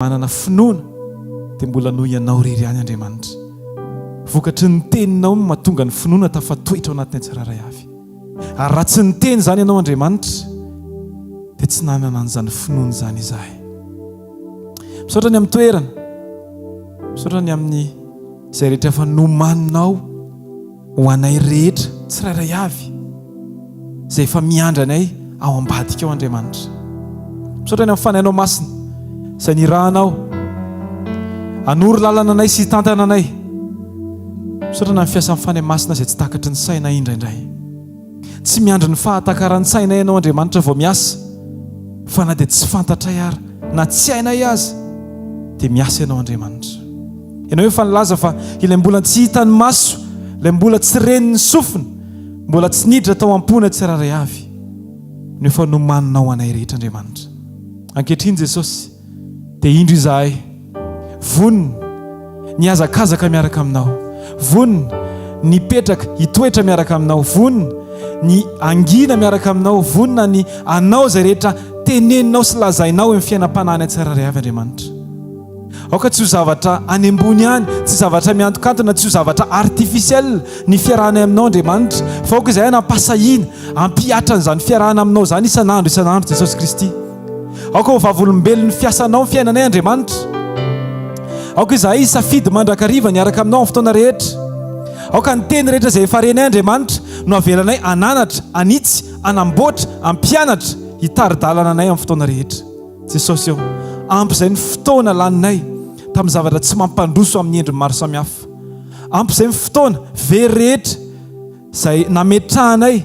Manana finoana dia mbola noho Ianao irery ihany Andriamanitra. Vokatry ny Teninao no mahatonga ny finoana tafatoetra ao anatinay tsirairay avy. Ary raha tsy niteny izany Ianao Andriamanitra dia tsy nanana an'izany finoana izany izahay. Misaotra ny amin'ny toerana. Misaotra ny amin'ny izay rehetra efa nomaninao. Ho anay rehetra tsirairay avy izay efa miandry anay ao ambadika ao Andriamanitra. Misaotra ny amin'ny Fanahinao Masina izay nirahanao hanoro lalana anay sy hitantana anay. Misaotra ny amin'ny fiasan'ny Fanahy Masina izay tsy takatry ny sainay indraindray. Tsy miandry ny fahatakaran-tsainay Ianao Andriamanitra vao miasa, fa na dia tsy fantatray ara na tsy hainay aza dia miasa Ianao Andriamanitra. Ianao efa nilaza fa ilay mbola tsy hitan'ny maso, ilay mbola tsy ren'ny sofina, mbola tsy niditra tao am-ponay tsirairay avy no efa nomaninao ho anay rehetra Andriamanitra. Ankehitriny Jesosy dia indro izahay, vonona ny hihazakazaka miaraka aminao, vonona ny hipetraka, hitoetra miaraka aminao, vonona ny hangina miaraka aminao, vonona ny hanao izay rehetra teneninao sy lazainao eo amin'ny fiainam-panahinay tsirairay avy Andriamanitra. Aoka tsy ho zavatra any ambony any, tsy zavatra mihantokantona, tsy ho zavatra artificiel ny fiarahanay aminao Andriamanitra, fa aoka izahay hanam-pahasahiana hampihatra an'izany fiarahana aminao izany isan'andro isan'andro Jesosy Kristy. Aoka ho vavolombelon'ny fiasanao ny fiainanay Andriamanitra. Aoka izahay hisafidy mandrakariva ny hiaraka aminao amin'ny fotoana rehetra. Aoka ny teny rehetra izay efa renay Andriamanitra no avelanay hananatra, hanitsy, hanamboatra, hampianatra, hitari-dalana anay amin'ny fotoana rehetra. Jesosy ô, ampy izay ny fotoana laninay tamin'ny zavatra tsy mampandroso amin'ny endriny maro samihafa. Ampy izay ny fotoana very rehetra izay nametrahanay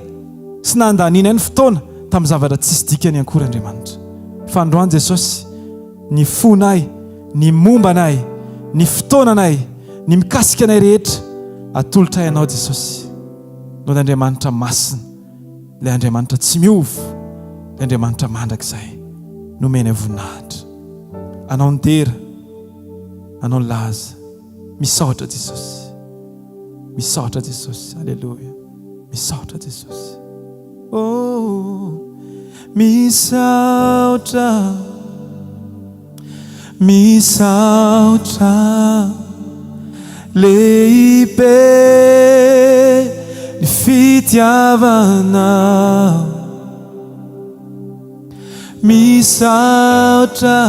sy nandanianay ny fotoana tamin'ny zavatra tsisy dikany ankory Andriamanitra. Fa androany Jesosy, ny fonay, ny momba anay, ny fotoananay, ny mikasika anay rehetra, atolotray Anao Jesosy, noho ny Andriamanitra masina. Ilay Andriamanitra tsy miova, ilay Andriamanitra mandrakizay, nomenay voninahitra. Anao ny dera, Anao ny laza. Misaotra Jesosy. Misaotra Jesosy. Aleloia. Misaotra Jesosy. Oh, misaotra. Misaotra lehibe ny fitiavanao Misaotra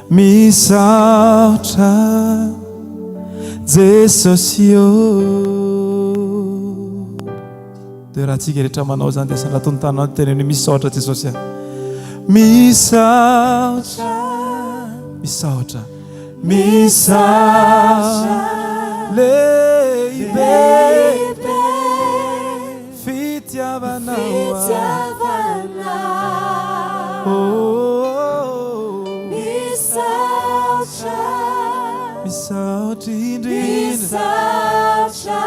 Misaotra Jesosy ô Dia raha tsika rehetra manao izany dia sandrato ny tananao dia teneno hoe misaotra Jesosy a. Misaotra. Misaotra. Misaotra. Lehibe. Fitiavanao. Fitiavanao. Oh. Misaotra. Misaotra indrindra. Misaotra.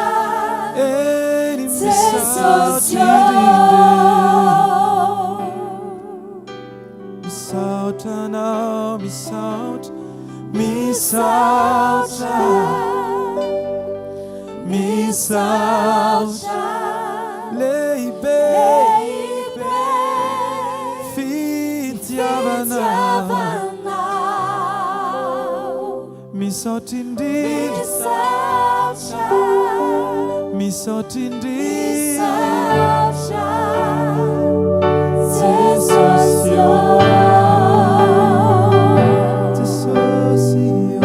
Eny misaotra Jesosy indrindra. ô. Misaotra anao, misaotra, misaotra, misaotra, lehibe, Lehibe. fitiavana. Fitiavanao. Misaotra indrindra. Misaotra. Misaotra indrindra. Misaotra. Jesosy ô. Jesosy ô.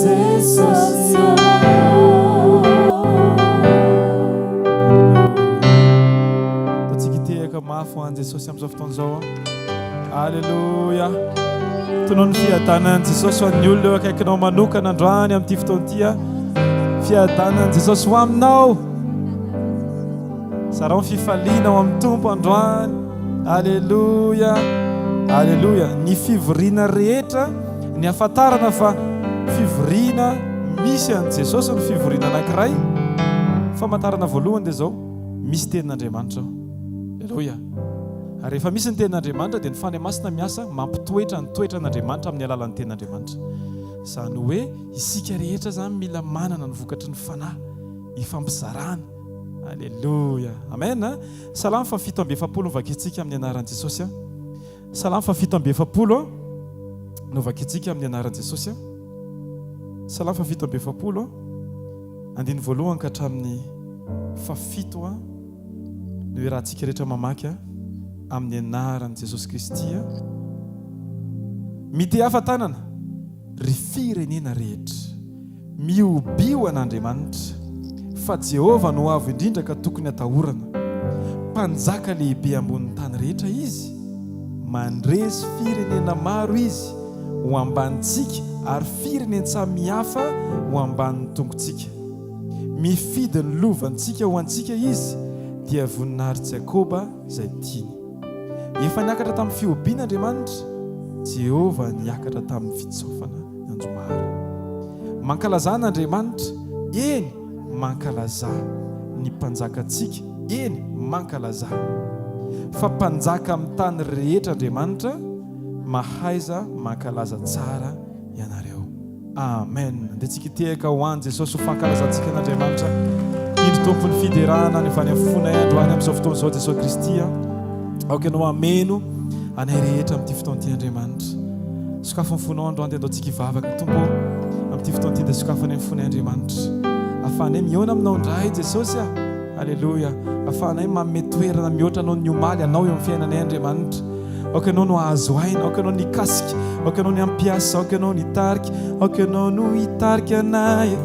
Jesosy ô. Ataontsika hitehaka mafy ho an'i Jesosy amin'izao fotoana izao. Aleloia. Tonao ny fiadanan'i Jesosy ho an'ny olona eo akaikinao manokana androany amin'ity fotoana ity. Fiadanan'i Jesosy ho aminao. Zarao ny fifaliana ao amin'ny Tompo androany. Aleloia. Aleloia. Ny fivoriana rehetra, ny ahafantarana fa fivoriana misy an'i Jesosy ny fivoriana anankiray. Famantarana voalohany dia izao, misy tenin'Andriamanitra ao. Aleloia. Ary rehefa misy ny Tenin'Andriamanitra dia ny Fanahy Masina miasa mampitoetra ny toetran'Andriamanitra amin'ny alalan'ny Tenin'Andriamanitra. Izany hoe isika rehetra izany mila manana ny vokatry ny Fanahy ifampizarana. Aleloia. Amen. Salamo faha 47 no vakintsika amin'ny anaran'i Jesosy. Salamo faha 47 a no vakintsika amin'ny anaran'i Jesosy a. Salamo faha 47 a, andininy voalohany ka hatramin'ny fahafito a no iarahantsika rehetra mamaky a amin'ny anaran'i Jesosy Kristy a. Mitehafa tanana, ry firenena rehetra. Mihobio an'Andriamanitra, fa Jehovah no Avo Indrindra ka tokony hatahorana. Mpanjaka lehibe ambonin'ny tany rehetra izy. Mandresy firenena maro izy ho ambanintsika ary firenen-tsamihafa ho ambanin'ny tongotsika. Mifidy ny lovantsika ho antsika izy, dia voninahitr'i Jakoba izay tiany. Efa niakatra tamin'ny fihobiana Andriamanitra, Jehovah niakatra tamin'ny fitsaofana ny anjomara. Mankalazà an'Andriamanitra, eny, mankalazà ny Mpanjakantsika, eny, mankalazà. Fa Mpanjaka amin'ny tany rehetra Andriamanitra, mahaiza mankalaza tsara ianareo. Amen. Andeha tsika hitehaka ho an'i Jesosy ho fankalazantsika an'Andriamanitra. Indro Tompo ny fiderana ny avy any amin'ny fonay androany amin'izao fotoana izao Jesosy Kristy a. Aoka ianao hameno anay rehetra amin'ity fotoana ity Andriamanitra. Sokafy ny fonao androany dia andao tsika hivavaka Tompo ô. Amin'ity fotoana ity dia sokafy ny fonay Andriamanitra. Afahanay mihaona aminao indray Jesosy a. Aleloia. Afahanay manome toerana mihoatra noho ny omaly anao eo amin'ny fiainanay Andriamanitra. Aoka ianao no hahazo aina, aoka ianao no hikasika, aoka ianao no hampiasa, aoka ianao no hitarika, aoka ianao no hitarika anay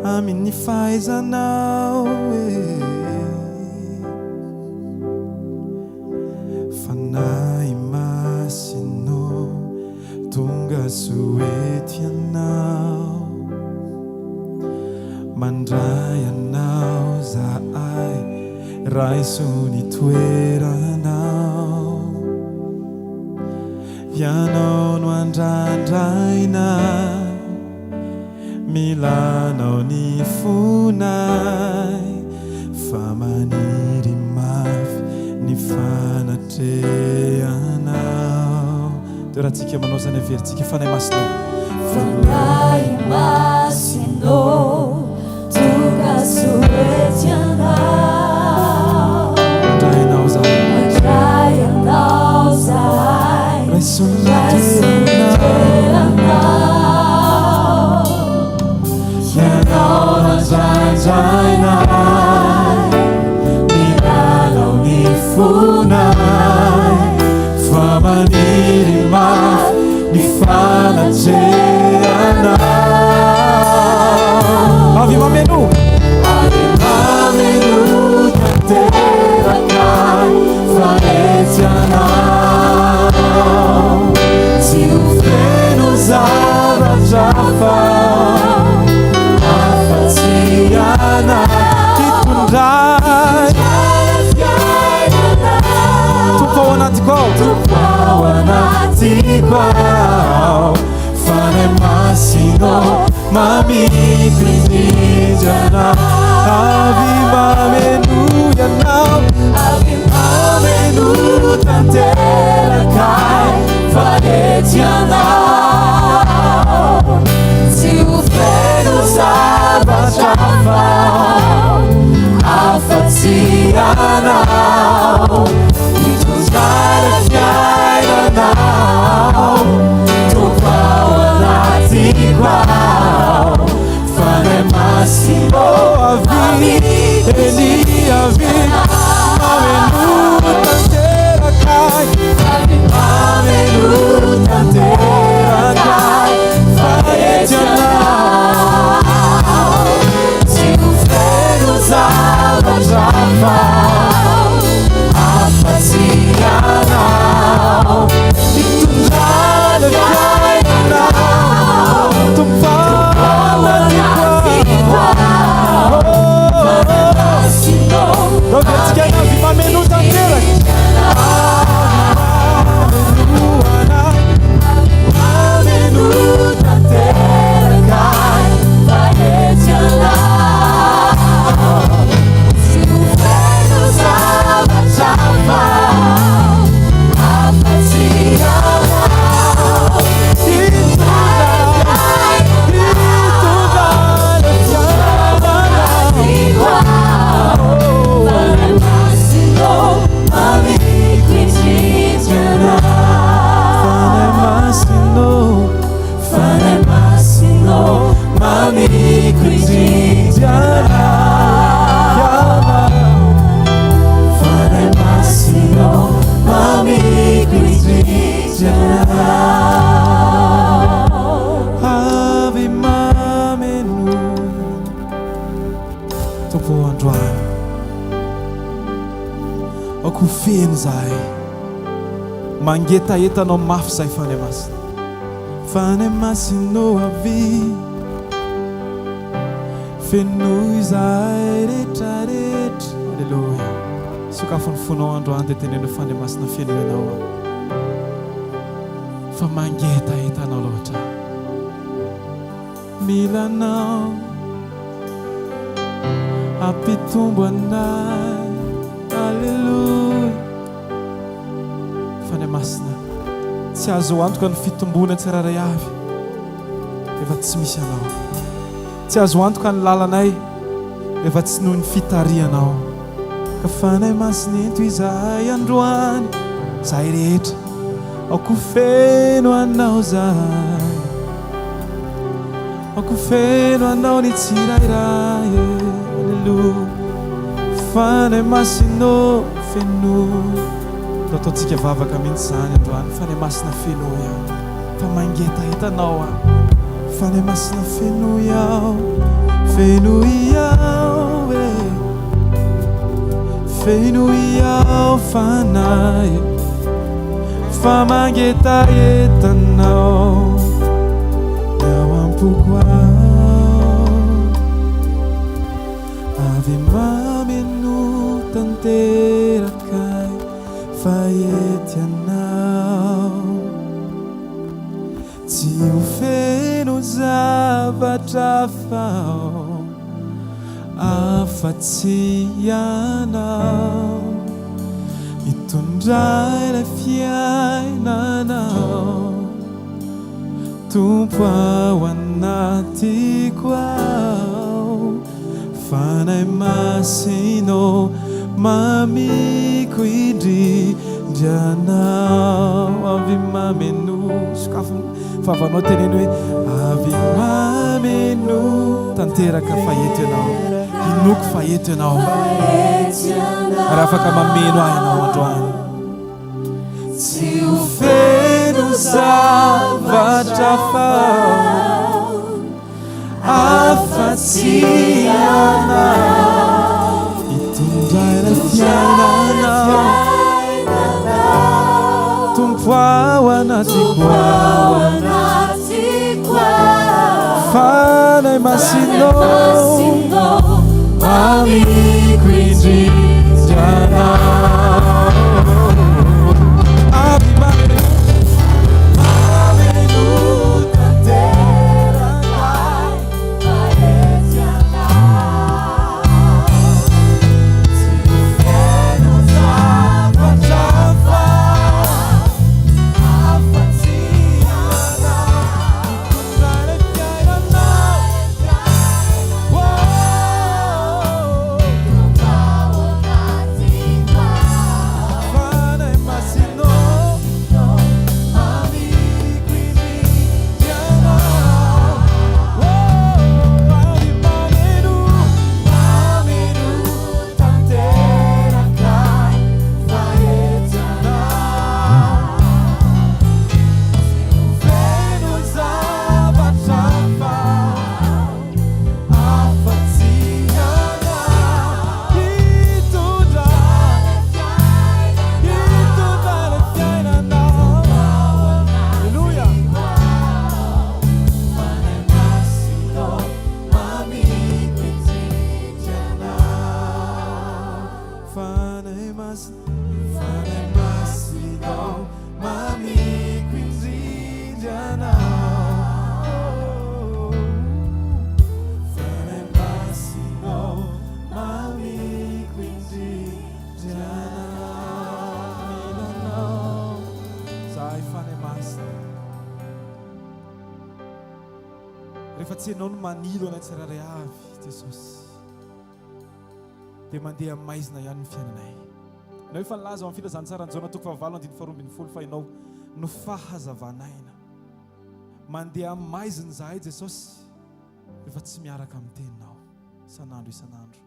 amin'ny fahaizanao e. Fanahy Masina ô, tonga soa eto ianao, mandray anao zahay. Raiso ny toeranao, Ianao no andrandraina, mila Anao ny fonay, fa maniry mafy ny fanatrehanao. Toerantsika manao izany averintsika Fanahy Masina ô. Fanahy Masina ô. Tonga soa eto ianao. Mandray anao zahay. Mandray anao zahay. Raiso ny toeranao. Ianao nandrandrainay. Milalao ny fonay. Fa maniry mafy ny fanatrehanao. Avy mameno. Avy mameno tanteraka fa etsy anao. Tsy ho feno zavatra hafa afa-tsy ianao. Hitondray. Tompo ao anatiko ao. Tompo ao anatiko ao. Fanahy Masina ô, mamiko indrindra anao. Avy mameno ianao. Avy mameno tanteraka ahy fa etsy anao. Tsy ho feno zavatra hafa afa-tsy ianao. Mitondra fiainanao. Tompo ao anatiko ao. Fanahy Masina ô, Avy, eny avy, mameno tanteraka ahy. Avy mameno tanteraka ahy fa etsy anao. Tsy ho feno zavatra hafa afa-tsy ianao. Mitondra fiainanao. Tompo ao anatiko ao. Masina ô. zahay. Mangetaheta Anao mafy zahay Fanahy Masina. Fanahy Masina ô avia, fenoy zahay rehetra rehetra. Aleloia. Sokafy ny fonao androany dia teneno Fanahy Masina fenoy Anao aho. Fa mangetaheta Anao loatra aho. Mila Anao hampitombo anay. Aleloia. Fanahy Masina, tsy azo antoka ny fitomboana tsirairay avy rehefa tsy misy Anao. Tsy azo antoka ny lalanay rehefa tsy noho ny fitarihanao. Ka Fanahy Masina ento izahay androany, izahay rehetra, aoka ho feno Anao izahay. Aoka ho feno Anao ny tsirairay e, Aleloia. Fanahy Masina ô, fenoy. Ndao ataontsika vavaka mihitsy izany androany. Fanahy Masina fenoy aho, fa mangetaheta Anao aho. Fanahy Masina fenoy aho, fenoy aho e. Fenoy aho Fanahy. Fa mangetaheta anao ny ao am-poko ao. Avy mameno tanteraka ahy fa ety anao. Tsy ho feno zavatra hafa aho afa-tsy ianao. Mitondra ilay fiainanao Tompo ao anatiko ao. Fanahy Masina ô, mamiko indrindra Anao. Avy mameno, sokafy ny vavanao teneno hoe avy mameno tanteraka fa eto Ianao. Inoako fa eto Ianao. Ary afaka mameno ahy Ianao androany. Tsy ho feno zavatra hafa Afa-tsy Ianao Hitondra ilay fiainanao Tompo ao anatiko ao Fanahy Masina Mamiko indrindra Anao Avy mameno Mameno tanteraka Rehefa tsy ianao no manilo anay tsirairay avy Jesosy dia mandeha maizina ihany ny fiainanay. Ianao efa nilaza ao amin'ny filazantsaran'i Jaona toko fahavalo andininy faharoa ambin'ny folo fa ianao no fahazavan'aina. Mandeha maizina izahay Jesosy rehefa tsy miaraka amin'ny teninao isan'andro isan'andro.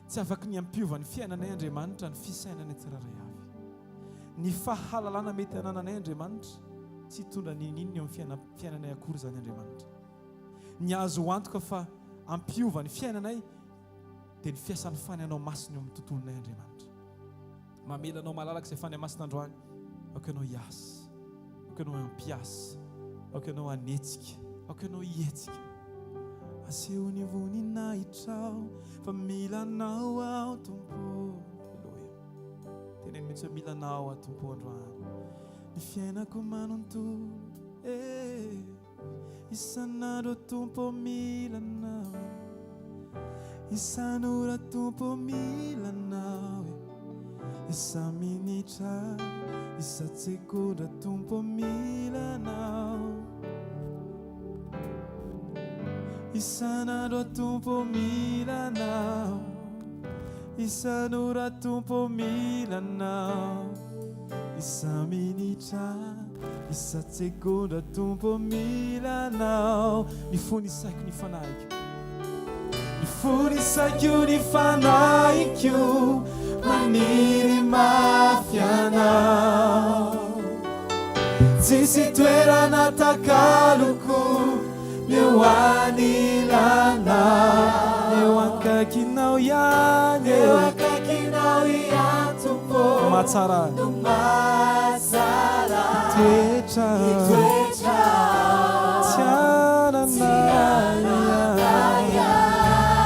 Tsy afaky ny hampiova ny fiainanay Andriamanitra ny fisainanay tsirairay avy. Ny fahalalana mety anananay Andriamanitra tsy hitondra n'inon'inona eo amin'ny fiainanay akory izany Andriamanitra. Ny azo antoka fa hampiova ny fiainanay dia ny fiasan'ny Fanahinao Masina eo amin'ny tontolonay Andriamanitra. Mamela anao malalaka izay Fanahy Masina androany. Aoka ianao hiasa. Aoka ianao hampiasa. Aoka ianao hanetsika. Aoka ianao hihetsika. Aseho ny voninahitrao fa mila anao aho Tompo. Aleloia. Teneno mihitsy hoe mila anao aho Tompo androany. Ny fiainako manontolo. Eh. Isan'andro Tompo mila anao. Isan'ora Tompo mila anao. Isa-minitra, isa-tsegondra Tompo mila anao. Isan'andro Tompo mila anao. Isan'ora Tompo mila anao. Isa-minitra, isa-tsegondra Tompo mila anao. Ny fo ny saiko ny fanahiko. Ny fo ny saiko ny fanahiko maniry mafy anao. Tsisy toerana takaloko eo anilanao. Eo akaikinao ihany. Eo akaikinao ihany Tompo. Mahatsara. No mahatsara. Toetra. Toetra. Tsy anana.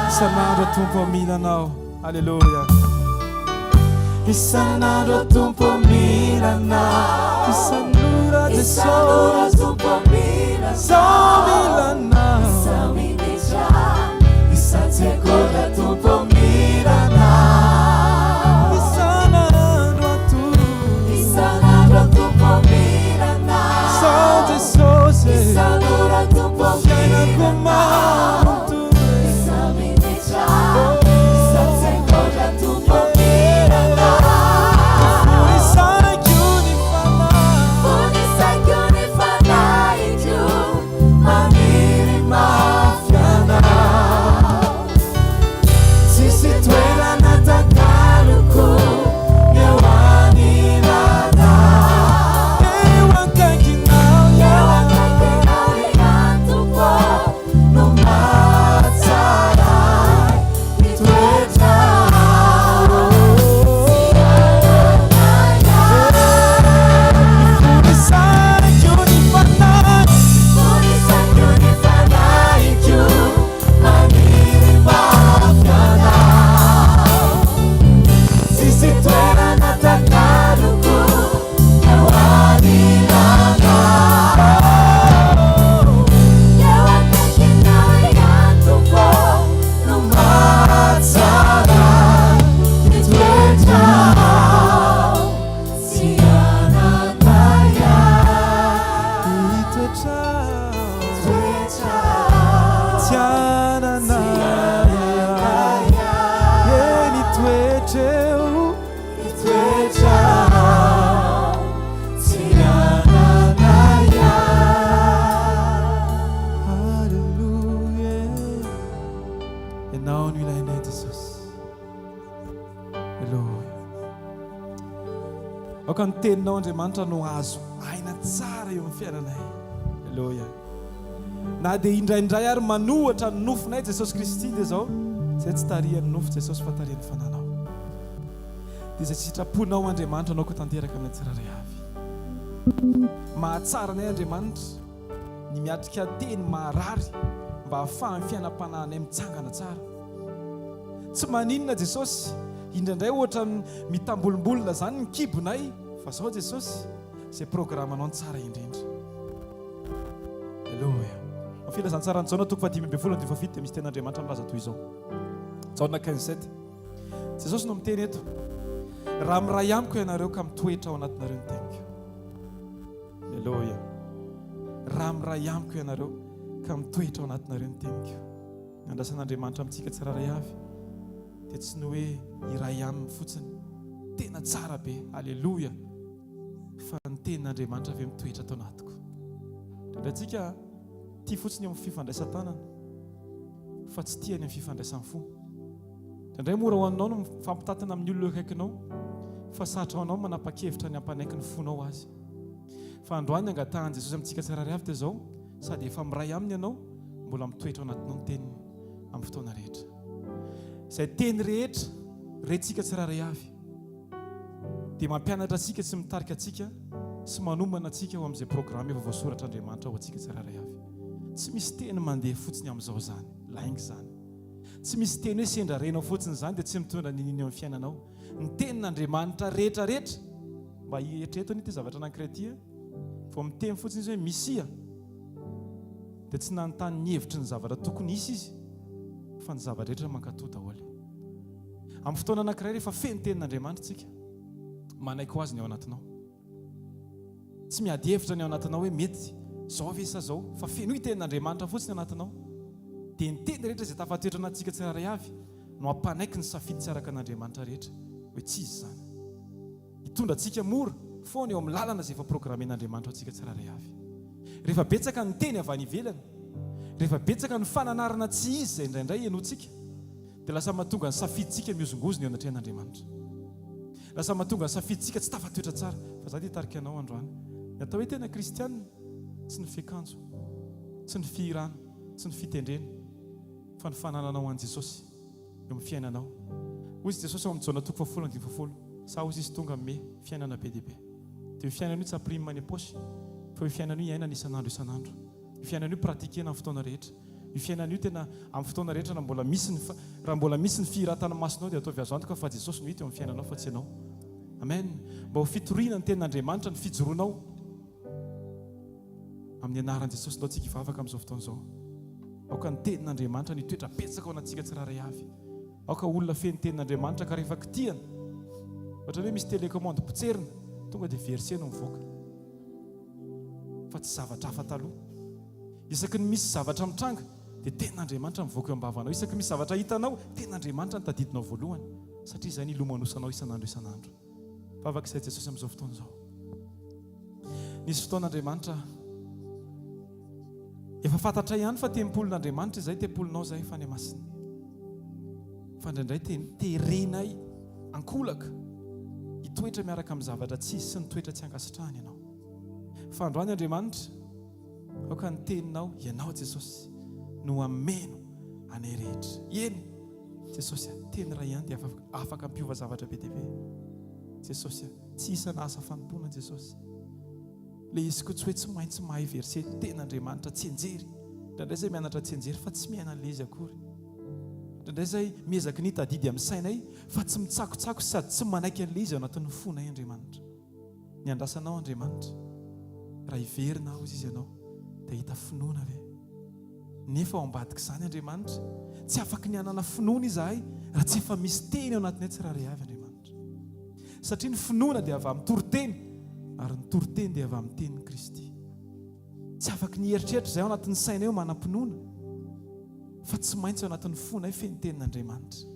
Isan'andro Tompo mila anao. Aleloia. Isan'andro Tompo mila anao. Isan'ora Isan'ora Jesosy. Tompo mila Zaho anao. mila anao. Isa-minitra, isa-tsegondra Tompo mila anao. Isan'andro Tompo. Isan'andro Tompo mila anao. Zaho Jesosy. Isan'ora Tompo Fiainako mila anao. manontolo. Isa-minitra, isa-tsegondra Tompo mila anao. Isaiko ny fanahy. Fony saiko ny fanahiko, maniry mafy anao. Tsisy toerana takaloko eo anilanao. Eo akaikinao Eo ihany. akaikinao ihany Tompo no mahatsara ny toetra. Isaiko ny fanahy. Fony saiko ny fanahiko, maniry mafy anao. Tsisy toerana takaloko eo anilanao. Eo akaikinao ihany Tompo no mahatsara ny toetra. Tsy ananaya. Ny toetra. Toetra. Tsy ananaya. E ny toetra eo. Ny toetra. Tsy ananaya. Alléluia. Ianao no ilainay Jesosy. Alléluia. Aoka ny teninao Andriamanitra no azo aina tsara eo amin'ny fiainanay. Alléluia. Na dia indraindray ary manohatra ny nofonay Jesosy Kristy dia izao, izay tsy tarihan'ny nofo Jesosy fa tarihan'ny fananao. Dia izay sitraponao Andriamanitra anao ko tanteraka amin'ny tsirairay avy. Mahatsara anay Andriamanitra ny miatrika teny maharary mba hahafahan'ny fiainam-panahinay mitsangana tsara. Tsy maninona Jesosy, indraindray ohatra mitambolimbolina izany ny kibonay, fa zao Jesosy, izay programanao no tsara indrindra. Alléluia. Amin'ny filazantsaran'i Jaona toko faha-15 andininy fahafito dia misy tenin'Andriamanitra milaza toy izao. Jaona 15 7. Jesosy no miteny eto. Raha miray amiko ianareo ka mitoetra ao anatinareo ny teniko. Alléluia. Raha miray amiko ianareo ka mitoetra ao anatinareo ny teniko. Ny andrasan'Andriamanitra amintsika tsirairay avy dia tsy ny hoe iray aminy fotsiny. Tena tsara be. Alléluia. Fa ny tenin'Andriamanitra ve mitoetra ato anatiko? Indraindray tsika tia fotsiny eo amin'ny fifandraisan-tanana fa tsy tia any amin'ny fifandraisan'ny fo. Indraindray mora ho anao no mifampitatana amin'ny olona eo akaikinao fa sarotra ho anao manapa-kevitra ny hampanaiky ny fonao azy. Fa androany ny angatahan'i Jesosy amintsika tsirairay avy dia izao, sady efa miray aminy ianao, mbola mitoetra ao anatinao ny teniny amin'ny fotoana rehetra. Izay teny rehetra rentsika tsirairay avy. dia mampianatra antsika sy mitarika antsika sy manomana antsika ho amin'izay programme efa voasoratr'Andriamanitra ho antsika tsirairay avy. Tsy misy teny mandeha fotsiny amin'izao izany, lainga izany. Tsy misy teny hoe sendra renao fotsiny izany dia tsy mitondra n'inon'inona eo amin'ny fiainanao. Ny tenin'Andriamanitra rehetra rehetra, mba eritrereto anie ity zavatra anankiray ity a, vao miteny fotsiny izy hoe misia, dia tsy nanontany ny hevitry ny zavatra tokony hisy izy, fa ny zava-drehetra mankatò daholo. Amin'ny fotoana anankiray rehefa feno tenin'Andriamanitra isika, manaiky ho azy ny ao anatinao. Tsy miady hevitra ny ao anatinao hoe mety zao ve sa zao, fa fenoy tenin'Andriamanitra fotsiny ao anatinao. Dia ny teny rehetra izay tafatoetra anatintsika tsirairay avy no hampanaiky ny safidy tsy araka an'Andriamanitra rehetra hoe tsy izy izany. Hitondra antsika mora foana eo amin'ny lalana izay efa programmen'Andriamanitra ho antsika tsirairay avy. Rehefa betsaka ny teny avy any ivelany, rehefa betsaka ny fananarana tsy izy izay indraindray henointsika, dia lasa mahatonga ny safidintsika mihozongozona eo anatrehan'Andriamanitra. Lasa mahatonga ny safidintsika tsy tafatoetra tsara. Fa za dia hitarika anao androany. Ny atao hoe tena kristiana, tsy ny fiakanjo, tsy ny fihirana, tsy ny fitendrena, fa ny fanananao an'i Jesosy eo amin'ny fiainanao. Hoy izy Jesosy ao amin'ny Jaona toko fahafolo andininy fahafolo, Sa hozy izy tonga hanome fiainana be dia be. Dia io fiainana io tsy ampirimina any am-paosy, fa io fiainana io iainana isan'andro isan'andro. Io fiainana io pratiquer-na amin'ny fotoana rehetra. Io fiainana io tena amin'ny fotoana rehetra raha mbola misy ny raha mbola misy ny fihiratan'ny masonao dia ataovy azo antoka fa Jesosy no hita eo amin'ny fiainanao fa tsy ianao. Amen. Mba ho fitoriana ny tenin'Andriamanitra ny fijoroanao. Amin'ny anaran'i Jesosy ndao tsika hivavaka amin'izao fotoana izao. Aoka ny tenin'Andriamanitra ny hitoetra betsaka ao anatintsika tsirairay avy. Aoka olona feno tenin'Andriamanitra ka rehefa kitihana, ohatran'ny hoe misy télécommande potserina, tonga dia verset no mivoaka. Fa tsy zavatra hafa taloha. Isaky ny misy zavatra mitranga dia tenin'Andriamanitra mivoaka eo am-bavanao. Isaky ny misy zavatra hitanao, tenin'Andriamanitra no tadidinao voalohany satria izay no ilomanosanao isan'andro isan'andro. Vavaka izay Jesosy amin'izao fotoana izao. Nisy fotoana Andriamanitra efa fantatray ihany fa tempolin'Andriamanitra izay, tempolinao izay, Fanahy Masina. Fa indraindray terenay ankolaka hitoetra miaraka amin'ny zavatra tsy izy sy ny toetra tsy ankasitrahany ianao. Fa androany Andriamanitra, Aoka ny teninao, Ianao Jesosy, no hameno anay rehetra. Eny, Jesosy a, teny iray ihany dia afaka hampiova zavatra be dia be. Jesosy a, tsy isana asa fanompoana Jesosy. Le izy koa tsy hoe tsy maintsy mahay verset tenin'Andriamanitra tsianjery. Indraindray izay mianatra tsianjery fa tsy miaina an'ilay izy akory. Indraindray izay miezaky ny hitadidy amin'ny sainay fa tsy mitsakotsako sady tsy manaiky an'ilay izy ao anatin'ny fonay Andriamanitra. Ny andrasanao Andriamanitra. Raha hiverina aho, hoy izy ianao, dia hahita finoana ve? Nefa ao ambadik'izany Andriamanitra, tsy afaky ny hanana finoana izahay raha tsy efa misy teny ao anatinay tsirairay avy Andriamanitra. Satria ny finoana dia avy amin'ny toriteny, ary ny toriteny dia avy amin'ny tenin'i Kristy. Tsy afaky ny hieritreritra izay ao anatin'ny sainay ho manam-pinoana, fa tsy maintsy ao anatin'ny fonay feno tenin'Andriamanitra.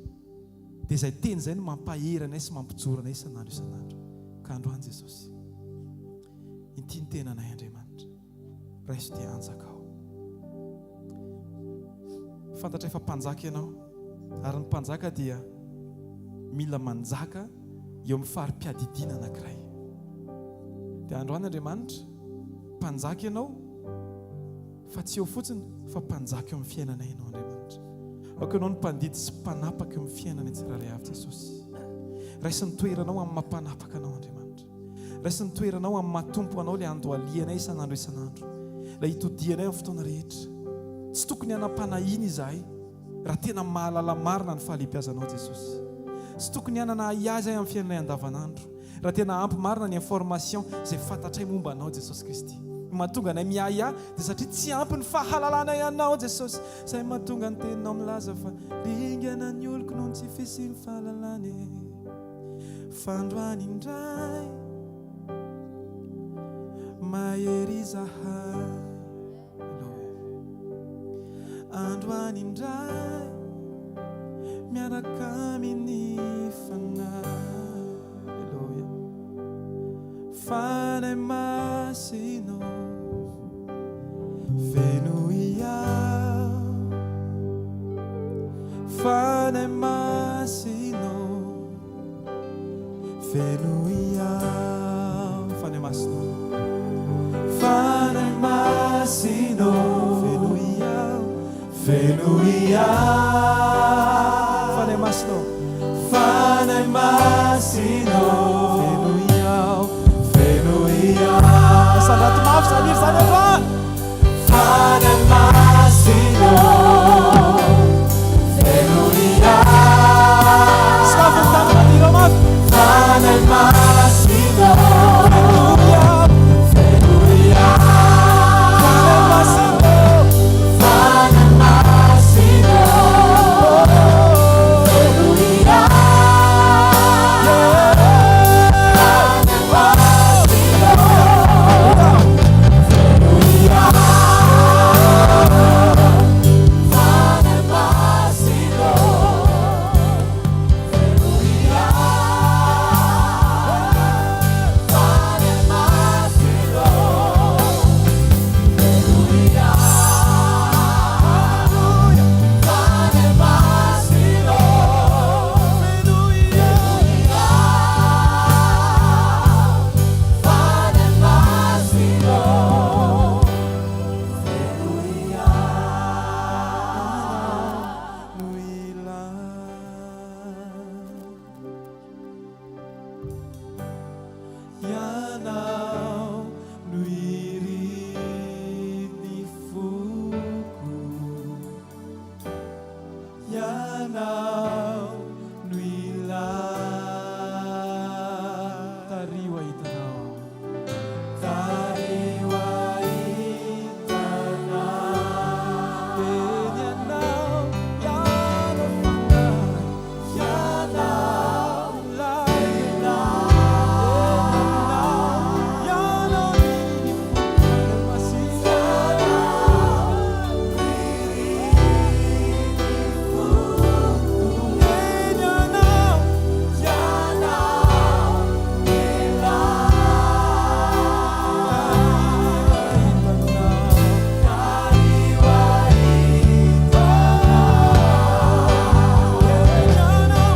Dia izay teny izay no mampahery anay sy mampijoro anay isan'andro isan'andro. Ka androany Jesosy, inty ny tenanay Andriamanitra. Raiso dia anjakao. Fantatray fa mpanjaka ianao, ary ny mpanjaka dia mila manjaka eo amin'ny fari-piadidiana anankiray. Dia androany Andriamanitra, mpanjaka ianao, Fa tsy eo fotsiny fa mpanjaka eo amin'ny fiainanay Ianao Andriamanitra. Aoka Ianao no mpandidy sy mpanapaka eo amin'ny fiainanay tsirairay avy Jesosy. Raiso ny toeranao amin'ny maha mpanapaka Anao Andriamanitra. Raiso ny toeranao amin'ny maha Tompo Anao ilay andohalianay isan'andro isan'andro. Ilay itodianay amin'ny fotoana rehetra. Tsy tokony hanam-panahiana izahay raha tena mahalala marina ny fahalehibiazanao Jesosy. Tsy tokony hanana ahiahy izahay amin'ny fiainanay andavanandro. Raha tena ampy marina ny information izay fantatray momba anao Jesosy Kristy. Ny mahatonga anay miahiahy dia satria tsy ampy ny fahalalanay anao Jesosy. Izay mahatonga ny teninao milaza fa ringana ny oloko noho ny tsy fisian'ny fahalalana e. Fa androany indray mahery izahay. Androany indray miaraka amin'ny Fanahy. Aleloia. Fanahy Masina ô, fenoy aho. Fanahy Masina ô, Fenoy aho, Fanahy Masina ô. Fanahy Masina ô. Fenoy aho. Fenoy aho. Fanahy Masina ô. Fanahy Masina ô. Fenoy. Asandrato mafy izany hira izany androany. Fanahy Masina ô, fenoy ahy. Sokafy ny tanana dia hirao mafy. Fanahy Masina ô, Fenoy ahy. fenoy ahy. Fanahy Masina ô, Fanahy Masina ô, fenoy ahy. Fanahy Masina ô, fenoy ahy. Fanahy Masina ô, fenoy ahy. Fanahy Masina ô, fenoy ahy. Fanahy Masina ô, fenoy ahy. Fanahy Masina ô, fenoy ahy. No ilana. Ianao no irin'ny foko. Ianao no ilana. Tariho hahita Anao. Tariho hahita Anao. Eny Ianao, Ianao Fanahy, Ianao Ilay Ianao, Ianao ny Fanahy Masina. Eny Ianao,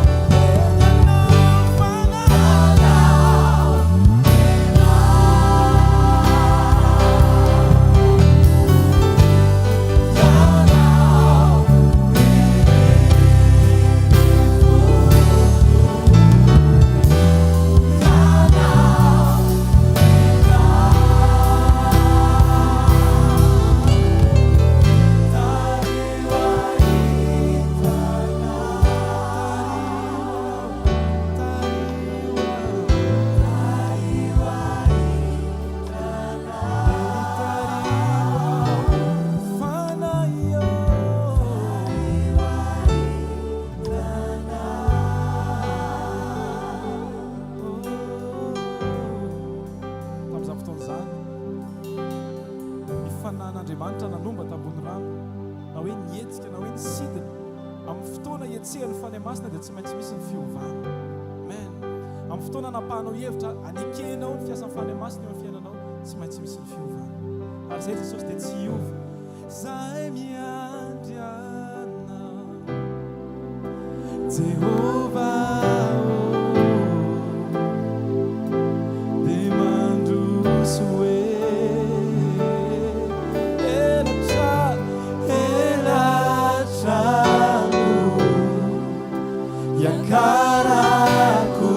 Tamin'izany fotoana izany, ny fanahin'Andriamanitra nanomba tambony rano, na hoe nihetsika na hoe nisidina. Amin'ny fotoana ihetsehan'ny Fanahy Masina dia tsy maintsy misy ny fiovana. Amen. Amin'ny fotoana anapahanao hevitra anekenao ny fiasan'ny Fanahy Masina eo amin'ny fiainanao, tsy maintsy misy ny fiovana. Ary izay Jesosy dia tsy hiova. Zahay miandry Anao, Jehovah ô, dia mandroso elatra, Elatra no iakarako.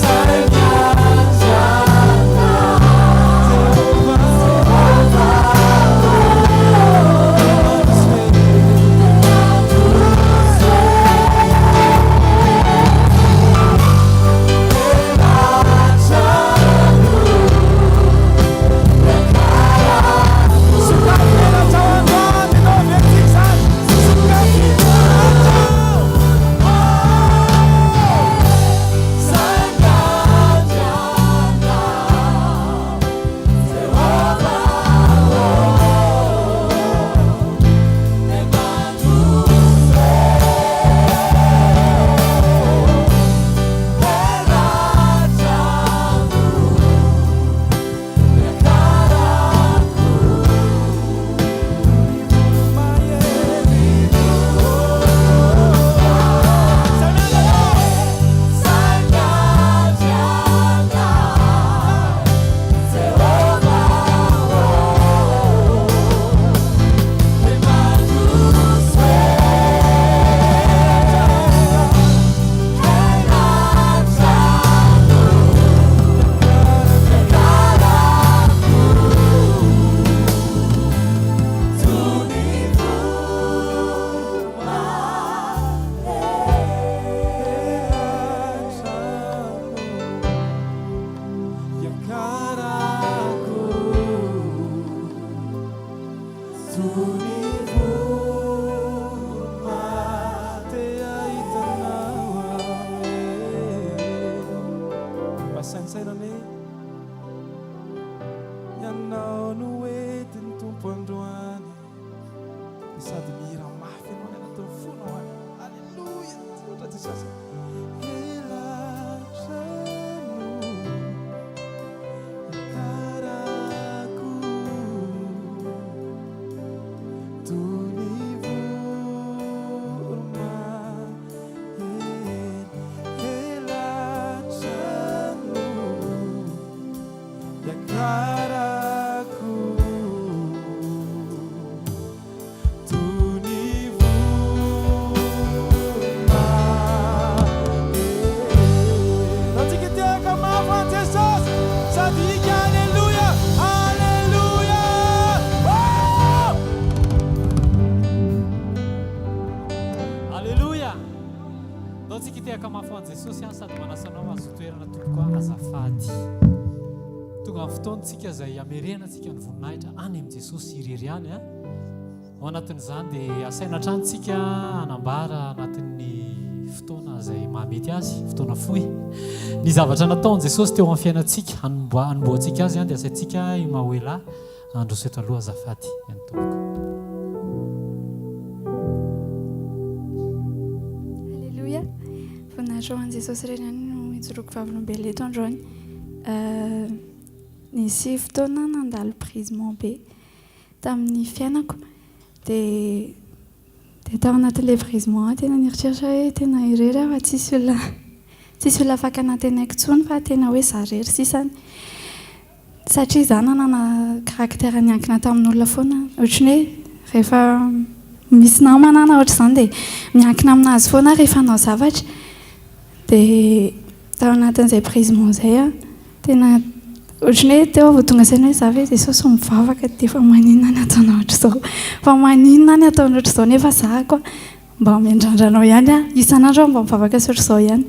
Zay miandry Anao. Ndao tsika hitehaka mafy ho an'i Jesosy an, sady manasa anao hahazo toerana tompoko an, azafady. Tonga ny fotoana tsika izay hamerenantsika ny voninahitra any amin'i Jesosy irery ihany an. Ao anatin'izany dia asaina hatrany tsika hanambara anatin'ny fotoana izay mahamety azy, fotoana fohy. Ny zavatra nataon'i Jesosy teo amin'ny fiainantsika, hanombohantsika azy an, dia asaintsika i Mahoela Handroso eto aloha azafady eny tompoko. Alléluia. Voninahitra ho an'i Jesosy irery ihany no ijoroako vavolombelona eto androany. Nisy fotoana nandalo brisement be tamin'ny fiainako dia Dia tao anatin'ilay brisement aho tena nieritreritra hoe tena irery aho fa tsisy olona tsisy olona afaka nantenaiko intsony fa tena hoe izaho irery sisany. Satria izaho nanana caractère niankina tamin'olona foana. Ohatran'ny hoe rehefa misy namana aho na ohatr'izany dia miankina aminazy foana aho rehefa hanao zavatra. Dia tao anatin'izay brisement izay aho tena ohatran'ny hoe teo aho vao tonga saina hoe za ve Jesosy mivavaka dia fa maninona ny ataonao ohatr'izao? Fa maninona ny ataonao ohatr'izao nefa za koa mba miandrandra anao ihany aho, isan'andro aho mba mivavaka sy ohatr'izao ihany.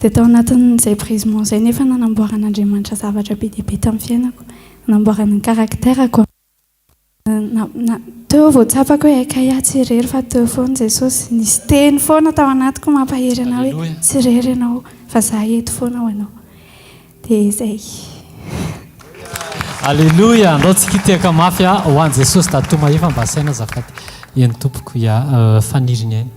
Dia tao anatin'izay brisement izay nefa nanamboaran'Andriamanitra zavatra be dia be tamin'ny fiainako, nanamboarany ny caractère-ko. Na, na, teo vao tsapako hoe hay kay aho tsy irery fa teo foana Jesosy. Nisy teny foana tao anatiko mampahery anah hoe Aleloia. tsy irery ianao fa za eto foana ho anao. Dia izay. Aleloia! Andao tsika hitehaka mafy a ho an'i Jesosy Dadatoa Mahefa mba asaina azafady. Eny tompoko, ya, faniry ny aina.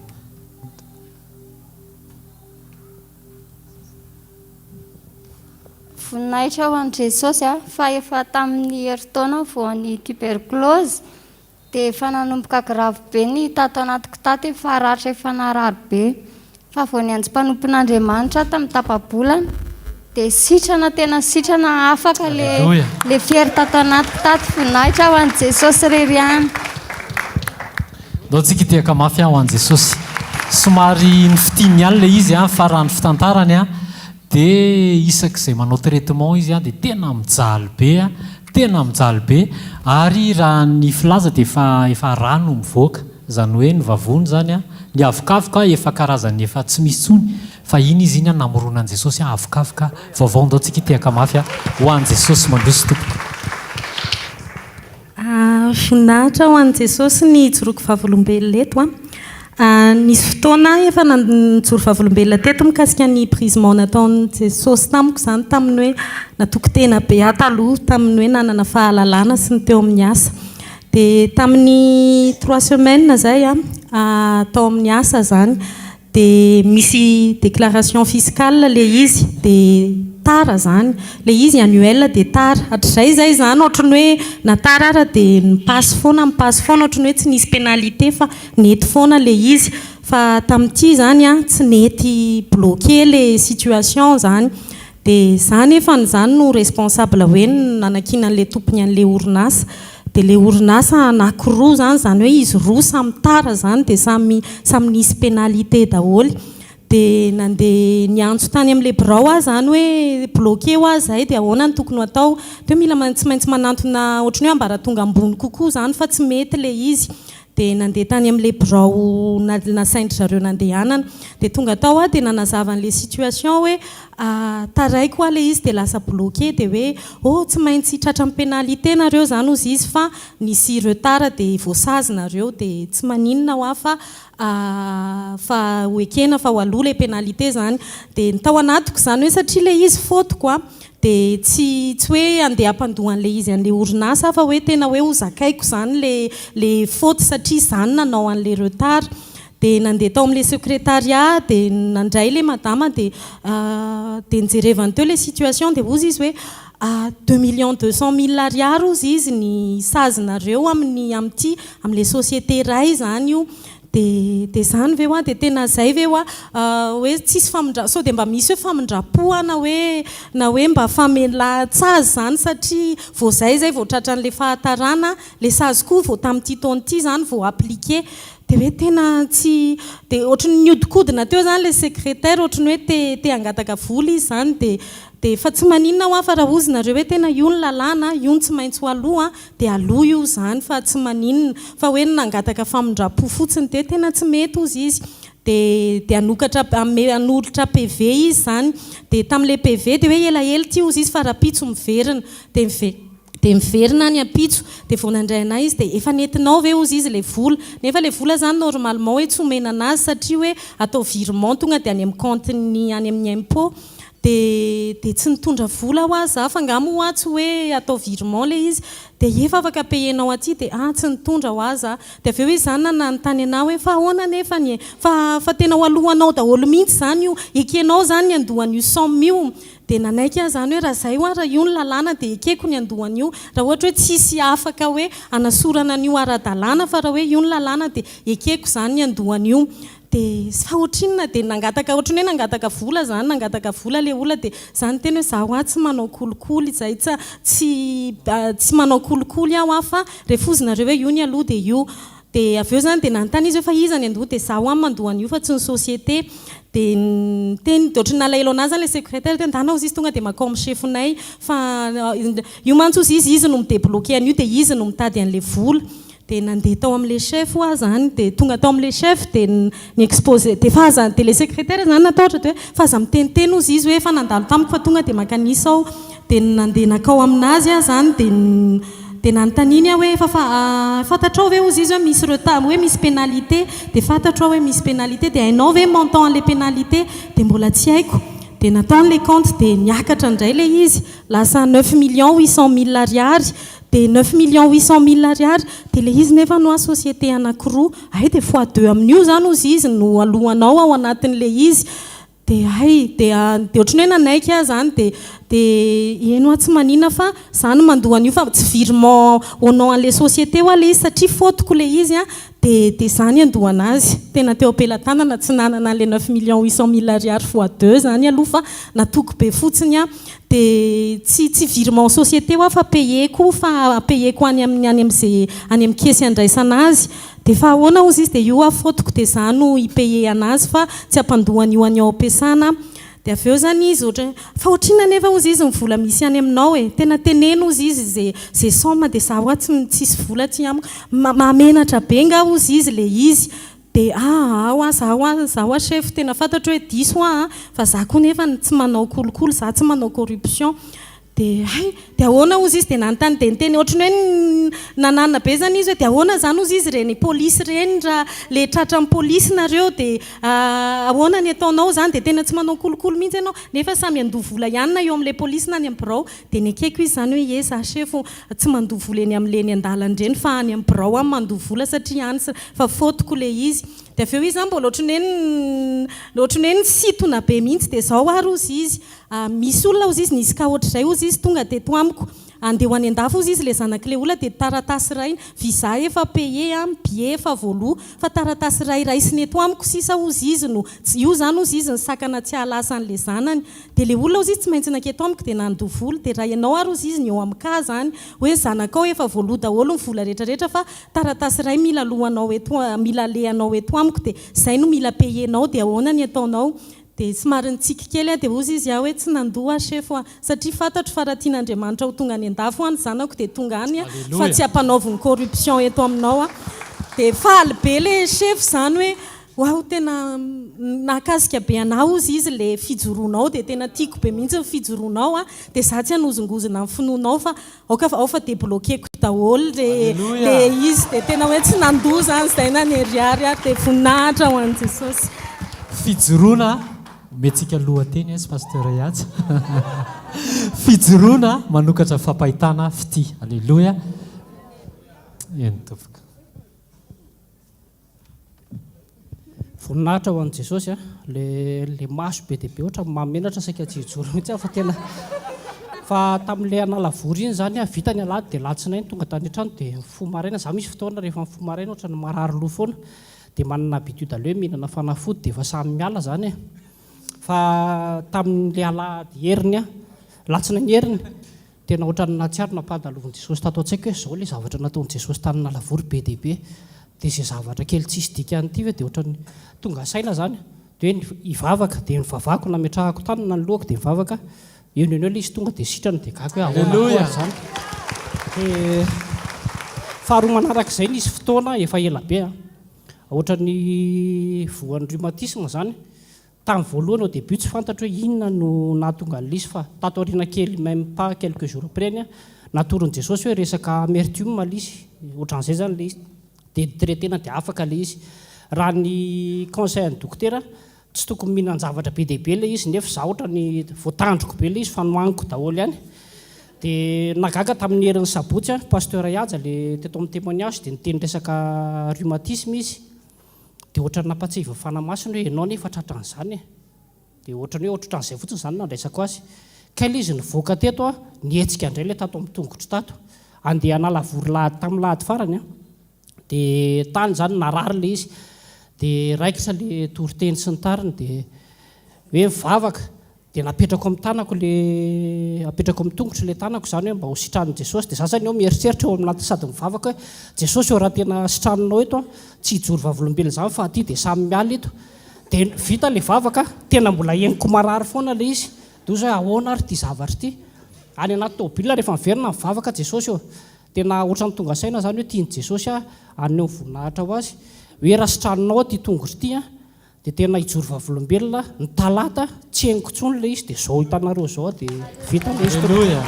Voninahitra ho an'i Jesosy a, fa efa tamin'ny herintaona voan'ny tuberculose dia efa nanomboka grave be ny tato anatiko tato efa ratra efa narary be fa vao niantso mpanompon'Andriamanitra aho tamin'ny tapa-bolana dia sitrana tena sitrana afaka le Aleloia. le fery tato anatiko tato voninahitra ho an'i Jesosy irery ihany. Ndao tsika hitehaka mafy ho an'i Jesosy. Somary nifitiny ihany ilay izy fa raha ny fitantarany dia isak'izay manao traitement izy dia tena mijaly be, tena mijaly be ary raha ny filaza dia efa efa rà no mivoaka, izany hoe ny vavony izany, ny avokavoka efa karazany efa tsy misy intsony fa iny izy iny namoronan'i Jesosy avokavoka vaovao. Ndao tsika hitehaka mafy ho an'i Jesosy mandroso tompoko. Voninahitra ho an'i Jesosy ny hijoroako vavolombelona eto an. Nisy fotoana aho efa nijoro vavolombelona teto mikasika ny brisement nataon'i Jesosy tamiko izany tamin'ny hoe natoky tena be aho taloha tamin'ny hoe nanana fahalalana sy ny teo amin'ny asa. Dia tamin'ny trois semaines izay an, tao amin'ny asa izany. Dia misy déclaration fiscale le izy dia tara zany, le izy annuel dia tara, hatrizay zay zany ohatry ny hoe na tara ara dia mi-passe foana mi-passe foana ohatry ny hoe tsy nisy pénalité fa nety foana le izy, fa tamin'ity zany an tsy nety bloqué le situation zany, Dia za nefany zany no responsable hoe nanakiana an'le tompony an'le orinasa. Dia le orinasa anakiroa zany, zany hoe izy roa samy tara zany dia samy samy nisy pénalité daholo. Dia nandeha niantso tany amin'le birao aho zany hoe bloqué hoa zay dia ahoana no tokony ho atao. Dia hoe mila tsy maintsy manantona ohatran'ny hoe ambaratonga ambony kokoa zany fa tsy mety le izy. Dia nandeha tany amin'ilay birao nasain-dry zareo nandehanana. Dia tonga tao aho dia nanazava an'ilay situation hoe taraiky hoa ilay izy dia lasa bloqué dia hoe oh tsy maintsy tratran'ny pénalité nareo izany hozy izy fa nisy retard dia voasazy nareo dia tsy maninona hoa fa fa ho ekena fa ho aloa ilay pénalité izany. Dia ny tao anatiko izany hoe satria ilay izy faute-ko a. Dia tsy tsy hoe handeha hampandoa an'ilay izy an'ilay orinasa aho fa hoe tena hoe ho zakaiko izany ilay ilay faute satria izaho no nanao an'ilay retard. Dia nandeha tao amin'ilay secrétariat dia nandray ilay madama dia dia nijerevany teo ilay situation dia hozy izy hoe deux millions deux cent mille ariary hozy izy ny sazinareo amin'ny amin'ity amin'ilay société iray izany io. Dia dia izany ve hoa? Dia tena izay ve hoa? Hoe tsisy famindra, sao dia mba misy hoe famindram-po na hoe na hoe mba famelan-tsazy izany satria vao izay izay vao tratran'ilay fahatarana, ilay sazy koa vao tamin'ity taona ity izany vao appliquer. Dia hoe tena tsy, dia ohatry ny nihodinkodina teo izany ilay secrétaire, ohatry ny hoe te te hangataka vola izy izany dia dia fa tsy maninona hoa fa raha hozy nareo hoe tena io ny lalàna, io no tsy maintsy ho aloha dia aloha io izany fa tsy maninona fa hoe ny nangataka famindram-po fotsiny dia tena tsy mety hozy izy. Dia dia hanokatra hanome hanolotra PV izy izany. Dia tamin'ilay PV dia hoe elaela ity hozy izy fa rahampitso miverina. Dia mive dia miverina ny ampitso. Dia vao nandray anay izy dia efa nentinao ve hozy izy ilay vola. Nefa ilay vola izany normalement hoe tsy omena anazy satria hoe atao virement tonga dia any amin'ny compte-ny any amin'ny impot. Dia dia tsy nitondra vola hoa za fa nga moa hoa tsy hoe atao virement ilay izy. Dia efa afaka payer-nao aty dia ah tsy nitondra hoa za. Dia avy eo izy izany nanontany anah hoe fa ahoana anefany e? Fa fa tena ho alohanao daholo mihitsy izany io, ekenao izany ny handoa an'io somme io? Dia nanaiky aho izany hoe raha izay hoa raha io ny lalàna dia ekeko ny handoa an'io, raha ohatra hoe tsisy afaka hoe hanasorana an'io ara-dalàna fa raha hoe io ny lalàna dia ekeko izany ny handoa an'io. Dia fa ohatrinona? Dia nangataka ohatran'ny hoe nangataka vola izany, nangataka vola ilay olona dia izaho niteny hoe izaho hoa tsy manao kolikoly izay, tsy tsy tsy manao kolikoly aho hoa fa refozinareo hoe io ny aloha dia io. Dia avy eo izany dia nanontany izy hoe fa iza ny handoa? Dia izaho hoa mandoa an'io fa tsy ny société. Dia niteny, dia ohatran'ny nalahelo an'ahy izany ilay secrétaire hoe ndana hozy izy tonga dia mankao amin'ny chef-nay fa io mantsy hozy izy, izy no mi-débloquer an'io dia izy no mitady an'ilay vola. Dia nandeha tao amin'ilay chef hoa zany, dia tonga tao amin'ilay chef dia ni-exposer, dia fa aza, dia ilay secrétaire zany natahotra dia hoe fa aza miteniteny hozy izy hoe efa nandalo tamiko fa tonga dia mankanisa aho, dia nandeha nankao aminazy aho zany dia dia nanontaniany aho hoe efa fa fantatrao ve hozy izy hoe misy retard, hoe misy pénalité, dia fantatro aho hoe misy pénalité, dia hainao ve montant an'ilay pénalité, dia mbola tsy haiko, dia nataony ilay compte dia niakatra indray ilay izy, lasa neuf millions huit cent mille ariary, Dia neuf millions huit cent mille ariary, dia ilay izy nefa no société anankiroa, hay dia fois deux amin'io izany hozy izy no alohanao ao anatin'ilay izy, dia hay dia dia ohatran'ny hoe nanaiky aho izany dia dia eny hoa tsy manina fa za no mandoa an'io fa tsy virement au nom an'ilay société hoa ilay izy satria faute-ko ilay izy an, dia dia za ny handoa an'azy, tena teo am-pelatanana tsy nanana an'ilay neuf millions huit cent mille ariary fois deux izany aloha fa natoky be fotsiny aho. Dia tsy tsy virement société hoa fa payer-ko fa payer-ko any amin'ny any amin'izay any amin'ny caisse andraisana azy. Dia fa ahoana hozy izy dia io hoa faute-ko dia za no hi-payer anazy fa tsy hampandoa an'io any ao am-piasana aho. Dia avy eo izany izy ohatra fa ohatrinona anefa hozy izy ny vola misy any aminao e? Tena teneno hozy izy ze ze somme dia za hoa tsy tsisy vola aty amiko. Mahamenatra be nga hozy izy le izy. Dia aa hoa za hoa za hoa chef tena fantatro hoe diso hoa a, fa za koa nefa tsy manao kolikoly za tsy manao corruption. Dia hay, dia ahoana hozy izy dia nanontany dia niteny ohatran'ny hoe nananina be zany izy hoe dia ahoana zany hozy izy ireny polisy ireny raha le tratran'ny polisy nareo dia ahoana ny ataonao zany dia tena tsy manao kolikoly mihitsy ianao nefa samy handoa vola ihany na eo amin'ilay polisy na any amin'ny birao dia nekeko izy zany hoe ie za chef Tsy mandoa vola eny amin'ilay eny an-dalana ireny fa any amin'ny birao aho mandoa vola satria any fa faute-ko ilay izy. Dia avy eo izy mbola ohatran'ny hoe ohatran'ny hoe nisintona be mihitsy dia izao ary hozy izy, misy olona hozy izy nisy cas ohatr'izay hozy izy tonga teto amiko, handeha ho any an-dafy hozy izy ilay zanak'ilay olona dia taratasy iray, visa efa payé an, billet efa voaloa, fa taratasy iray raisina eto amiko sisa hozy izy no, io izany hozy izy ny sakana tsy hahalasa an'ilay zanany. Dia le olona ozy izy tsy maintsy nanketo amiko dia nandoa vola, dia raha ianao ary ozy izy ny eo amin'ny cas zany, hoe ny zanakao efa voaloa daholo ny vola rehetra rehetra fa taratasy iray mila alohanao eto mila alehanao eto amiko dia zay no mila payer-nao dia ahoana ny ataonao? Dia somary nitsiky kely aho dia ozy izy aho hoe tsy nandoa aho chef a, satria fantatro fa raha tian'Andriamanitra ho tonga any an-dafy hoa ny zanako dia tonga any fa tsy ampanaoviny corruption eto aminao aho. Dia faly be le chef zany hoe Waouh tena nahakasika be anah ozy izy le fijoroanao dia tena tiako be mihitsy ny fijoroanao a dia za tsy hanozongozona ny finoanao fa aoka ao fa debloqueko daholo le le izy dia tena hoe tsy nandoa zany zay na ny ariary ary dia voninahitra ho an'i Jesosy. Fijoroana, omentsika lohateny izy Pasteur Ihaja. Fijoroana manokatra fampahitana fitia. Aleloia. Eny tompoko. Voninahitra ho an'i Jesosy a! Le le maso be dia be ohatran'ny mahamenatra saika tsy hijoro mihitsy aho fa tena fa tamin'ilay Analavory iny izany aho vita ny alahady dia alatsinainy tonga tany an-trano dia mifoha maraina, za misy fotoana rehefa mifoha maraina ohatran'ny marary loha foana dia manana habitude le hoe mihinana fanafody dia efa samy miala izany e! Fa tamin'ilay alahady heriny aho, alatsinainy heriny Tena ohatran'ny nahatsiaro nampandalovin'i Jesosy tato an-tsaiko hoe izao ilay zavatra nataon'i Jesosy tany Analavory be dia be. Dia izay zavatra kely tsisy dikany ity ve dia ohatran'ny tonga saina izany. Dia hoe hivavaka, dia nivavahako nametrahako tanana ny lohako dia nivavaka, eo no eo ilay izy tonga dia sitrana dia gaga hoe ahoana koa ary izany. Dia faharoa manarak'izay nisy fotoana efa ela be an. Ohatran'ny voan'ny rhumatisme izany. Tamin'ny voalohany au début tsy fantatro hoe inona no nahatonga an'ilay izy fa tato aoriana kely même pas quelques jours après ny natoron'i Jesosy hoe resaka amertume ilay izy, ohatran'izay izany ilay izy. Dia ni-traiter-na dia afaka ilay izy. Raha ny conseil an'ny dokotera, tsy tokony mihinan-javatra be dia be ilay izy nefa izaho ohatran'ny voatandriko be ilay izy fa nohaniko daholo ihany. Dia nahagaga tamin'ny herin'ny sabotsy an, Pasteur Ihaja ilay teto amin'ny témoignage dia niteny resaka rhumatisme izy. Dia ohatran'ny nampatsiahivin'ny Fanahy Masina hoe ianao anie efa tratran'izany e. Dia ohatran'ny hoe ohatrohatran'izay fotsiny izany no nandraisako azy. Kay ilay izy nivoaka teto an, nihetsika indray ilay tato amin'ny tongotro tato. Andeha hanala vory lahady tamin'ny lahady farany an. Dia tany izany narary ilay izy. Dia raikitra ilay toriteny sy ny tariny dia hoe mivavaka. Dia napetrako amin'ny tanako le, apetrako amin'ny tongotro le tanako izany hoe mba ho sitranin'i Jesosy. Dia za zany eo mieritreritra eo anaty sady mivavaka hoe, Jesosy ô raha tena sitraninao eto aho, tsy hijoro vavolombelona izany fa aty dia samy miala eto. Dia vita le vavaka, tena mbola henoko marary foana le izy. Dia hoy za hoe ahoana ary ity zavatra ity. Any anaty tômôbila rehefa miverina mivavaka, Jesosy ô, tena ohatran'ny tonga saina zany hoe tian'i Jesosy aho haneho voninahitra ho azy, hoe raha sitraninao aho ity tongotro ity an, Dia tena hijoro vavolombelona aho, ny talata tsy henoko intsony ilay izy dia izao hitanareo izao aho dia vita ilay izy tompoko. Aleloia!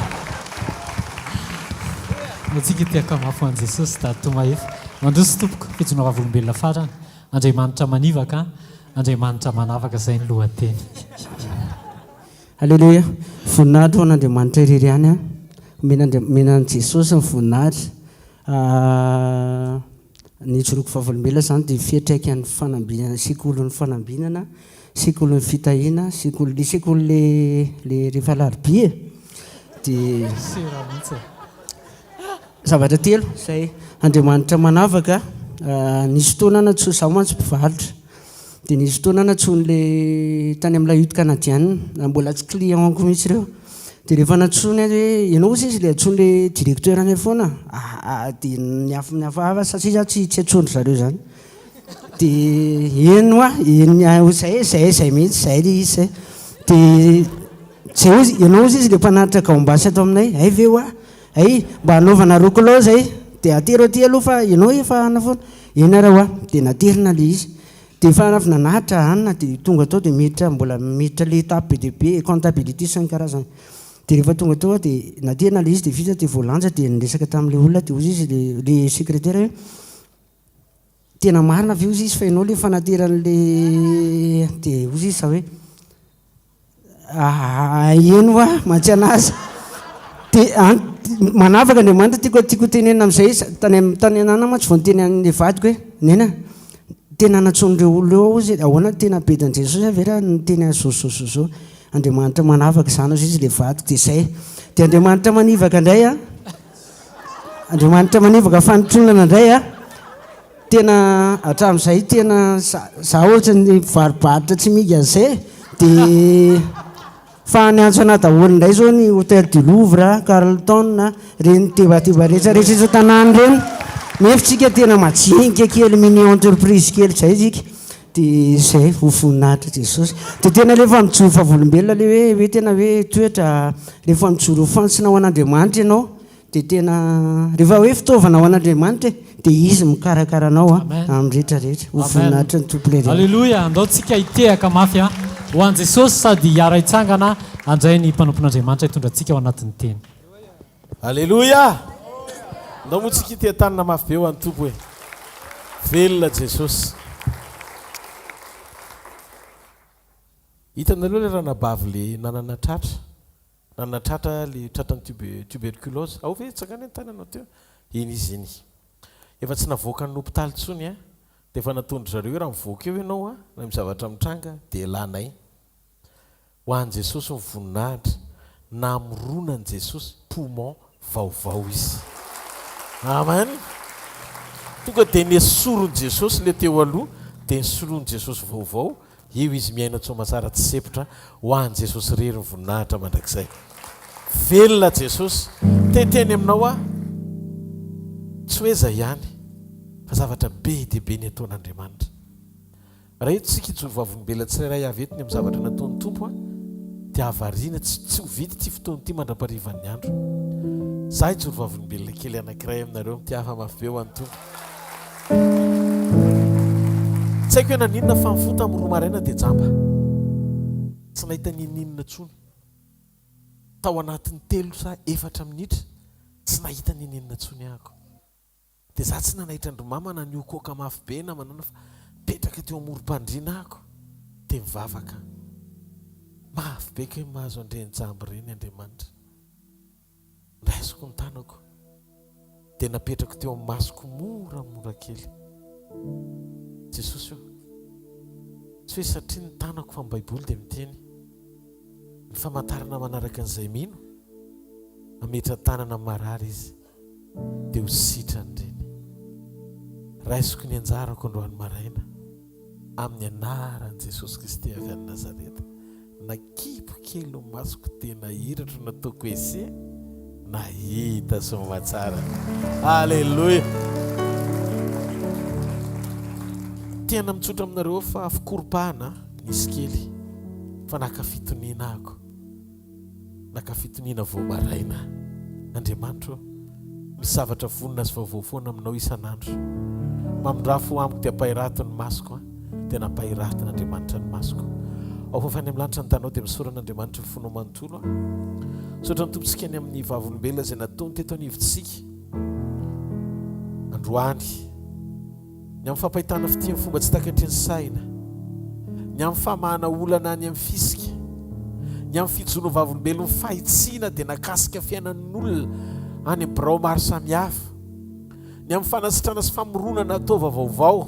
Antsika ity akamafo an'i Jesosy Dadatoa Mahefa. Mandroso tompoko, fijoroana vavolombelona farany. Andriamanitra manivaka, Andriamanitra manavaka izay ny lohateny. Aleloia! Voninahitra ho an'Andriamanitra irery ihany an! Omena omena an'i Jesosy ny voninahitra. Ny ijoroako vavolombelona izany dia fiantraikan'ny fanambinana, sekolin'ny fanambinana, sekolin'ny fitahiana, sekoly, le sekoly le le rehefa alarobia e! Dia Sera mihitsy e. Zavatra telo izay Andriamanitra manavaka, nisy fotoana nantsoa, izaho mantsy mpivarotra, dia nisy fotoana nantsoin'ilay tany amin'ilay hutte canadienne, mbola tsy client-ko mihitsy ireo, dia rehefa nantsoiny aho hoe ianao hozy izy ilay antsoin'ilay directeur anay foana, aa dia nihafahafa satria izaho tsy tsy antsoin-dry zareo izany, dia eny hoa, eny izay izay izay mihitsy, izay ilay izy izay, dia izay hozy, ianao hozy izy ilay mpanatitra gaombasy ato aminay, hay ve hoa, hay mba hanaovana roa kilao izay, dia atero aty aloha fa ianao efa hanana foana, eny ary hoa, dia naterina ilay izy. Dia efa avy nanahatra anona dia tonga tao dia miditra mbola miditra le étape be dia be comptabilité sy ny karazany. Dia rehefa tonga tao aho dia naterina ilay izy dia vita dia voalanja dia niresaka tamin'ilay olona dia hozy izy le le secrétaire hoe tena marina ve hozy izy fa ianao le fanateran'le dia hozy izy za hoe Aa eny hoa, mantsy anazy. Dia an, manavaka Andriamanitra tiako tiako ho tenenina amin'izay izy, tany am- tany anana mantsy vao niteny an'ilay vadiko hoe, Nena, tena nantsoin'ireo olona ireo aho hozy, ahoana tena bedin'i Jesosy aho ve raha niteny an'izao sy izao sy izao. Andriamanitra manavaka izany hozy izy ilay vadiko, dia izay. Dia Andriamanitra manivaka indray an, Andriamanitra manivaka fanotronana indray an. Tena hatramin'izay tena za ohatran'ny mpivarobarotra tsy miga an'izay dia fa niantso anah daholo indray zao ny Hotel du Louvre, Carlton, ireny tebateba rehetra rehetra eto an-tanàna ireny nefa tsika tena majinika kely mini entreprise kely zay tsika dia zay ho voninahitra Jesosy dia tena rehefa mijoro vavolombelona le hoe hoe tena hoe toetra rehefa mijoro ho fantsona ho an'Andriamanitra ianao Dia tena rehefa hoe fitaovana ho an'Andriamanitra e, dia Izy mikarakara anao a, amin'ny rehetra rehetra. Ho voninahitry ny Tompo lehibe. Aleloia! Andao tsika hitehaka mafy a, ho an'i Jesosy sady hiara-hitsangana handray ny mpanompon'Andriamanitra hitondra antsika ao anatin'ny teny. Aleloia! Andao moa tsika hiteha-tanana mafy be ho an'ny Tompo e! Velona Jesosy. Hitanareo ilay ranabavy le nanana tratra? Nanatratra le tratran'ny tube tuberculose. Ao ve tsangana ny tananao teo? Iny izy iny. Efa tsy navoakan'ny hopitaly intsony an. Dia efa nataon-dry zareo hoe raha mivoaka eo ianao an, raha misy zavatra mitranga dia elanay. Ho an'i Jesosy ny voninahitra. Namoronan'i Jesosy poumon vaovao izy. Amen. Tonga dia nesorin'i Jesosy le teo aloha dia nosoloin'i Jesosy vaovao. Eo izy miaina tsoamatsara tsy sepotra ho an Jesosy irery ny voninahitra mandrakizay. Velona Jesosy. Te hiteny aminao aho, tsy hoe izay ihany, fa zavatra be dia be ny ataon'Andriamanitra. Raha eto isika hijoro vavolombelona tsirairay avy eto ny amin'ny zavatra nataon'ny Tompo dia hahavariana, tsy tsy ho vita ity fotoana ity mandra-paharivan'ny andro. Za hijoro vavolombelona kely anankiray aminareo, mitiafa mafy be ho an'ny Tompo. Tsy haiko hoe naninona fa nifoha tamin'ny roa maraina dia jamba. Tsy nahita n'inon'inona intsony. Tao anatin'ny telo sa efatra minitra, tsy nahita n'inon'inona intsony ahako. Dia za tsy nanaitra an-dry mama na nihokohoka mafy be na manana fa nipetraka teo amorom-pandriana ahako dia nivavaka. Mafy be kay mahazo an'ireny jamba ireny Andriamanitra. Raisiko ny tanako dia napetrako teo amin'ny masoko moramora kely. Jesosy ô, tsy hoe satria ny tanako fa ny Baiboly dia miteny ny famantarana manaraka an'izay mino, mametra-tanana amin'ny marary izy dia ho sitrany ireny. Raisiko ny anjarako androany maraina. Amin'ny anaran'i Jesosy Kristy avy any Nazareta. Nakimpy kely ny masoko dia nahiratro nataoko essai, nahita soamatsara. Aleloia! Tena mitsotra aminareo fa fikoropahana nisy kely fa naka fitoniana ako. Naka fitoniana vao maraina. Andriamanitra ô, misy zavatra vonona sy vaovao foana aminao isan'andro. Mamindrà fo amiko dia ampahirato ny masoko an. Dia nampahiratin'Andriamanitra ny masoko. Ao fa any amin'ny lanitra ny tanao dia misaora an'Andriamanitra ny fonao manontolo an. Misaotra ny Tompontsika ny amin'ny vavolombelona izay nataony teto anivontsika androany. Ny amin'ny fampahitana fitia amin'ny fomba tsy takatry ny saina. Ny amin'ny famahana olana any amin'ny fisika. Ny amin'ny fijoroana vavolombelon'ny fahitsiana dia nakasika fiainan'olona any amin'ny birao maro samihafa. Ny amin'ny fanasitrana sy famoronana taova vaovao.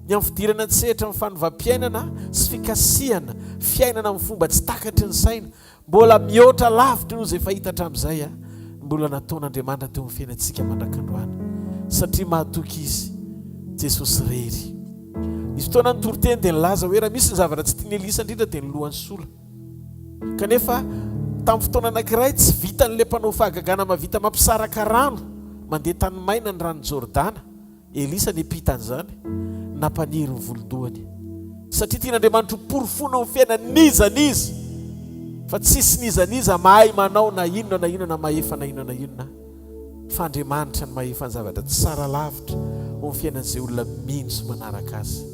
Ny amin'ny fidirana an-tsehatra amin'ny fanovam-piainana sy fikasihana fiainana amin'ny fomba tsy takatry ny saina Mbola mihoatra lavitra noho izay fahita hatramin'izay ny mbola nataon'Andriamanitra teo amin'ny fiainantsika mandrak'androany, satria mahatoky Izy, Jesosy irery. Nisy fotoana nitory teny dia nilaza hoe raha misy ny zavatra tsy tian'i Elisa indrindra dia ny lohany sola. Kanefa tamin'ny fotoana anankiray tsy vitan'ilay mpanao fahagagana mahavita mampisaraka rano mandeha tany maina ny ranon'i Jordana, Elisa niampita an'izany, nampaniry ny volon-dohany. Satria tian'Andriamanitra ho porofoina ao amin'ny fiainany n'iza n'iza fa tsisy n'iza n'iza mahay manao na inona na inona na mahefa na inona na inona fa Andriamanitra no mahefa ny zavatra tsara lavitra ao amin'ny fiainan'izay olona mino sy manaraka Azy.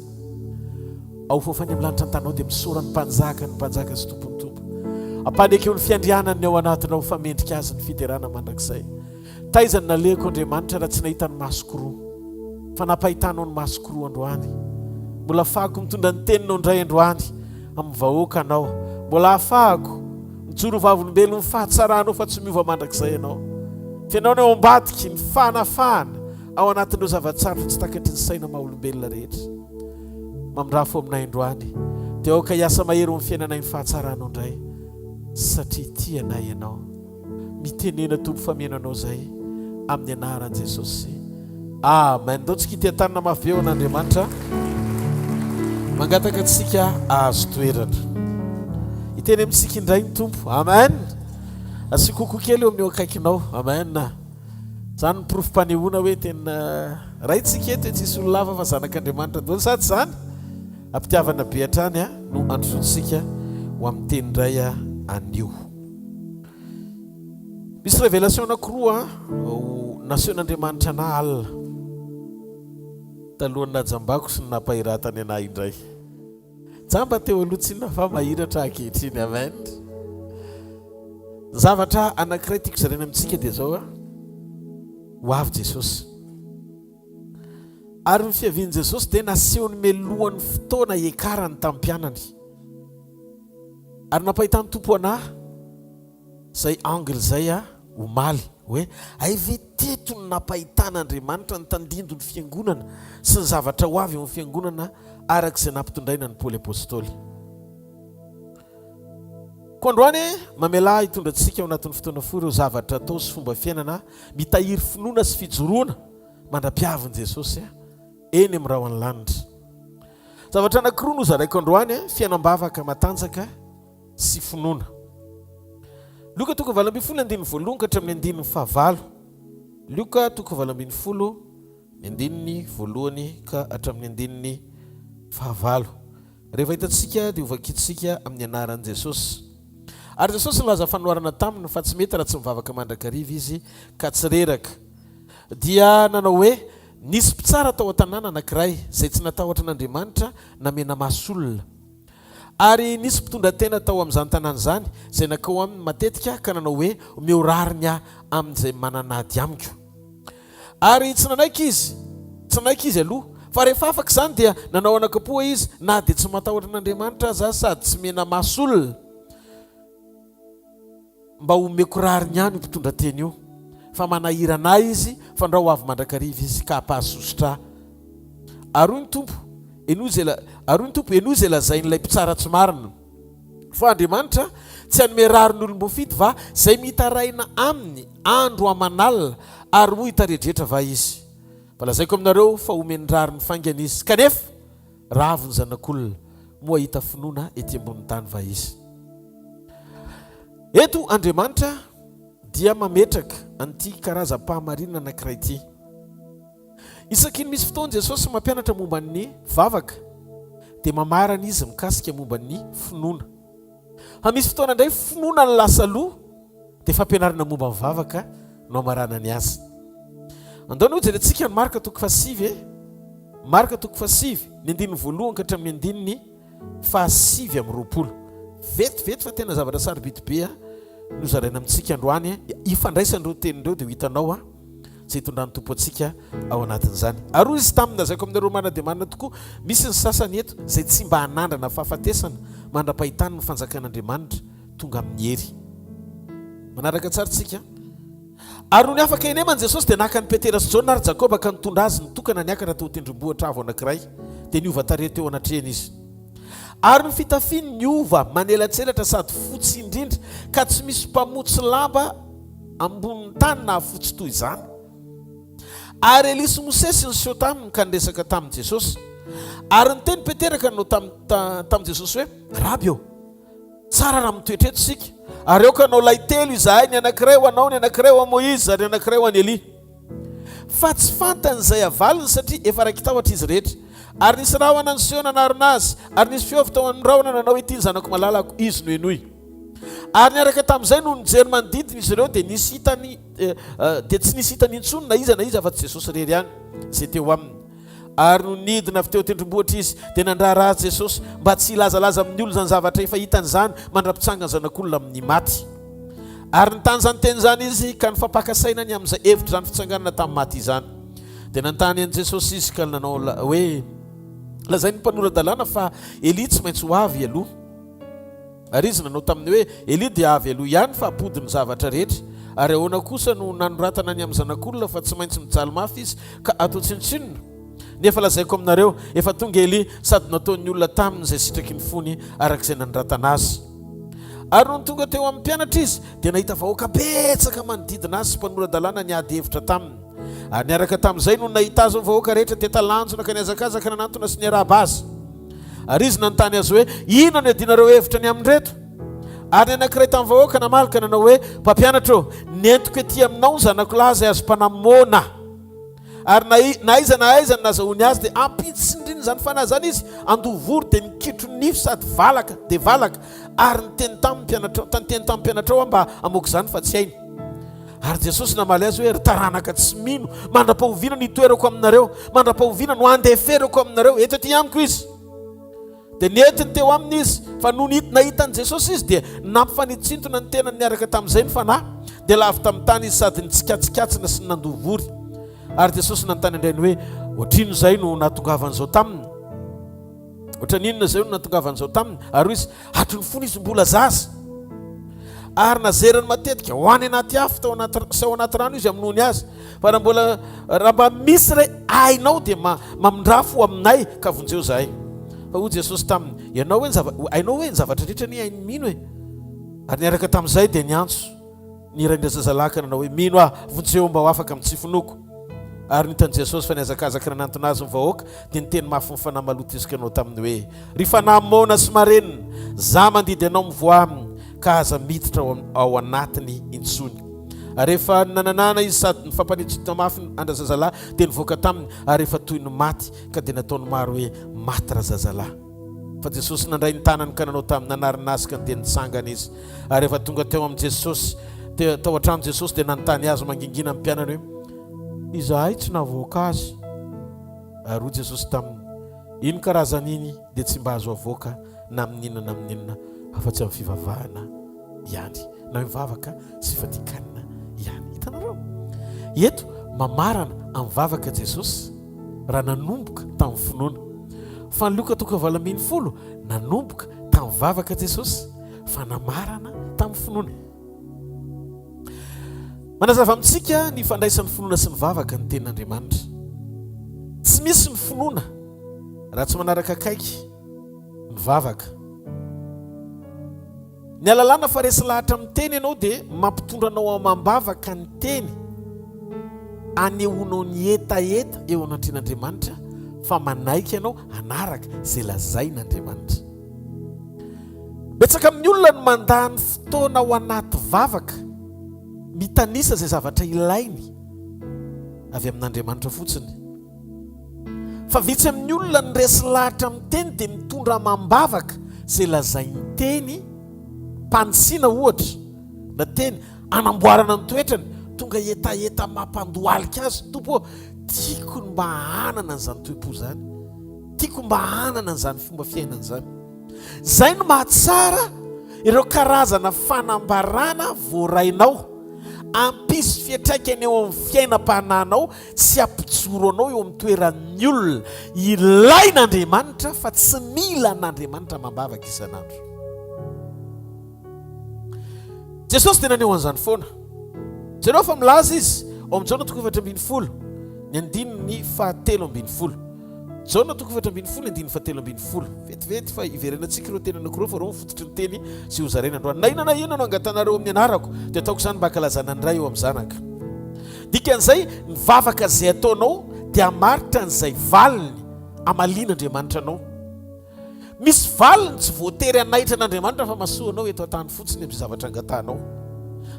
Ao fofany amin'ny lanitra an-tanao dia misaora ny Mpanjaka ny Mpanjaka sy Tompon'ny Tompo. Ampanekeo ny fiandrianany ny ao anatinao fa mendrika Azy ny fiderana mandrakizay. Taiza no nalehako Andriamanitra raha tsy nahita ny masoko roa? Fa nampahitanao ny masoko roa androany. Mbola afahako mitondra ny teninao indray androany amin'ny vahoakanao. Mbola afahako mijoro vavolombelon'ny fahatsaranao fa tsy miova mandrakizay ianao. F'ianao no ao ambadiky ny fanafahana ao anatin'ireo zava-tsarotra tsy takatry ny saina maha olombelona rehetra. Mamindrafo aminay androany. Dia aoka hiasa mahery ao amin'ny fiainanay ny fahatsaranao indray satria tia anay ianao. Mitenena Tompo fa mihaino anao zay amin'ny anaran Jesosy. Amen. Ndao tsika hiteha-tanana mafy be ho an'Andriamanitra. Mangataka antsika ahazo toerana. Hiteny amintsika indray ny Tompo. Amen. Asio kokoa kely eo amin'ny eo akaikinao. Amen. Zany ny porofom-panehoana hoe tena raintsika eto e, tsisy olona hafa fa zanak'Andriamanitra daholo sa tsy zany? Ampitiavana be hatrany no androsoantsika ho amin'ny teny indray anio. Misy révélation anakiroa nasehon'Andriamanitra anah alina talohan'ny nahajambako sy ny nampahiratany anah indray. Jamba teo aloha tsinona fa mahiratra ankehitriny. Amen. Ny zavatra anankiray tiako zaraina amintsika dia izao a, ho avy Jesosy. Ary ny fiavian'i Jesosy dia nasehony melohan'ny fotoana hiakarany tamin'ny mpianany. Ary nampahitan'ny Tompo anah izay angle izay aho omaly hoe hay ve teto no nampahitan'Andriamanitra ny tandindon'ny fiangonana sy ny zavatra ho avy eo amin'ny fiangonana araka izay nampitondraina an'i Paoly Apostoly. Koa androany mamelà ahy hitondra antsika ao anatin'ny fotoana fohy ireo zavatra atao sy fomba fiainana mitahiry finoana sy fijoroana mandra-piavin'i Jesosy eny amin'ny rahon'ny lanitra. Zavatra anankiroa no zaraiko androany, fiainam-bavaka matanjaka sy finoana. Lioka toko 18 andininy voalohany ka hatramin'ny andininy fahavalo. Lioka toko 18 ny andininy voalohany ka hatramin'ny andininy fahavalo. Rehefa hitantsika dia hovakintsika amin'ny anaran'i Jesosy. Ary Jesosy nilaza fanoharana taminy fa tsy mety raha tsy mivavaka mandrakariva izy ka tsy reraka. Dia nanao hoe. Nisy mpitsara tao an-tanàna anankiray, izay tsy natahotra an'Andriamanitra na mena-maso olona. Ary nisy mpitondra tena tao amin'izany tanàna izany, izay nankao aminy matetika ka nanao hoe, Omeo rariny ahy amin'izay manan'ady amiko. Ary tsy nanaiky izy, tsy nanaiky izy aloha. Fa rehefa afaka izany dia nanao anakam-po izy, na dia tsy matahotra an'Andriamanitra aza sady tsy mena-maso olona. Mba omeko rariny ihany io mpitondra teny io, fa manahirana ahy izy, fandrao ho avy mandrakariva izy ka hampahasosotra ahy. Ary hoy ny Tompo, Henoy izay, ary hoy ny Tompo, Henoy izay lazain'ilay mpitsara tsy marina. Fa Andriamanitra tsy hanome rariny olom-boafidy va, izay mitaraina aminy andro aman'alina, ary moa hitaredretra va izy? Fa lazaiko aminareo fa homeny rariny faingana izy. Kanefa, raha avy ny Zanak'olona, moa hahita finoana ety ambonin'ny tany va izy? Eto Andriamanitra dia mametraka an'ity karazam-pahamarinana anankiray ity. Isaky ny misy fotoana Jesosy mampianatra momba ny vavaka dia mamarana Izy mikasika momba ny finoana. Fa misy fotoana indray finoana ny lasa aloha dia fampianarana momba ny vavaka no amaranany azy. Andao anie hojerentsika ny Marka toko fahasivy e. Marka toko fahasivy, ny andininy voalohany ka hatramin'ny andininy faha-29. Vetivety fa tena zavatra sarobidy be no zaraina amintsika androany. Ifandraisan'ireo teny ireo dia ho hitanao izay hitondran'ny Tompo antsika ao anatin'izany. Ary hoy Izy taminy, Lazaiko aminareo marina dia marina tokoa, misy ny sasany eto izay tsy mba hanandrana fahafatesana mandra-pahitany ny fanjakan'Andriamanitra tonga amin'ny hery. Manaraka tsara isika. Ary nony afaka henemana Jesosy dia naka an'i Petera sy Jaona ary Jakoba ka nitondra azy nitokana niakatra teo an-tendrombohitra avo anankiray, dia niova tarehy teo anatrehany izy. Ary ny fitafiany niova manelatselatra sady fotsy indrindra, ka tsy misy mpamotsy lamba ambonin'ny tany nahafotsy toy izany. Ary Elia sy Mosesy niseho taminy ka niresaka tamin'i Jesosy. Ary niteny Petera ka nanao tamin'i Jesosy hoe, Raby ô, Tsara raha mitoetra eto isika, ary aoka hanao lay telo izahay, ny anankiray ho anao, ny anankiray ho an'i Môizy, ary ny anankiray ho an'i Elia. Fa tsy fantany izay havaliny, satria efa raiki-tahotra izy rehetra. Ary nisy rahona niseho nanarona azy, ary nisy feo avy tao amin'ny rahona nanao hoe, Ity ny Zanako malalako, Izy no henoy. Ary niaraka tamin'izay, nony nijery manodidina izy ireo, dia nisy hitany, dia tsy nisy hitany intsony na iza na iza afa-tsy Jesosy irery ihany, izay teo aminy. Ary nony nidina avy teo an-tendrombohitra izy, dia nandrara azy Jesosy mba tsy hilazalaza amin'ny olona izany zavatra efa hitany izany, mandra-pitsangan'ny Zanak'olona amin'ny maty. Ary nitany izany teny izany izy, ka nifampaka saina ny amin'izay hevitr'izany fitsanganana tamin'ny maty izany. Dia nanontany an'i Jesosy izy ka nanao hoe, Lazain'ny mpanora-dalàna fa Elia tsy maintsy ho avy aloha. Ary izy nanao taminy hoe, Elia dia avy aloha ihany fa hampody ny zavatra rehetra. Ary ahoana kosa no nanoratana ny amin'ny Zanak'olona fa tsy maintsy mijaly mafy izy ka atao tsinontsinona? Nefa lazaiko aminareo, efa tonga Elia, sady nataon'ny olona taminy izay sitraky ny fony araka izay nanoratana azy. Ary nony tonga teo amin'ny mpianatra izy, dia nahita vahoaka betsaka manodidina azy sy mpanora-dalàna niady hevitra taminy. Ary niaraka tamin'izay, nony nahita azy ny vahoaka rehetra, dia talanjona ka nihazakazaka nanantona sy niarahaba azy. Ary izy nanontany azy hoe, Inona no iadianareo hevitra ny amin'ireto? Ary ny anankiray tamin'ny vahoaka namaly ka nanao hoe, Mpampianatra ô, nentiko ety aminao ny zanako lahy izay azom-panahy moana. Ary na, na aiza na aiza no nazahoany azy, dia ampitsindriny izany fanahy izany izy, andovory, dia nikitro nify sady valaka dia valaka. Ary niteny tamin'ny mpianatrao, niteny tamin'ny mpianatrao aho mba hamoaka izany, fa tsy hainy. Ary Jesosy namaly azy hoe, Ry taranaka tsy mino, mandra-pahoviana no hitoerako aminareo? Mandra-pahoviana no handeferako aminareo? Ento aty amiko izy. Dia nentiny teo aminy izy, fa nony nahita an'i Jesosy izy, dia nampifanitsintona ny tenany niaraka tamin'izay ny fanahy, dia lavo tamin'ny tany izy sady nitsikatsikatsin sy nandoa vory. Ary Jesosy nanontany an-drainy hoe, Ohatrinona izay no nahatongavan'izao taminy? Ohatran'ny inona izay no nahatongavan'izao taminy? Ary hoy izy, Hatry ny fony izy mbola zaza. Ary nazerany matetika ho any anaty afo tao anaty sy ao anaty rano izy hamonoany azy. Fa raha mbola raha mba misy re hainao dia ma, mamindrafo ho aminay ka vonjeo izahay. Fa hoy Jesosy taminy, Ianao hoe ny zava, hainao hoe ny zavatra rehetra anie hain'ny mino e. Ary niaraka tamin'izay dia niantso. Ny rain-drazazalahy ka nanao hoe, Mino aho, vonjeo mba ho afaka amin'ny tsy finoako. Ary ny hitan'i Jesosy fa nihazakazaka nanantona azy ny vahoaka, dia niteny mafy ny fanahy maloto izy ka nanao taminy hoe, Ry fanahy moana sy marenina, za mandidy anao mivoaha aminy, ka aza miditra ao anatiny intsony. Ary rehefa nananana izy sady nifampanitsintona mafy an-drazazalahy, dia nivoaka taminy, ary efa toy ny maty, ka dia nataon'ny maro hoe, Maty razazalahy. Fa Jesosy nandray ny tanany ka nanao taminy, nanarina azy ka dia nitsangana izy. Ary rehefa tonga teo amin'i Jesosy, teo, tao an-trano Jesosy dia nanontany azy mangingina ny mpianany hoe, Izahay tsy navoaka azy. Ary hoy Jesosy taminy, Iny karazana iny dia tsy mba azo avoaka na amin'inona na amin'inona afa-tsy amin'ny fivavahana ihany, na mivavaka sy fadian-kanina ihany. Hitanareo? Eto, mamarana amin'ny vavaka Jesosy raha nanomboka tamin'ny finoana. Fa ny Lioka toko 18, nanomboka tamin'ny vavaka Jesosy fa namarana tamin'ny finoana. Manazava amintsika ny ifandraisan'ny finoana sy ny vavaka ny Tenin'Andriamanitra. Tsy misy ny finoana raha tsy manaraka akaiky ny vavaka. Ny alalàna fa resy lahatra amin'ny teny ianao dia mampitondra anao amam-bavaka ny teny anehoanao ny hetaheta eo anatrehan'Andriamanitra fa manaiky ianao hanaraka izay lazain'Andriamanitra. Betsaka amin'ny olona no mandany fotoana ao anaty vavaka mitanisa izay zavatra ilainy avy amin'Andriamanitra fotsiny. Fa vitsy amin'ny olona no resy lahatra amin'ny teny dia mitondra amam-bavaka izay lazain'ny teny, mpanisina ohatra, na teny anamboarana ny toetrany, tonga hetaheta mampandohalika azy, Tompo ô, tiako ny mba hanana an'izany toe-po izany. Tiako mba hanana an'izany fomba fiainana izany. Izay no mahatsara ireo karazana fanambarana voarainao. Hampisy fiantraikany eo amin'ny fiainam-panahinao sy hampijoro anao eo amin'ny toeran'ny olona ilain'Andriamanitra fa tsy mila an'Andriamanitra amam-bavaka isan'andro. Jesosy dia naneho an'izany foana. Jereo fa milaza izy ao amin'ny Jaona toko 14, ny andininy fahatelo ambin'ny folo. Jaona toko 14, ny andininy fahatelo ambin'ny folo. Vetivety fa hiverenantsika ireo teny anankiroa fa ireo no fototry ny teny izay hozaraina androany. Na inona na inona no angatanareo amin'ny anarako, dia ataoko izany mba hankalazana ny Ray eo amin'ny Zanaka. Dikan'izay, ny vavaka izay ataonao dia hamaritra an'izay valiny hamalian'Andriamanitra anao. Misy valiny tsy voatery hanaitra an'Andriamanitra fa mahasoa anao eto an-tany fotsiny amin'izay zavatra angatahanao.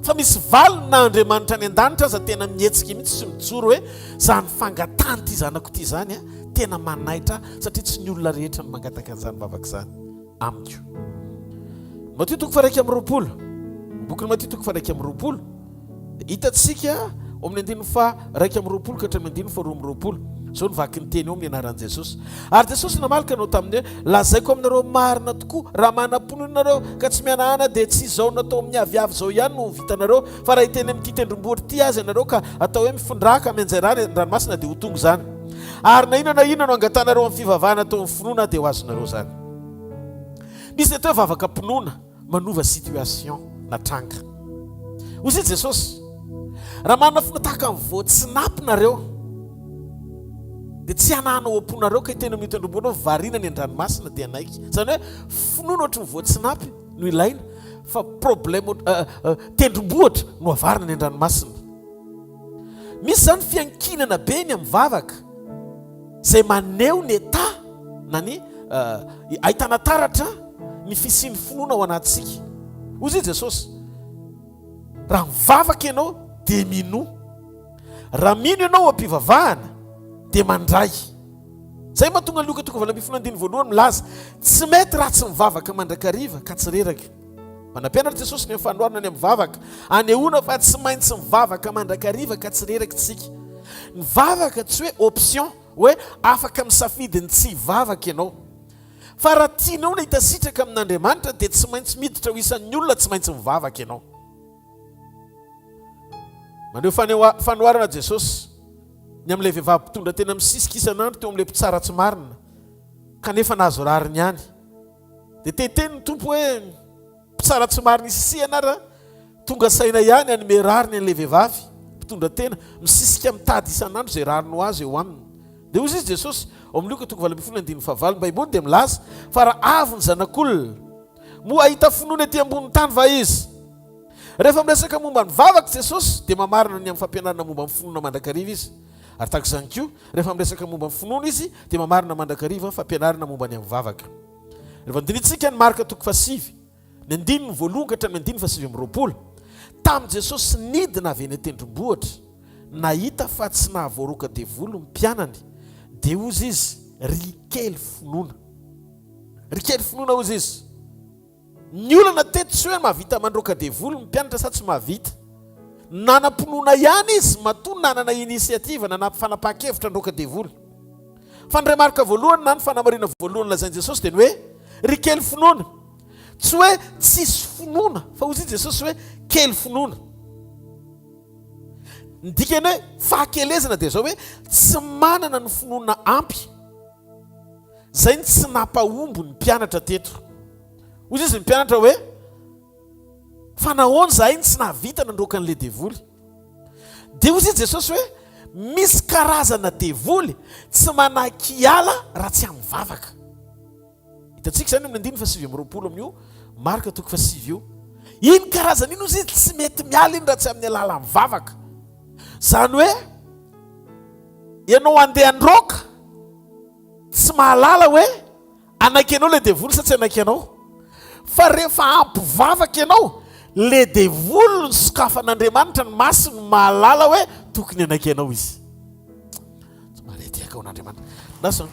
Fa misy valiny na Andriamanitra any an-danitra aza tena mihetsika mihitsy sy mijoro hoe izany fangatahan'ity zanako ity izany tena manaitra ahy satria tsy ny olona rehetra no mangataka an'izany vavaka izany amiko. Matio toko faha 21. Ny bokin'i Matio toko faha 21. Hitantsika ao amin'ny andininy faha 21 ka hatramin'ny andininy faha 22. Izao no vaky ny teny eo amin'ny anaran'i Jesosy. Ary Jesosy namaly ka nanao taminy hoe, Lazaiko aminareo marina tokoa, raha manam-pinoana ianareo ka tsy mihanahana dia tsy izao natao amin'ny aviavy izao ihany no ho vitanareo, fa raha hiteny amin'ity tendrombohitra ity aza ianareo ka atao hoe mifindrà ka mianjaira any an-dranomasina dia ho tonga izany. Ary na inona na inona no angatahanareo amin'ny fivavahana atao amin'ny finoana dia ho azonareo izany. Misy ny atao hoe vavaka am-pinoana. Manova situation na tranga. Hoy i Jesosy, Raha manana finoana tahaka ny voatsinapy nareo, dia tsy hanahana ao am-ponareo ka hiteny amin'io tendrombohitra hoe variana any an-dranomasina dia hanaiky. Izany hoe finoana ohatry ny voatsinapy no ilaina fa problème tendrombohitra no avarina any an-dranomasina. Misy izany fiankinana be ny amin'ny vavaka izay maneho ny état na ny ahitana taratra ny fisian'ny finoana ao anatintsika. Hoy izy Jesosy, raha mivavaka ianao dia minoa. Raha mino ianao am-pivavahana dia mandray. Izay mahatonga Lioka toko 18 andininy voalohany milaza, tsy mety raha tsy mivavaka mandrakariva ka tsy reraka. Manampianatra Jesosy ny amin'ny fanoharana ny amin'ny vavaka, anehoana fa tsy maintsy mivavaka mandrakariva ka tsy reraka isika. Ny vavaka tsy hoe option, hoe afaka misafidy ny tsy hivavaka ianao. Fa raha tianao ny hahita sitraka amin'Andriamanitra dia tsy maintsy miditra ho isan'ny olona tsy maintsy mivavaka ianao. Maneho fanoharana Jesosy ny amin'ilay vehivavy mpitondra tena misisika isan'andro teo amin'ilay mpitsara tsy marina kanefa nahazo rariny ihany. Dia te-hiteny ny Tompo hoe mpitsara tsy marina isisihana ary tonga saina ihany hanome rariny an'ilay vehivavy mpitondra tena misisika mitady isan'andro izay rariny ho azy eo aminy. Dia hoy izy Jesosy, ao amin'ny Lioka toko 18 andininy fahavalo, ny Baiboly dia milaza fa raha avy ny Zanak'olona, moa hahita finoana ety ambonin'ny tany va izy? Rehefa miresaka momba ny vavaka Jesosy, dia mamarana ny amin'ny fampianarana momba ny finoana mandrakariva izy. Ary tahaka izany koa, rehefa miresaka momba ny finoana izy, dia mamarana mandrakariva ny fampianarana momba ny amin'ny vavaka. Rehefa dinihintsika ny Marka toko fahasivy, Ny andininy voalohany ka hatramin'ny andininy faha-29, Tamin'i Jesosy nidina avy eny an-tendrombohitra, nahita fa tsy nahavoaroaka devoly ny mpianany, dia hozy izy, Ry kely finoana! Ry kely finoana, hozy izy. Ny olana teto tsy hoe mahavita mandroaka devoly ny mpianatra sa tsy mahavita. Nanam-pinoana ihany izy matoa nanana initiative, nanam-fanapahan-kevitra handroaka devoly. Fa ny remarque voalohany na ny fanamarihana voalohany lazain'i Jesosy dia ny hoe, ry kely finoana. Tsy hoe tsisy finoana, fa hoy Jesosy hoe kely finoana. Ny dikany hoe fahakelezana dia izao hoe tsy manana ny finoana ampy. Izay no tsy nampahomby ny mpianatra teto. Hoy izy ny mpianatra hoe, fa nahoana izahay no tsy nahavita nandroaka an'ilay devoly? Dia hoy Jesosy hoe, misy karazana devoly tsy manaiky hiala raha tsy amin'ny vavaka. Hitantsika izany amin'ny andininy faha-29 amin'io Marka toko fahasivy io. Iny karazana iny hozy izy tsy mety miala iny raha tsy amin'ny alalan'ny vavaka. Izany hoe ianao handeha handroaka tsy mahalala hoe hanaiky anao ilay devoly sa tsy hanaiky anao. Fa rehefa ampy vavaka ianao, ilay devoly no sokafan'Andriamanitra ny masony mahalala hoe tokony hanaiky anao izy. Tsy maharetiaka ho an'Andriamanitra. Lasa.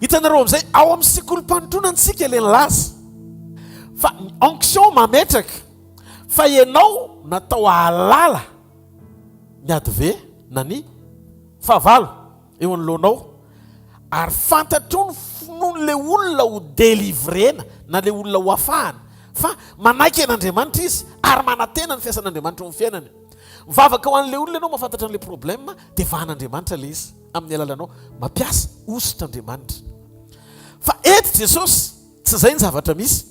Hitanareo amin'izay, ao amin'ny sekolim-panompoana antsika ilay nilaza fa ny onction mametraka fa ianao natao hahalala ny adve na ny fahavalo eo anoloanao ary fantatrao ny finoan'ilay olona ho délivrena na ilay olona ho afahana fa manaiky an'Andriamanitra izy ary manantena ny fiasan'Andriamanitra eo amin'ny fiainany. Mivavaka ho an'ilay olona ianao mahafantatra an'ilay problème dia vahan'Andriamanitra ilay izy amin'ny alalanao. Mampiasa hosotra Andriamanitra. Fa eto Jesosy, tsy izay ny zavatra misy.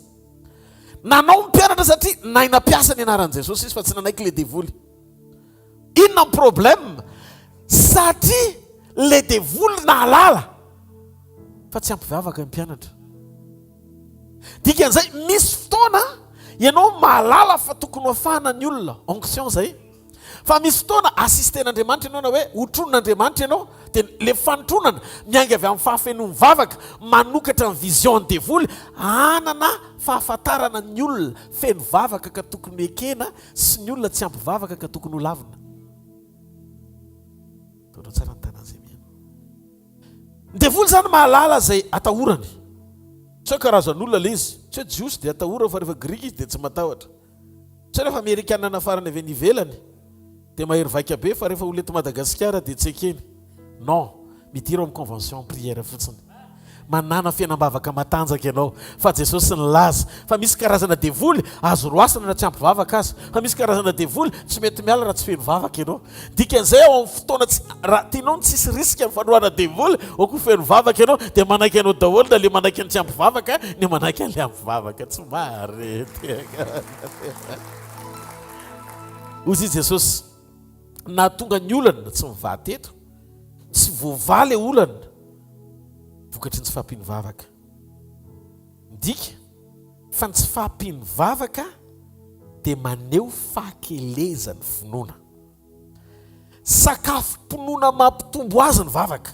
Nanao ny mpianatra satria nahay nampiasa ny anaran'i Jesosy izy fa tsy nanaiky ilay devoly. Inona ny problème? Satria ilay devoly nahalala fa tsy ampy vavaka ny mpianatra. Dikan'izay, misy fotoana ianao mahalala fa tokony ho afahana ny olona, onction izay. Fa misy fotoana assister-n'Andriamanitra ianao na hoe hotronin'Andriamanitra ianao, dia ilay fanotronana miainga avy amin'ny fahafenoan'ny vavaka, manokatra ny vision ny devoly, hanana fahafantarana ny olona feno vavaka ka tokony ho ekena sy ny olona tsy ampy vavaka ka tokony ho lavina. Ataonao tsara ny tanan'izay mihaino. Ny devoly izany mahalala izay atahorany. Tsy hoe karazan'olona ilay izy. Tsy hoe jiosy dia atahorany fa rehefa grika izy dia tsy matahotra. Tsy hoe rehefa amerikana nafarany avy any ivelany dia mahery vaika be fa rehefa olona eto Madagasikara dia tsy ekeny. Non, midira ao amin'ny convention prière fotsiny. Manàna fiainam-bavaka matanjaka ianao fa Jesosy nilaza fa misy karazana devoly azo roasina na tsy ampy vavaka aza. Fa misy karazana devoly tsy mety miala raha tsy feno vavaka ianao. Dikan'izay ao amin'ny fotoana tsy raha tianao ny tsisy risque amin'ny fandroahana devoly, ao koa feno vavaka ianao dia manaiky anao daholo na le manaiky ny tsy ampy vavaka ny manaiky an'le ampy vavaka. Tsy mahare Hoy izy Jesosy, nahatonga ny olana tsy mivaha teto, tsy voavaha le olana vokatry ny tsy fahampian'ny vavaka. Midika fa ny tsy fahampian'ny vavaka dia maneho fahakelezan'ny finoana. Sakafom-pinoana mampitombo azy ny vavaka.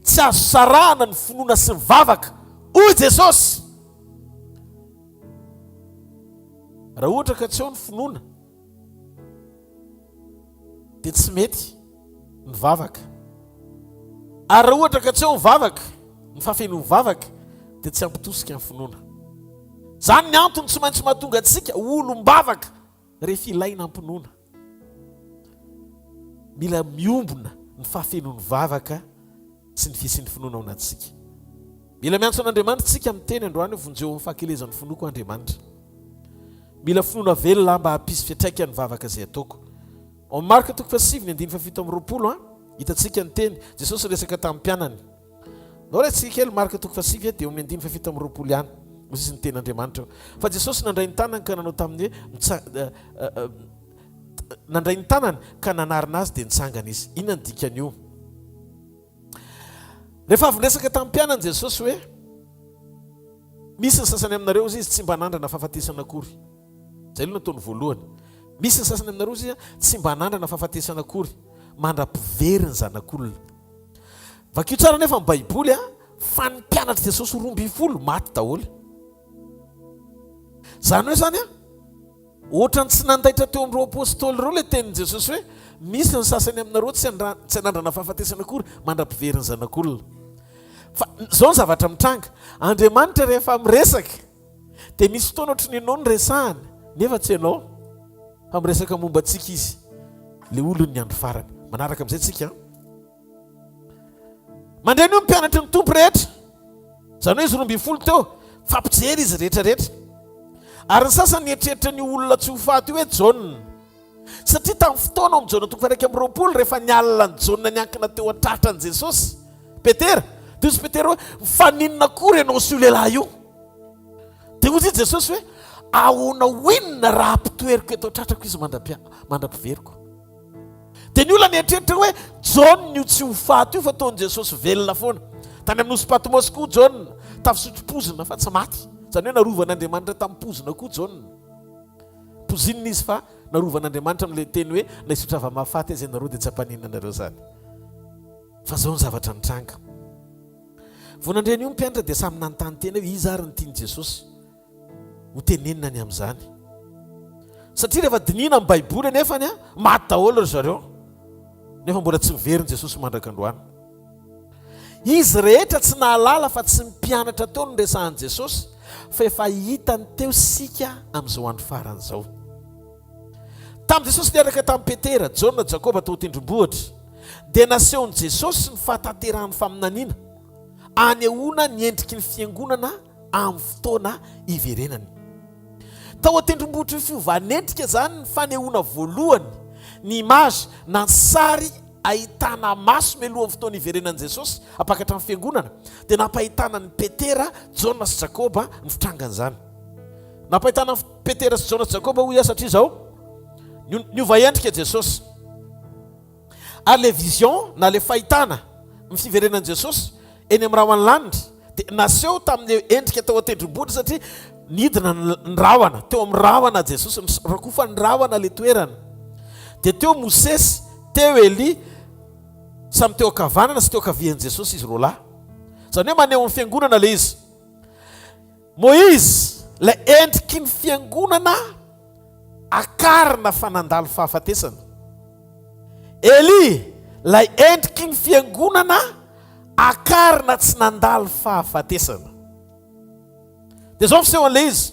Tsy azo sarahana ny finoana sy ny vavaka, hoy Jesosy. Raha ohatra ka tsy ao ny finoana, dia tsy mety ny vavaka. Ary raha ohatra ka tsy ao ny vavaka, ny fahafenoan'ny vavaka, dia tsy hampitosika ny finoana. Izany ny antony tsy maintsy mahatonga antsika ho olom-bavaka rehefa ilaina am-pinoana. Mila miombona ny fahafenoan'ny vavaka sy ny fisian'ny finoana ao anatintsika. Mila miantso an'Andriamanitra isika miteny androany hoe vonjeo amin'ny fahakelezan'ny finoako Andriamanitra. Mila finoana velona aho mba hampisy fiantraikany ny vavaka izay ataoko. Ao amin'ny Marka toko fahasivy ny andininy fahafito amby 20 an, hitantsika ny teny, Jesosy niresaka tamin'ny mpianany. Ndao raisitsika kely Marka toko fahasivy dia eo amin'ny andininy fahafito amby 20 ihany. Hoy izy ny tenin'Andriamanitra eo. Fa Jesosy nandray ny tanany ka nanao taminy hoe, mitsa, nandray ny tanany ka nanarina azy dia nitsangana izy. Inona ny dikan'io? Rehefa avy niresaka tamin'ny mpianany Jesosy hoe, misy ny sasany aminareo hozy izy tsy mba nandrana fahafatesana akory. Izay aloha nataony voalohany. Misy ny sasany aminareo hozy izy tsy mba nandrana fahafatesana akory mandra-pivery ny zanak'olona. Vakio tsara anefa ny Baiboly a, fa ny mpianatr'i Jesosy 12 maty daholo. Izany hoe izany a, ohatran'ny tsy nandaitra teo amin'ireo apostoly ireo ilay tenin'i Jesosy hoe misy ny sasany aminareo tsy tsy hanandrana fahafatesana akory mandra-pivery ny zanak'olona. Fa izao ny zavatra mitranga, Andriamanitra rehefa miresaka dia misy fotoana ohatry ny ianao no resahany nefa tsy ianao fa miresaka momba antsika izy, ilay olon'ny andro farany. Manaraka amin'izay tsika an. Mandre an'io ny mpianatry ny Tompo rehetra. Izany hoe izy 12 teo, fampijery izy rehetra rehetra. Ary ny sasany nieritreritra an'io olona tsy ho faty io hoe Jaona. Satria tamin'ny fotoana ao amin'ny Jaona toko faha-21, rehefa nialona an'i Jaona niankina teo an-tratran'i Jesosy, Petera, dia hoy Petera hoe, Mifaninona akory ianao sy io lehilahy io? Dia hoy Jesosy hoe, Ahoana ho inona raha ampitoeriko eto an-tratrako izy mandra-piveriko? Dia ny olona nieritreritra hoe Jaona io tsy ho faty io fa toa an'i Jesosy velona foana. Tany amin'ny nosy Patmos koa Jaona, tafisotro pozina fa tsy maty. Izany hoe narovan'Andriamanitra tamin'ny pozina koa Jaona. Pozinina izy fa narovan'Andriamanitra amin'ilay teny hoe naisotra zava-mahafaty aza ianareo dia tsy hampaninona anareo izany. Fa izao ny zavatra nitranga. Vao nandre an'io ny mpianatra dia samy nanontany tena hoe iza ary no tian'i Jesosy ho tenenina ny amin'izany. Satria rehefa dinihina ny Baiboly anefany, maty daholo ry zareo. Nefa mbola tsy miverina Jesosy mandraka androany. Izy rehetra tsy nahalala fa tsy ny mpianatra teo no resahan'i Jesosy fa efa hitany teo sika amin'izao andro farany izao. Tamin'i Jesosy niaraka tamin'i Petera, Jaona, Jakoba tao an-tendrombohitra, dia nasehon'i Jesosy ny fahatanterahan'ny faminaniana anehoana ny endriky ny fiangonana amin'ny fotoana hiverenany. Tao an-tendrombohitr'io fiovan'endrika izany ny fanehoana voalohany ny image na ny sary ahitana maso mialohan'ny fotoana hiverenan'i Jesosy hampakatra ny fiangonana, dia nampahitana an'i Petera, Jaona sy Jakoba ny fitrangan'izany. Nampahitana an'i Petera sy Jaona sy Jakoba hoy aho satria izao, niova endrika Jesosy. Ary ilay vision na ilay fahitana ny fiverenan'i Jesosy eny amin'ny rahona lanitra dia naseho tamin'ny endrika tao an-tendrombohitra satria nidina ny rahona, teo amin'ny rahona Jesosy, rakofan'ny rahona ilay toerana. Dia teo Mosesy, teo Elia, samy teo ankavanana sy teo ankavian'i Jesosy izy roalahy. Izany hoe maneho ny fiangonana ilay izy. Moizy, ilay endriky ny fiangonana akarina fa nandalo fahafatesana. Elia, ilay endriky ny fiangonana akarina tsy nandalo fahafatesana. Dia izao ny fisehon'ilay izy.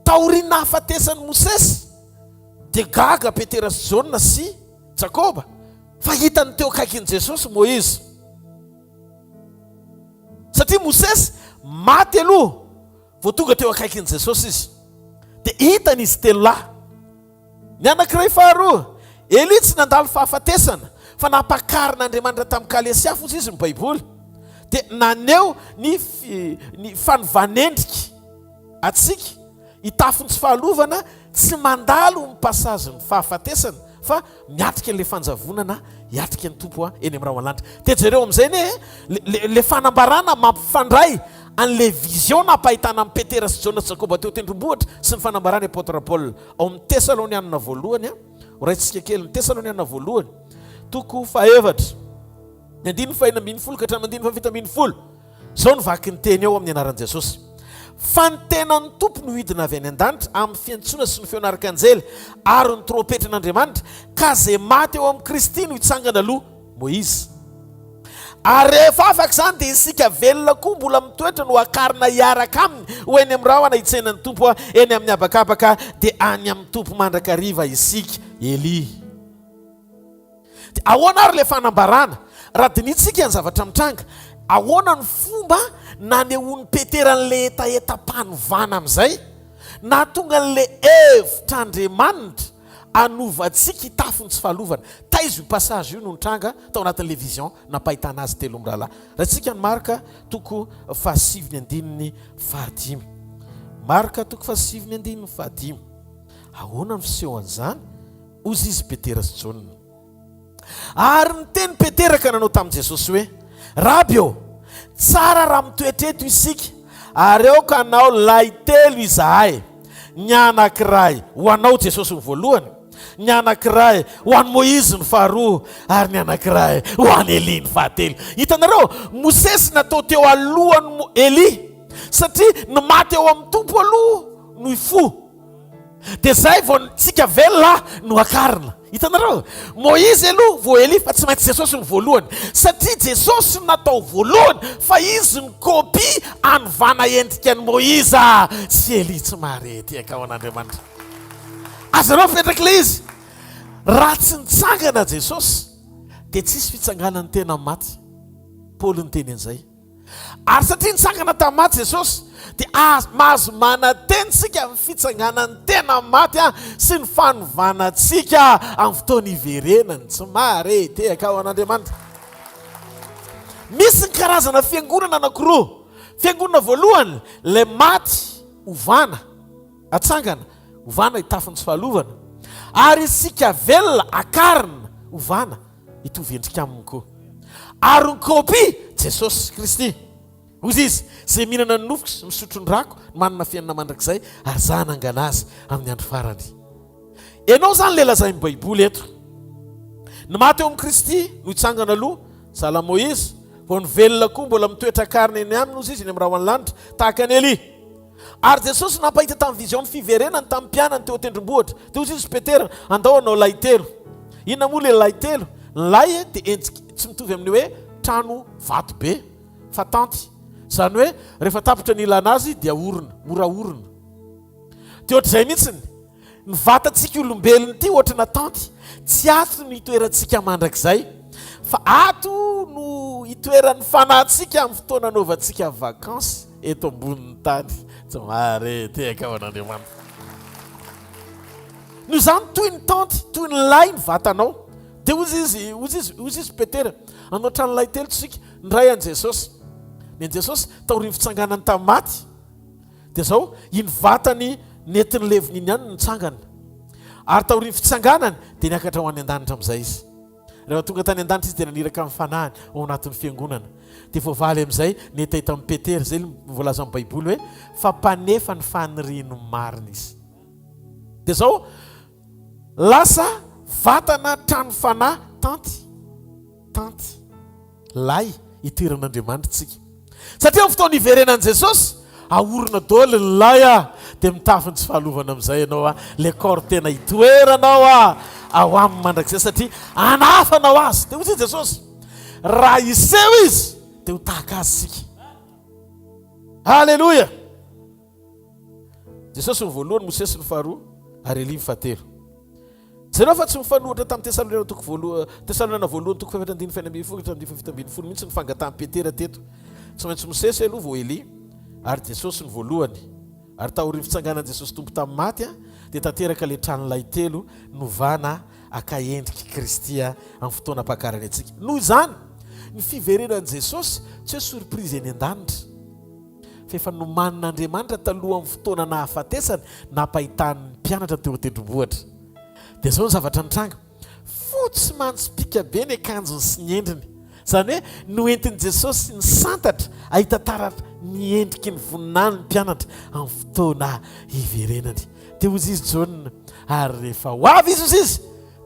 Taorian'ny nahafatesan'i Mosesy, dia gaga Petera sy Jaona sy Jakoba fa hitany teo akaikin'i Jesosy Moizy. Satria Mosesy maty aloha vao tonga teo akaikin'i Jesosy izy. Dia hitany izy telo lahy. Ny anankiray faharoa, Elia tsy nandalo fahafatesana fa nampakarin'Andriamanitra tamin'ny kalesy afo hozy izy ny Baiboly. Dia naneho ny ny fanovan'endrika antsika hitafy ny tsy fahalovana tsy mandalo ny passage ny fahafatesana fa miatrika an'ilay fanjavonana hiatrika ny Tompo eny amin'ny rahona lanitra. Dia jereo amin'izay anie le le fanambarana mampifandray an'ilay vision nampahitana an'i Petera sy Jaona sy Jakoba teo an-tendrombohitra sy ny fanambaran'i Apôtre Paul ao amin'ny Tesalonianina voalohany. Ho raisintsika kely ny Tesalonianina voalohany toko fahefatra ny andininy fahenina ambin'ny folo ka hatramin'ny andininy fahafito ambin'ny folo. Izao no vaky ny teny ao amin'ny anaran'i Jesosy, Fa ny tenan'ny Tompo no hidina avy any an-danitra amin'ny fiantsoana sy ny feon'arkanjely ary ny trompetran'Andriamanitra, ka izay maty ao amin'i Kristy no hitsangana aloha. Moizy. Ary rehefa afaka izany dia isika velona koa mbola mitoetra no hakarina hiaraka aminy ho eny amin'ny rahona hitsena ny Tompo eny amin'ny habakabaka, dia any amin'ny Tompo mandrakariva isika. Elia. Dia ahoana ary ilay fanambarana? Raha dinihintsika ny zavatra mitranga, ahoana ny fomba nanehoan'i Petera an'ilay hetahetam-panovana amin'izay? Nahatonga an'ilay hevitr'Andriamanitra hanova antsika hitafy ny tsy fahalovana. Taiza io passage io no nitranga tao anatin'ilay vision nampahitana azy telo mirahalahy? Raintsika ny Marka toko fahasivy ny andininy fahadimy. Marka toko fahasivy ny andininy fahadimy. Ahoana ny fisehon'izany? Hozy izy Petera sy Jaona. Ary niteny Petera ka nanao tamin'i Jesosy hoe, Raby ô, tsara raha mitoetra eto isika, ary aoka hanao lay telo izahay, ny anankiray ho anao Jesosy ny voalohany, ny anankiray ho an'i Moizy ny faharoa, ary ny anankiray ho an'i Elia ny fahatelo. Hitanareo, Mosesy natao teo alohan'i Elia, satria ny maty eo amin'ny Tompo aloha no hifoha. Dia zay vao tsika velona no akarina. Hitanareo? Moizy aloha vao Elia fa tsy maintsy Jesosy no voalohany. Satria Jesosy no natao voalohany fa izy no copie anovana endrika an'i Moiza sy Elia tsy mahare ety akao an'Andriamanitra. Azonareo apetraka ilay izy. Raha tsy nitsangana Jesosy dia tsisy fitsanganan'ny tena maty. Paoly niteny an'izay. Ary satria nitsangana tamin'ny maty Jesosy, dia azo, mahazo manantena isika amin'ny fitsanganan'ny tena maty sy ny fanovana antsika amin'ny fotoana iverenany. Tsy mahare tehaka ho an'Andriamanitra. Misy ny karazana fiangonana anankiroa. Fiangonana voalohany, ilay maty ovana, atsangana, ovana hitafy ny tsy fahalovana. Ary isika velona akarina, ovana. Hitovy endrika aminy koa. Ary ny kopia, Jesosy Kristy. Hoy Izy, Izay mihinana ny nofoko sy misotro ny rako no manana fiainana mandrakizay, ary Izaho hanangana azy amin'ny andro farany. Ianao izany ilay lazain'ny Baiboly eto. Ny maty ao amin'i Kristy no hitsangana aloha, sahala amin'i Moizy, vao ny velona koa mbola mitoetra akarina eny aminy, hozy Izy, eny amin'ny rahon'ny lanitra, tahaka an'i Elia. Ary Jesosy nampahita tamin'ny vision ny fiverenany tamin'ny mpianany teo an-tendrombohitra. Dia hoy Izy, Petera, andao hanao lay telo. Inona moa ilay lay telo? Ny lay dia endrika tsy mitovy amin'ny hoe trano vato be, fa tanty. Izany hoe rehefa tapitra ny ilana azy dia orina, mora orina. Dia ohatr'izay mihitsiny. Ny vatantsika olombelona ity ohatrana tanty, tsy ato no itoerantsika mandrakizay, fa ato no itoeran'ny fanahintsika amin'ny fotoana anaovantsika vacances eto ambonin'ny tany. Tsy mahare tehaka ho an'Andriamanitra. Noho izany toy ny tanty, toy ny lay ny vatanao. Dia hozy izy, hozy izy, hozy izy Petera, hanao tranolay telo tsika, ny iray an'i Jesosy. Ny an'i Jesosy, taorian'ny fitsanganany tamin'ny maty, Dia izao, iny vatany nentin'ny levona iny ihany no nitsangana. Ary taorian'ny fitsanganany, dia niakatra ho any an-danitra amin'izay izy. Rehefa tonga tany an-danitra izy, dia naniraka ny fanahiny ao anatin'ny fiangonana. Dia voavaly amin'izay ny hetahetan'i Petera. Izay no voalazan'ny Baiboly hoe, fa mpanefa ny faniriany marina izy. Dia izao, lasa vatana trano fanahy tanty. Tanty, lay itoeran'Andriamanitra tsika. Satria amin'ny fotoana iverenan'i Jesosy, ahorona daholo ny lay ah, dia mitafy ny tsy fahalovana amin'izay ianao ah, le corps tena itoeranao ah, ao aminy mandrakizay satria anafanao azy. Dia hoy Jesosy, raha hiseho izy, dia ho tahaka azy isika. Alléluia! Jesosy ny voalohany, Mosesy ny faharoa, ary Elia ny fahatelo. Jereo fa tsy mifanohitra tamin'ny Tesaloniana toko voaloha, Tesaloniana voalohany toko fahefatra andininy fahenina ambinifolo ka hatramin'ny 17 mihitsy ny fangatahan'i Petera teto. Tsy maintsy Mosesy aloha vao Elia, ary Jesosy no voalohany. Ary taorian'ny fitsanganan'i Jesosy Tompo tamin'ny maty, dia tanteraka ilay tranolay telo novana haka endrik'i Kristy amin'ny fotoana ampakarany antsika. Noho izany, ny fiverenan'i Jesosy tsy hoe surprise eny an-danitra. Fa efa nomanin'Andriamanitra talohan'ny fotoana nahafatesany nampahitany ny mpianatra teo an-tendrombohitra. Dia izao ny zavatra nitranga, fotsy mantsipika be ny akanjony sy ny endriny. Izany hoe noentin'i Jesosy nisantatra hahita taratra ny endriky ny voninahiny ny mpianatra amin'ny fotoana hiverenany. Dia hozy izy Jaona, ary rehefa ho avy izy hozy izy,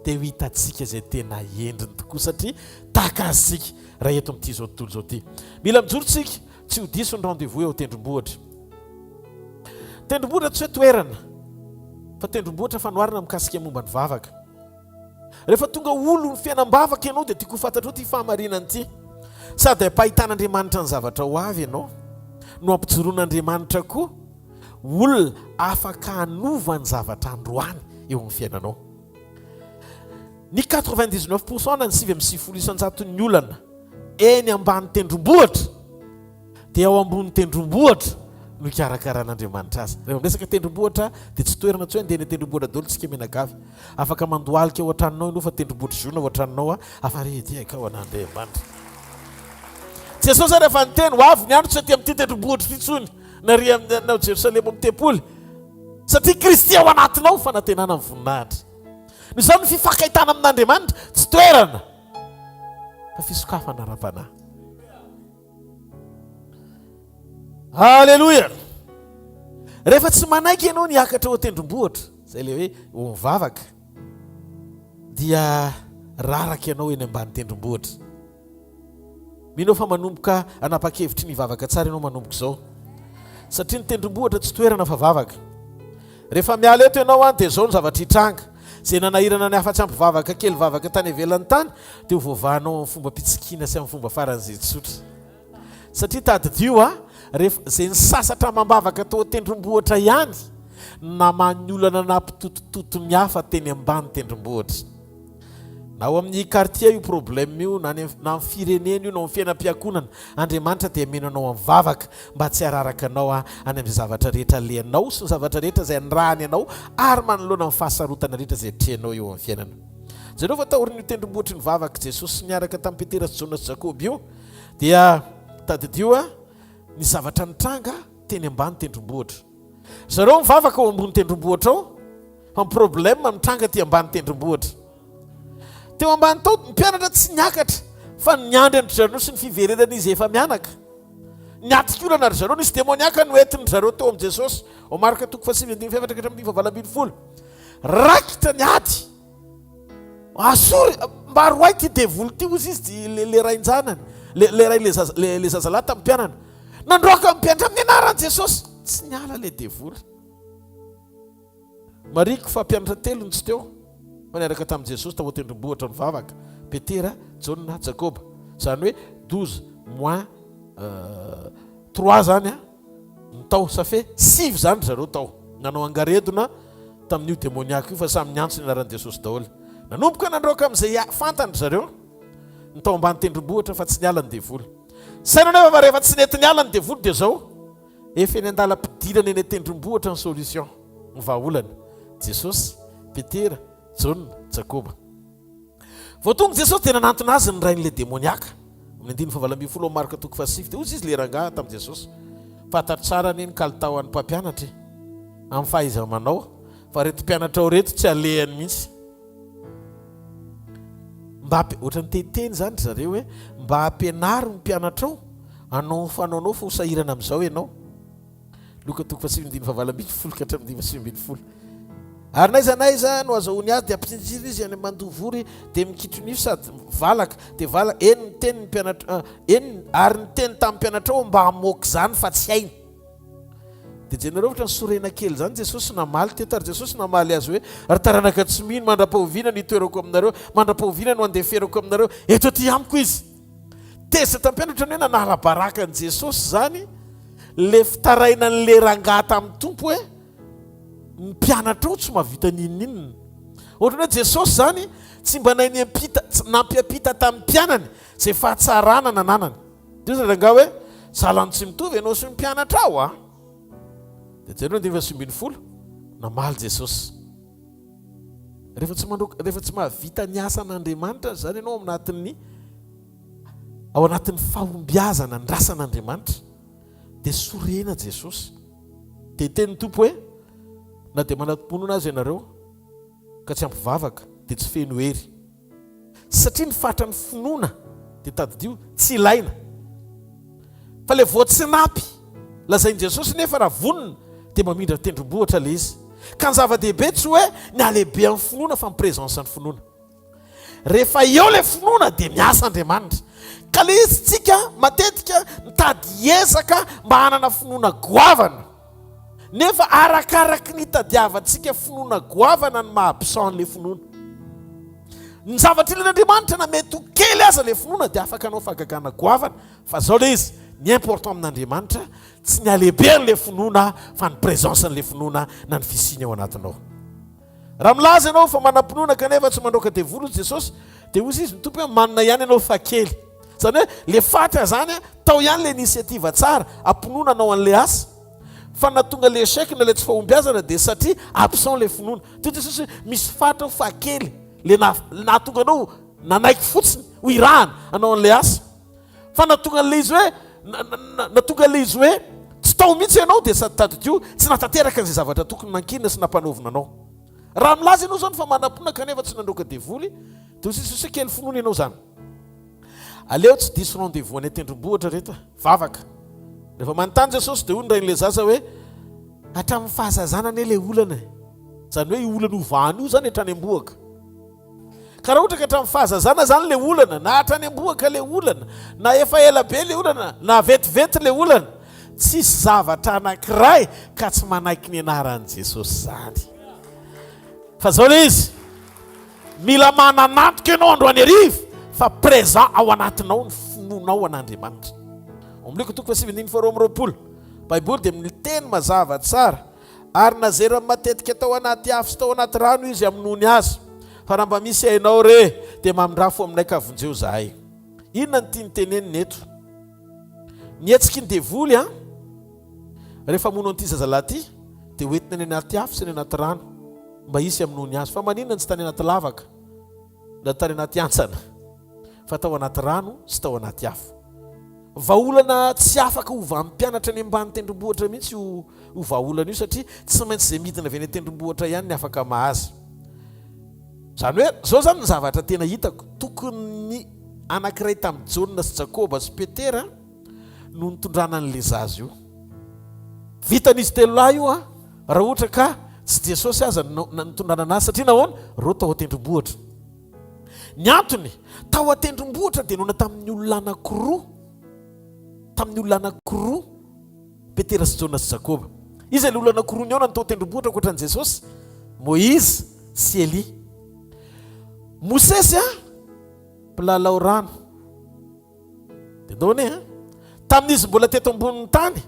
dia ho hitantsika izay tena endriny tokoa satria tahaka azy isika raha eto amin'ity izao tontolo izao ity. Mila mijoro isika. Tsy ho diso ny rendez-vous eo tendrombohitra. Tendrombohitra tsy hoe toerana, fa tendrombohitra fanoharana mikasika momba ny vavaka. Rehefa tonga olon'ny fiainam-bavaka ianao dia tiako ho fantatrao ity fahamarinana ity. Sady ampahitan'Andriamanitra ny zavatra ho avy ianao, no ampijoroan'Andriamanitra koa olona afaka hanova ny zavatra androany eo amin'ny fiainanao. Ny 99 pourcent na ny 99 isan-jaton'ny olana eny ambany tendrombohitra dia ao ambony tendrombohitra no ikarakaran'Andriamanitra azy. Rehefa miresaka tendrombohitra dia tsy toerana tsy hoe andeha any an-tendrombohitra daholo tsika mianakavy. Afaka mandohalika ao an-tranonao ianao fa tendrombohitra ziona ao an-tranonao a, afa re ety akao an'Andriamanitra. Jesosy ary efa niteny ho avy ny andro tsy aty amin'ity tendrombohitra ity intsony na ry amin'ny ao Jerosalema amin'ny tempoly satria Kristy ao anatinao fanantenana ny voninahitra. Noho izany ny fifankahitana amin'Andriamanitra tsy toerana fa fisokafana ara-panahy. Aleloia! Rehefa tsy manaiky ianao ny hiakatra ao an-tendrombohitra, izay ilay hoe ho mivavaka, dia raraka ianao eny ambany tendrombohitra. Mino aho fa manomboka hanapa-kevitry ny hivavaka tsara ianao manomboka izao. Satria ny tendrombohitra tsy toerana fa vavaka. Rehefa miala eto ianao an, dia izao no zavatra hitranga. Izay nanahirana ny hafa tsy ampy vavaka kely vavaka tany ivelany tany, dia ho voavahanao amin'ny fombam-pitsikiana sy amin'ny fomba faran'izay tsotra. Satria tadidio an, rehefa, izay nisasatra amam-bavaka tao an-tendrombohitra ihany, no namaha ny olana nampitotototo ny hafa teny ambany tendrombohitra. Na ao amin'ny quartier io problème io, na any na amin'ny firenena io, na ao amin'ny fiainam-piankohonana, Andriamanitra dia hameno anao amin'ny vavaka mba tsy hararaka anao any amin'izay zavatra rehetra alehanao sy ny zavatra rehetra izay anirahany anao ary manoloana ny fahasarotana rehetra izay atrehinao eo amin'ny fiainana. Jereo fa taorian'io tendrombohitry ny vavak'i Jesosy niaraka tamin'i Petera sy Jaona sy Jakoba io dia tadidio ny zavatra nitranga teny ambany tendrombohitra. Zareo mivavaka ao ambony tendrombohitra ao fa ny problème mitranga aty ambany tendrombohitra. Teo ambany tao ny mpianatra tsy niakatra fa niandry an-dry zareo sy ny fiverenan'izy efa mianaka. Niatrika olana ry zareo, nisy demoniaka noentin-dry zareo teo amin'i Jesosy. Ao Marka toko fahasivy andininy fahefatra ka hatramin'ny fahavalo ambin'ny folo. Raikitra ny ady. Asory, mba roahy ity devoly ity hozy izy, le, le rain-janany, le, le ray le zaza, le, le zazalahy tamin'ny mpianany. Nandroaka ny mpianatra amin'ny anaran'i Jesosy. Tsy niala le devoly. Marihiko fa mpianatra telo no tsy teo fa niaraka tamin'i Jesosy tao an-tendrombohitra nivavaka, Petera, Jaona, Jakoba. Izany hoe 12 moins trois izany an, ny tao. Ça fait sivy izany ry zareo tao. Nanao angaredona tamin'io demoniaka io fa samy niantso ny anaran'i Jesosy daholo. Nanomboka nandroaka amin'izay fantany ry zareo ny tao ambany tendrombohitra fa tsy niala ny devoly. Saino anefa fa rehefa tsy nety niala ny devoly dia izao, Efa eny an-dalam-pidirana eny an-tendrombohitra ny solution, ny vahaolana. Jesosy, Petera, Jaona, Jakoba. Vao tonga Jesosy dia nanantona azy ny rain'ilay demoniaka. Amin'ny andininy fahavalo ambin'ny folo ao Marka toko fahasivy dia hoy izy ilay rangahy tamin'i Jesosy, Fantatro tsara anie ny kalitao an'ny mpampianatra e, amin'ny fahaiza-manao, fa ireto mpianatrao ireto tsy alehany mihitsy. Mba ampi-, ohatran'ny te hiteny izany ry zareo hoe, mba ampianaro ny mpianatrao hanao ny fanaonao fa ho sahirana amin'izao ianao. Loka toko fahasivy andininy fahavalo ambin'ny folo ka hatramin'ny 19. Ary n'aiza n'aiza no azahoany azy dia ampitsinjirina izy any Mandovory dia mikitro-nify sady valaka dia valaka, eny niteny ny mpianatra, eny ary niteny tamin'ny mpianatrao mba hamoaka izany fa tsy hainy. Dia jereo ohatra ny sorena kely izany Jesosy namaly teto ary Jesosy namaly azy hoe, Ry taranaka tsy mino, mandra-pahoviana no hitoerako aminareo, mandra-pahoviana no handeferako aminareo, eto aty amiko izy. Tezitra tamin'ny mpianatra ohatran'ny hoe nanala baraka an'i Jesosy izany le fitarainan'le rangahy tamin'ny Tompo hoe, ny mpianatrao tsy mahavita n'inon'inona. Ohatran'ny hoe Jesosy izany tsy mba nahay niampita, nampiampita tamin'ny mpianany izay fahatsarana nananany. Dia hoy rangahy hoe, Sahala ny tsy mitovy ianao sy ny mpianatrao a! Dia jereo ny andininy faha-19, namaly Jesosy. Rehefa tsy mandroaka, rehefa tsy mahavita ny asan'Andriamanitra izany ianao ao anatin'ny ao anatin'ny fahombiazana andrasan'Andriamanitra, dia sorena Jesosy. Dia tenin'ny Tompo hoe, na dia manam-pinoana aza ianareo ka tsy ampy vavaka, dia tsy feno hery. Satria ny fatran'ny finoana dia tadidio tsy ilaina. Fa ilay voatsinapy lazain'i Jesosy nefa raha vonona dia mamindra tendrombohitra ilay izy. Ka ny zava-dehibe tsy hoe ny halehibehan'ny finoana fa ny présence ny finoana. Rehefa eo ilay finoana dia miasa Andriamanitra. Ka ilay izy tsika matetika mitady hiezaka mba hanana finoana goavana. Nefa arakaraky ny itadiavantsika finoana goavana ny maha absent an'ilay finoana. Ny zavatra ilain'Andriamanitra na mety ho kely aza ilay finoana dia afaka hanao fahagagana goavana. Fa izao ilay izy, ny important amin'Andriamanitra tsy ny halehibehan'ilay finoana fa ny présence an'ilay finoana na ny fisiany ao anatinao. Raha milaza ianao fa manam-pinoana kanefa tsy mandroaka devoly hoy Jesosy, dia hoy izy ny Tompo hoe manana ihany ianao fa kely. Izany hoe le fatra izany tao ihany le initiative tsara ampinoana anao an'le asa. Fa nahatonga le échec na le tsy fahombiazana dia satria absent le finoana. Dia hoy Jesosy hoe misy fatra ao fa kely le nahatonga anao nanaiky fotsiny ho irahana hanao an'le asa. Fa nahatonga an'ilay izy hoe nahatonga an'ilay izy hoe tsy tao mihitsy ianao dia sady tadidio tsy nahatanteraka an'izay zavatra tokony nankinina sy nampanaovina anao. Raha milaza ianao izany fa manam-pinoana kanefa tsy nandroaka devoly dia ho sisy kely finoana ianao izany. Aleo tsy diso rendez-vous any an-tendrombohitra reto e. Vavaka. Rehefa manontany Jesosy dia hoy ny rain'ilay zaza hoe hatramin'ny fahazazana anie ilay olana e. Izany hoe io olana hovahana io izany hatrany am-bohoka. Ka raha ohatra ka hatramin'ny fahazazana izany ilay olana, na hatrany am-bohoka ilay olana, na efa ela be ilay olana, na vetivety ilay olana, tsisy zavatra anankiray ka tsy manaiky ny anaran'i Jesosy izany. Fa izao ilay izy, mila mananantoka ianao androany hariva fa présent ao anatinao ny finoanao an'Andriamanitra. Ao amin'ny Lioka toko fahasivy andininy faharoa amby roapolo, Baiboly dia miteny mazava tsara Ary nazerany matetika tao anaty afo sy tao anaty rano izy hamonoany azy. Fa raha mba misy hainao re, dia mamindrafo aminay ka vonjeo izahay. Inona no tiany tenenina eto? Ny hetsiky ny devoly an, rehefa hamono an'ity zazalahy ity, dia hoentina any anaty afo sy any anaty rano mba hisy hamonoany azy. Fa maninona no tsy tany anaty lavaka na tany anaty hantsana fa tao anaty rano sy tao anaty afo? Vahaolana tsy afaka hovan'ny mpianatra any ambany tendrombohitra mihitsy io vahaolana io satria tsy maintsy izay midina avy any an-tendrombohitra ihany ny afaka mahazo. Izany hoe, izao izany ny zavatra tena hitako, tokony ny anankiray tamin'i Jaona sy Jakoba sy Petera no nitondrana an'ilay zaza io. Vitan'izy telolahy io an, raha ohatra ka tsy Jesosy aza no nitondrana anazy, satria nahoana? Ireo tao an-tendrombohitra. Ny antony, tao an-tendrombohitra dia noana tamin'ny olona anankiroa, tamin'ny olona anankiroa, Petera sy Jaona sy Jakoba. Iza ilay olona anankiroa nihaona tao an-tendrombohitra ankoatra an'i Jesosy? Moizy sy Elia. Mosesy a, mpilalao rano. Dia ndao anie a. Tamin'izy mbola teto ambonin'ny tany,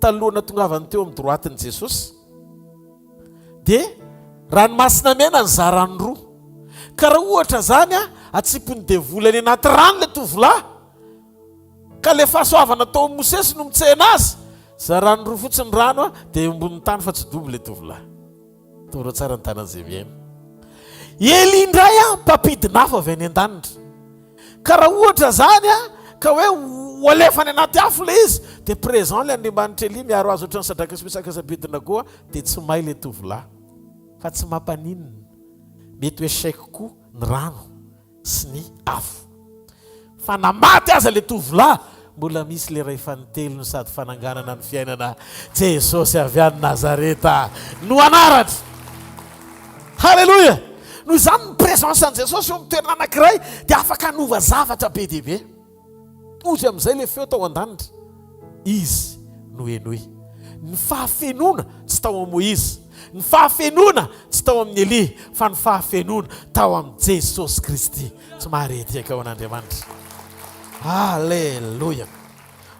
taloha natongavany teo amin'ny droite-n'i Jesosy, dia ranomasina mena nizarany roa. Ka raha ohatra izany a, atsipin'ny devoly any anaty rano ilay tovolahy, ka ilay fahasoavana tao amin'i Mosesy no mitsena azy, zarany roa fotsiny ny rano a, dia eo ambonin'ny tany fa tsy dobo ilay tovolahy. Toro tsara ny tanan'izay mihaino. Elia indray a, mpampidina afo avy any an-danitra. Ka raha ohatra izany a, ka hoe ho alefa any anaty afo ilay izy, dia présent ilay Andriamanitra Elia miaro azy ohatran'ny Sadraka sy Mesaka sy Abednego dia tsy may ilay tovolahy. Fa tsy mampaninona. Mety ho échec koa ny rano. sy ny afo. Fa na maty aza le tovolahy, mbola misy le Ray fanintelony sady fananganana ny fiainana, Jesosy avy any Nazareta no anarany. Haleloia! Noho izany ny présence an'i Jesosy eo amin'ny toerana anankiray dia afaka hanova zavatra be dia be. Hozy amin'izay ilay feo tao an-danitra, Izy no henoy. Ny fahafenoana tsy tao amin'i Moizy, ny fahafenoana tsy tao amin'i Elia, fa ny fahafenoana tao amin'i Jesosy Kristy. Tsy mahare tehaka ho an'Andriamanitra. Aleloia!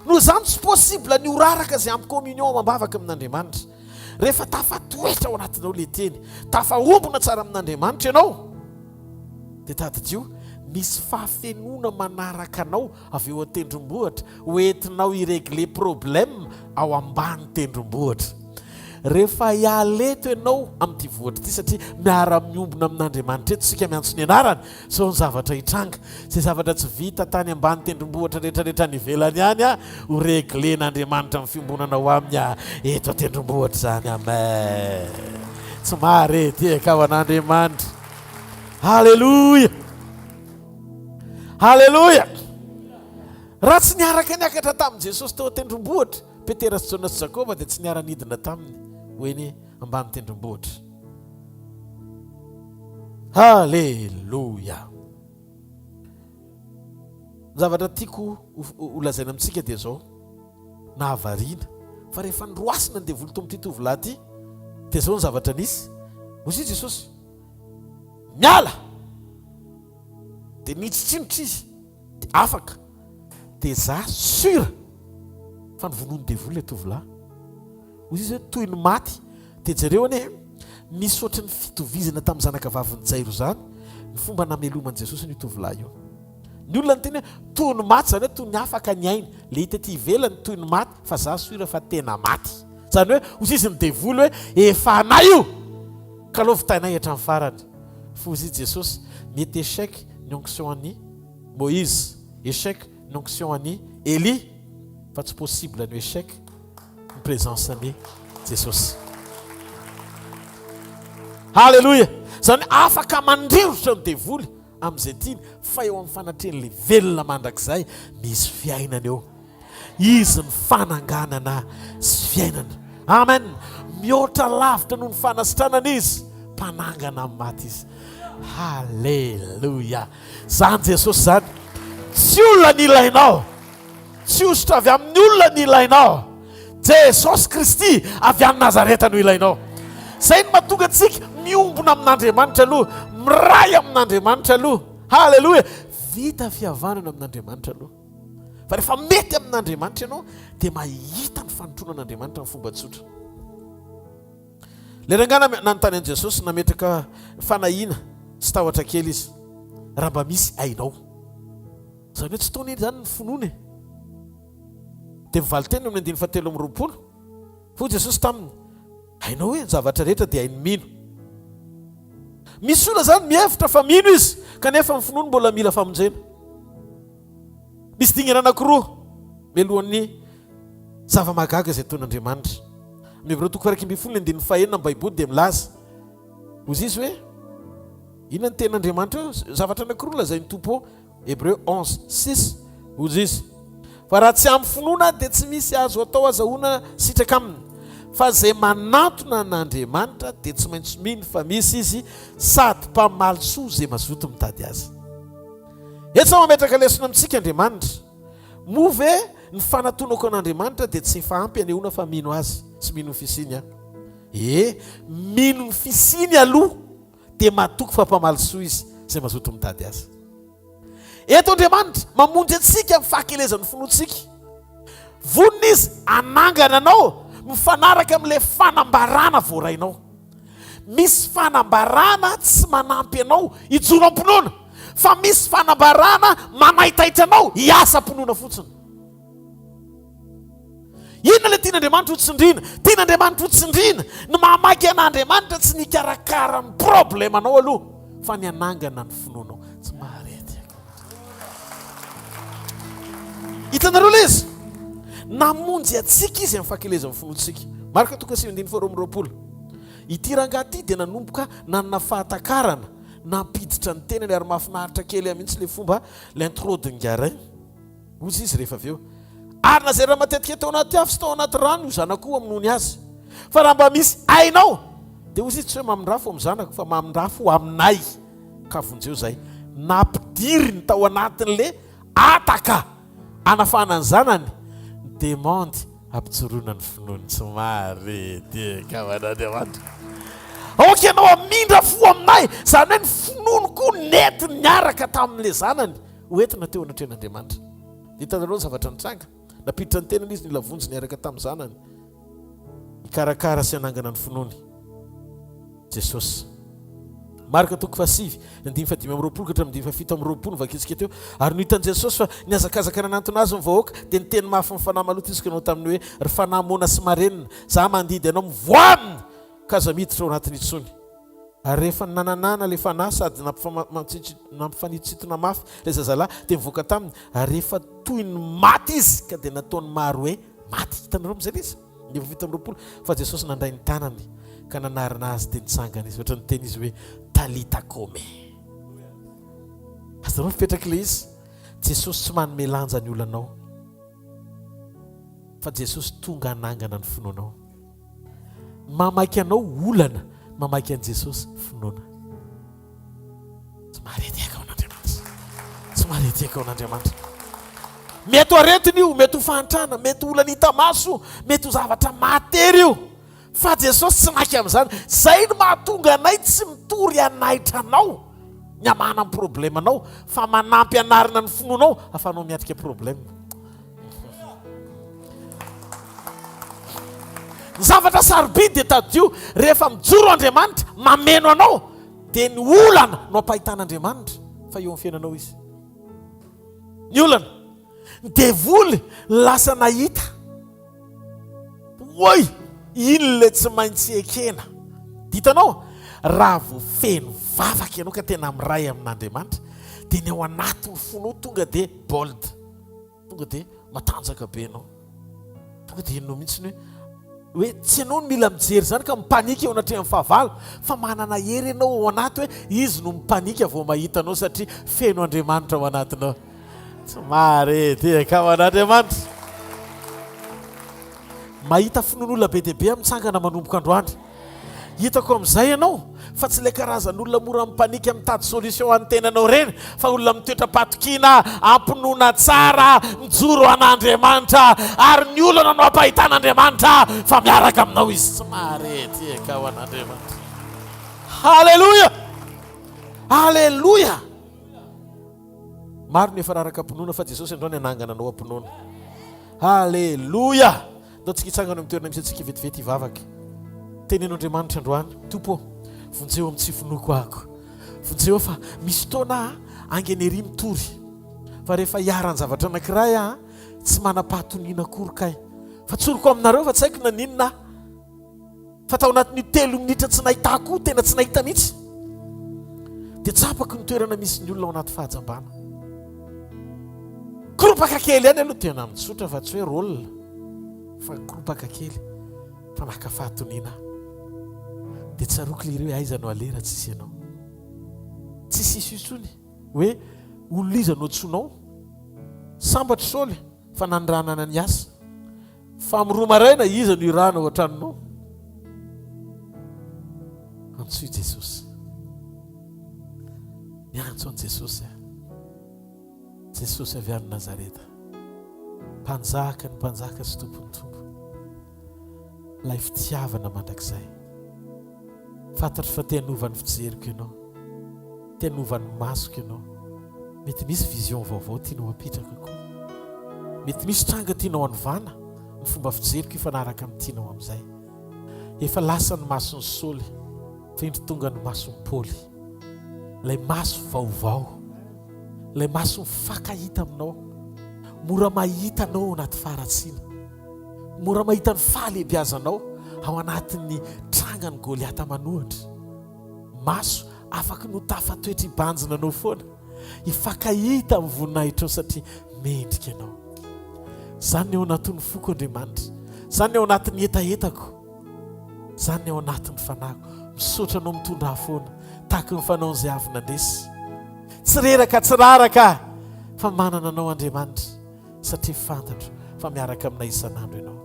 Noho izany tsy possible ny ho raraka izay ampy communion amam-bavaka amin'Andriamanitra. Rehefa tafatoetra ao anatinao ilay teny, tafaombona tsara amin'Andriamanitra ianao, Dia tadidio, misy fahafenoana manaraka anao avy eo an-tendrombohitra, ho entinao hi-regler problème ao ambany tendrombohitra. Rehefa hiala eto ianao amin'ity vohitra ity, satria miara-miombona amin'Andriamanitra eto isika miantso ny anarany, izao ny zavatra hitranga, izay zavatra tsy vita tany ambany tendrombohitra rehetrarehetra any ivelany any, ho regler-n'Andriamanitra amin'ny fiombonanao aminy eto an-tendrombohitra izany. Amen. Tsy mahare tehaka ho an'Andriamanitra. Haleloia! Haleloia! Raha tsy niaraka niakatra tamin'i Jesosy teo an-tendrombohitra Petera sy Jaona sy Jakoba dia tsy niara-nidina taminy ho eny ambany tendrombohitra. Haleloia! Ny zavatra tiako ho lazaina amintsika dia izao, nahavariana fa rehefa noroasina ny devoly tao amin'ity tovolahy ity dia izao ny zavatra nisy. Hoy Jesosy, Miala! Dia nitsitsingotra izy, dia afaka. Dia za sûr fa novonoin'ny devoly ilay tovolahy. Hoy izy hoe toy ny maty. Dia jereo anie, misy ohatry ny fitovizana tamin'ny zanaka vavin'i Jairo izany ny fomba nameloman'i Jesosy an'io tovolahy io. Ny olona niteny hoe toy ny maty, izany hoe toy ny afaka ny ainy. Ilay hita ety ivelany toy ny maty, fa za sûr fa tena maty. Izany hoe hoy izy ny devoly hoe efa anay io! Ka aleo vitainay hatramin'ny farany. Fozy Jesosy, mety échec ny onction an'i Moïse, échec ny onction an'i Elie, fa tsy possible ny échec ny présence an'i Jesosy. Haleloia! Izany hoe afaka mandrirotra ny devoly amin'izay tiany, fa eo amin'ny fanatrehan'ilay velona mandrakizay misy fiainana eo. Izy ny fananganana sy fiainana. Amen! Mihoatra lavitra noho ny fanasitranana Izy. Mpanangana amin'ny maty Izy. Haleloia! Izany Jesosy izany. Tsy olona ny ilainao. Tsy hosotra avy amin'ny olona ny ilainao. Jesosy Kristy avy any Nazareta no ilainao. Izay no mahatonga antsika miombona amin'Andriamanitra aloha, miray amin'Andriamanitra aloha. Haleloia! Vita fihavanana amin'Andriamanitra aloha. Fa rehefa mety amin'Andriamanitra ianao dia mahita ny fanotronan'Andriamanitra amin'ny fomba tsotra. Ilay rangahy nanontany an'i Jesosy nametraka fanahiana sy tahotra kely izy. Raha mba misy hainao. Izany hoe tsy taona iny izany ny finoana e. Dia mivaly teny eo amin'ny andininy fahatelo amby 20. Hoy Jesosy taminy, Hainao hoe ny zavatra rehetra dia hain'ny mino. Misy olona izany mihevitra fa mino izy, kanefa ny finoany mbola mila famonjena. Misy dingana anankiroa mialohan'ny zava-mahagaga izay ataon'Andriamanitra. Amin'ny Hebreo toko faha-11 ny andininy fahenina ny Baiboly dia milaza, hoy izy hoe, Inona ny tenin'Andriamanitra eo? Zavatra anankiroa no lazain'ny Tompo eo. Hebreu 11, 6, Hoy izy, Fa raha tsy amin'ny finoana dia tsy misy azo atao azahoana sitraka aminy. Fa izay manantona an'Andriamanitra dia tsy maintsy mino fa misy Izy sady mpamaly soa izay mazoto mitady Azy. Eto mametraka lesona amintsika Andriamanitra. Moa ve ny fanatonako an'Andriamanitra dia tsy efa ampy hanehoana fa mino Azy sy mino ny fisiany aho? Ee, mino ny fisiany aloha dia matoky fa mpamaly soa Izy izay mazoto mitady Azy. Eto Andriamanitra mamonjy antsika amin'ny fahakelezan'ny finoantsika. Vonona Izy hanangana anao mifanaraka amin'ilay fanambarana voarainao. Misy fanambarana tsy manampy anao hijoro am-pinoana, fa misy fanambarana manaitaitra anao hiasa am-pinoana fotsiny. Inona ilay tian'Andriamanitra ho tsindriana? Tian'Andriamanitra ho tsindriana ny mahamaika an'Andriamanitra tsy ny hikarakara ny problemanao aloha fa ny hanangana ny finoanao. Tsy maharety Hitanareo ilay izy? Namonjy antsika izy amin'ny fahakelezan'ny finoantsika. Marka toko 9:22. Ity rangahy ity dia nanomboka nanana fahatakarana, nampiditra ny tenany ary mahafinaritra kely ahy mihitsy ilay fomba, l'intro de Ngarin. Hoy izy rehefa avy eo, Ary nazerina matetika tao anaty afo sy tao anaty rano io zanako io hamonoany azy. Fa raha mba misy ainao, dia hoy izy, tsy hoe mamindrà fo amin'ny zanako, fa mamindrà fo aminay, ka vonjeo izahay. Nampidiriny tao anatin'ilay hataka hanafahana ny zanany ny demandy hampijoroana ny finoany. Tsy mahare dia kaman'Andriamanitra. Aoka ianao hamindra fo aminay, izany hoe ny finoany koa nentiny niaraka tamin'ilay zanany. Ho entina teo anatrehan'Andriamanitra. Hitanareo ny zavatra nitranga? Nampiditra ny tenany izy nila vonjy niaraka tamin'ny zanany hikarakara sy hanangana ny finoany. Jesosy. Marka toko fahasivy, ny andininy fahadimy amby 20 ka hatramin'ny andininy fahafito amby 20 no vakintsika teo. Ary no hitan'i Jesosy fa nihazakazaka nanantona azy ny vahoaka, dia niteny mafy ny fanahy maloto izy ka nanao taminy hoe, Ry fanahy moana sy marenina, izaho mandidy anao, mivoaha aminy, ka aza miditra ao anatiny intsony. Ary rehefa nananana ilay fanahy sady nampifanitsintona mafy ilay zazalahy, dia nivoaka taminy, ary rehefa toy ny maty izy, ka dia nataon'ny maro hoe maty. Hitanareo amin'izay ilay izy? Andininy 27, Fa Jesosy nandray ny tanany ka nanarina azy, dia nitsangana izy. Ohatran'ny niteny izy hoe, Talita kome. Azonareo ny fipetrak'ilay izy? Jesosy tsy manome lanja ny olanao, fa Jesosy tonga hanangana ny finoanao. Mamaky anao olana, mamaky an'i Jesosy finoana. Tsy maharetiaka ao an'Andriamanitra. Tsy maharetiaka ao an'Andriamanitra. Mety ho aretina io, mety ho fahantrana, mety ho olana hita maso, mety ho zavatra mahatery io. Fa Jesosy tsy naika amin'izany. Izay no mahatonga anay tsy mitory hanaitra anao ny hamahana ny problemanao, fa manampy hanarina ny finoanao ahafahanao miatrika problème. Ny zavatra sarobidy dia tadidio, rehefa mijoro Andriamanitra, mameno anao, dia ny olana no ampahitan'Andriamanitra fa eo amin'ny fiainanao Izy. Ny olana. Ny devoly lasa nahita. Oy! Iny ilay tsy maintsy ekena. Hitanao, raha vao feno vavaka ianao ka tena miray amin'Andriamanitra, dia ny ao anatin'ny fonao tonga dia bold. Tonga dia matanjaka be ianao. Tonga dia henonao mihitsy ny hoe hoe tsy ianao no mila mijery izany ka mipanika eo anatrehan'ny fahavalo fa manana hery ianao ao anaty hoe izy no mipanika vao mahita anao satria feno Andriamanitra ao anatinao. Tsy mahare dia kaman'Andriamanitra. Mahita finoan'olona be dia be aho mitsangana manomboka androany. Hitako amin'izay ianao fa tsy ilay karazan'olona mora mipanika mitady solution an'ny tenanao ireny fa olona mitoetra am-patokiana, am-pinoana tsara, mijoro an'Andriamanitra ary ny olana no ampahitan'Andriamanitra fa miaraka aminao Izy. Tsy mahare ety ho an'Andriamanitra. Haleloia! Haleloia! Maro ny efa raraka am-pinoana fa Jesosy androany hanangana anao am-pinoana. Haleloia! Ndao tsika hitsangana eo amin'ny toerana misy antsika vetivety hivavaka. Teneno Andriamanitra androany, Tompo ô, vonjeo amin'ny tsy finoako aho. Vonjeo aho fa misy fotoana aho haingana ery mitory. Fa rehefa iharan-javatra anankiray aho, tsy manam-pahatoniana akory kay. Fa tsoriko aminareo fa tsy haiko naninona aho. Fa tao anatin'io telo minitra tsy nahitako io, tena tsy nahita mihitsy. Dia tsapako ny toerana misy ny olona ao anaty fahajambana. Koropaka kely ihany aloha, tena mitsotra fa tsy hoe rôle. Fa koropaka kely, fa naka fahatoniana aho. Dia tsaroako lery hoe aiza no aleha raha tsisy ianao. Tsisy issue intsony hoe olona iza no antsoinao. Sambatra Saoly fa nanirahana ny asa. Fa amin'ny roa maraina iza no irahana ao an-tranonao? Antsoy Jesosy. Miantso an'i Jesosy aho. Jesosy avy any Nazareta. Mpanjaka ny mpanjaka sy tompon'ny tompo. Ilay fitiavana mandrakizay. Fantatro fa te hanova ny fijeriko ianao. Te hanova ny masoko ianao. Mety misy vision vaovao tianao hapetraka koa. Mety misy tranga tianao hanovana ny fomba fijeriko hifanaraka amin'ny tianao amin'izay. Efa lasa ny mason'i Saoly, fa indro tonga ny mason'i Paoly. Ilay maso vaovao. Ilay maso mifankahita aminao. Mora mahita anao ao anaty faharatsiana. Mora mahita ny fahalehibiazanao ao anatin'ny trangan'i Goliata manohitra. Maso afaky ny ho tafatoetra hibanjina anao foana, hifankahita amin'ny voninahitrao satria mendrika ianao. Izany ny ao anatin'ny foko Andriamanitra. Izany ny ao anatin'ny hetahetako. Izany ny ao anatin'ny fanahiko. Misaotra anao mitondra ahy foana tahaka ny fanaon'izay avy nandresy. Tsy reraka, tsy raraka fa manana anao Andriamanitra. satria fantatro fa miaraka aminay isan'andro Ianao.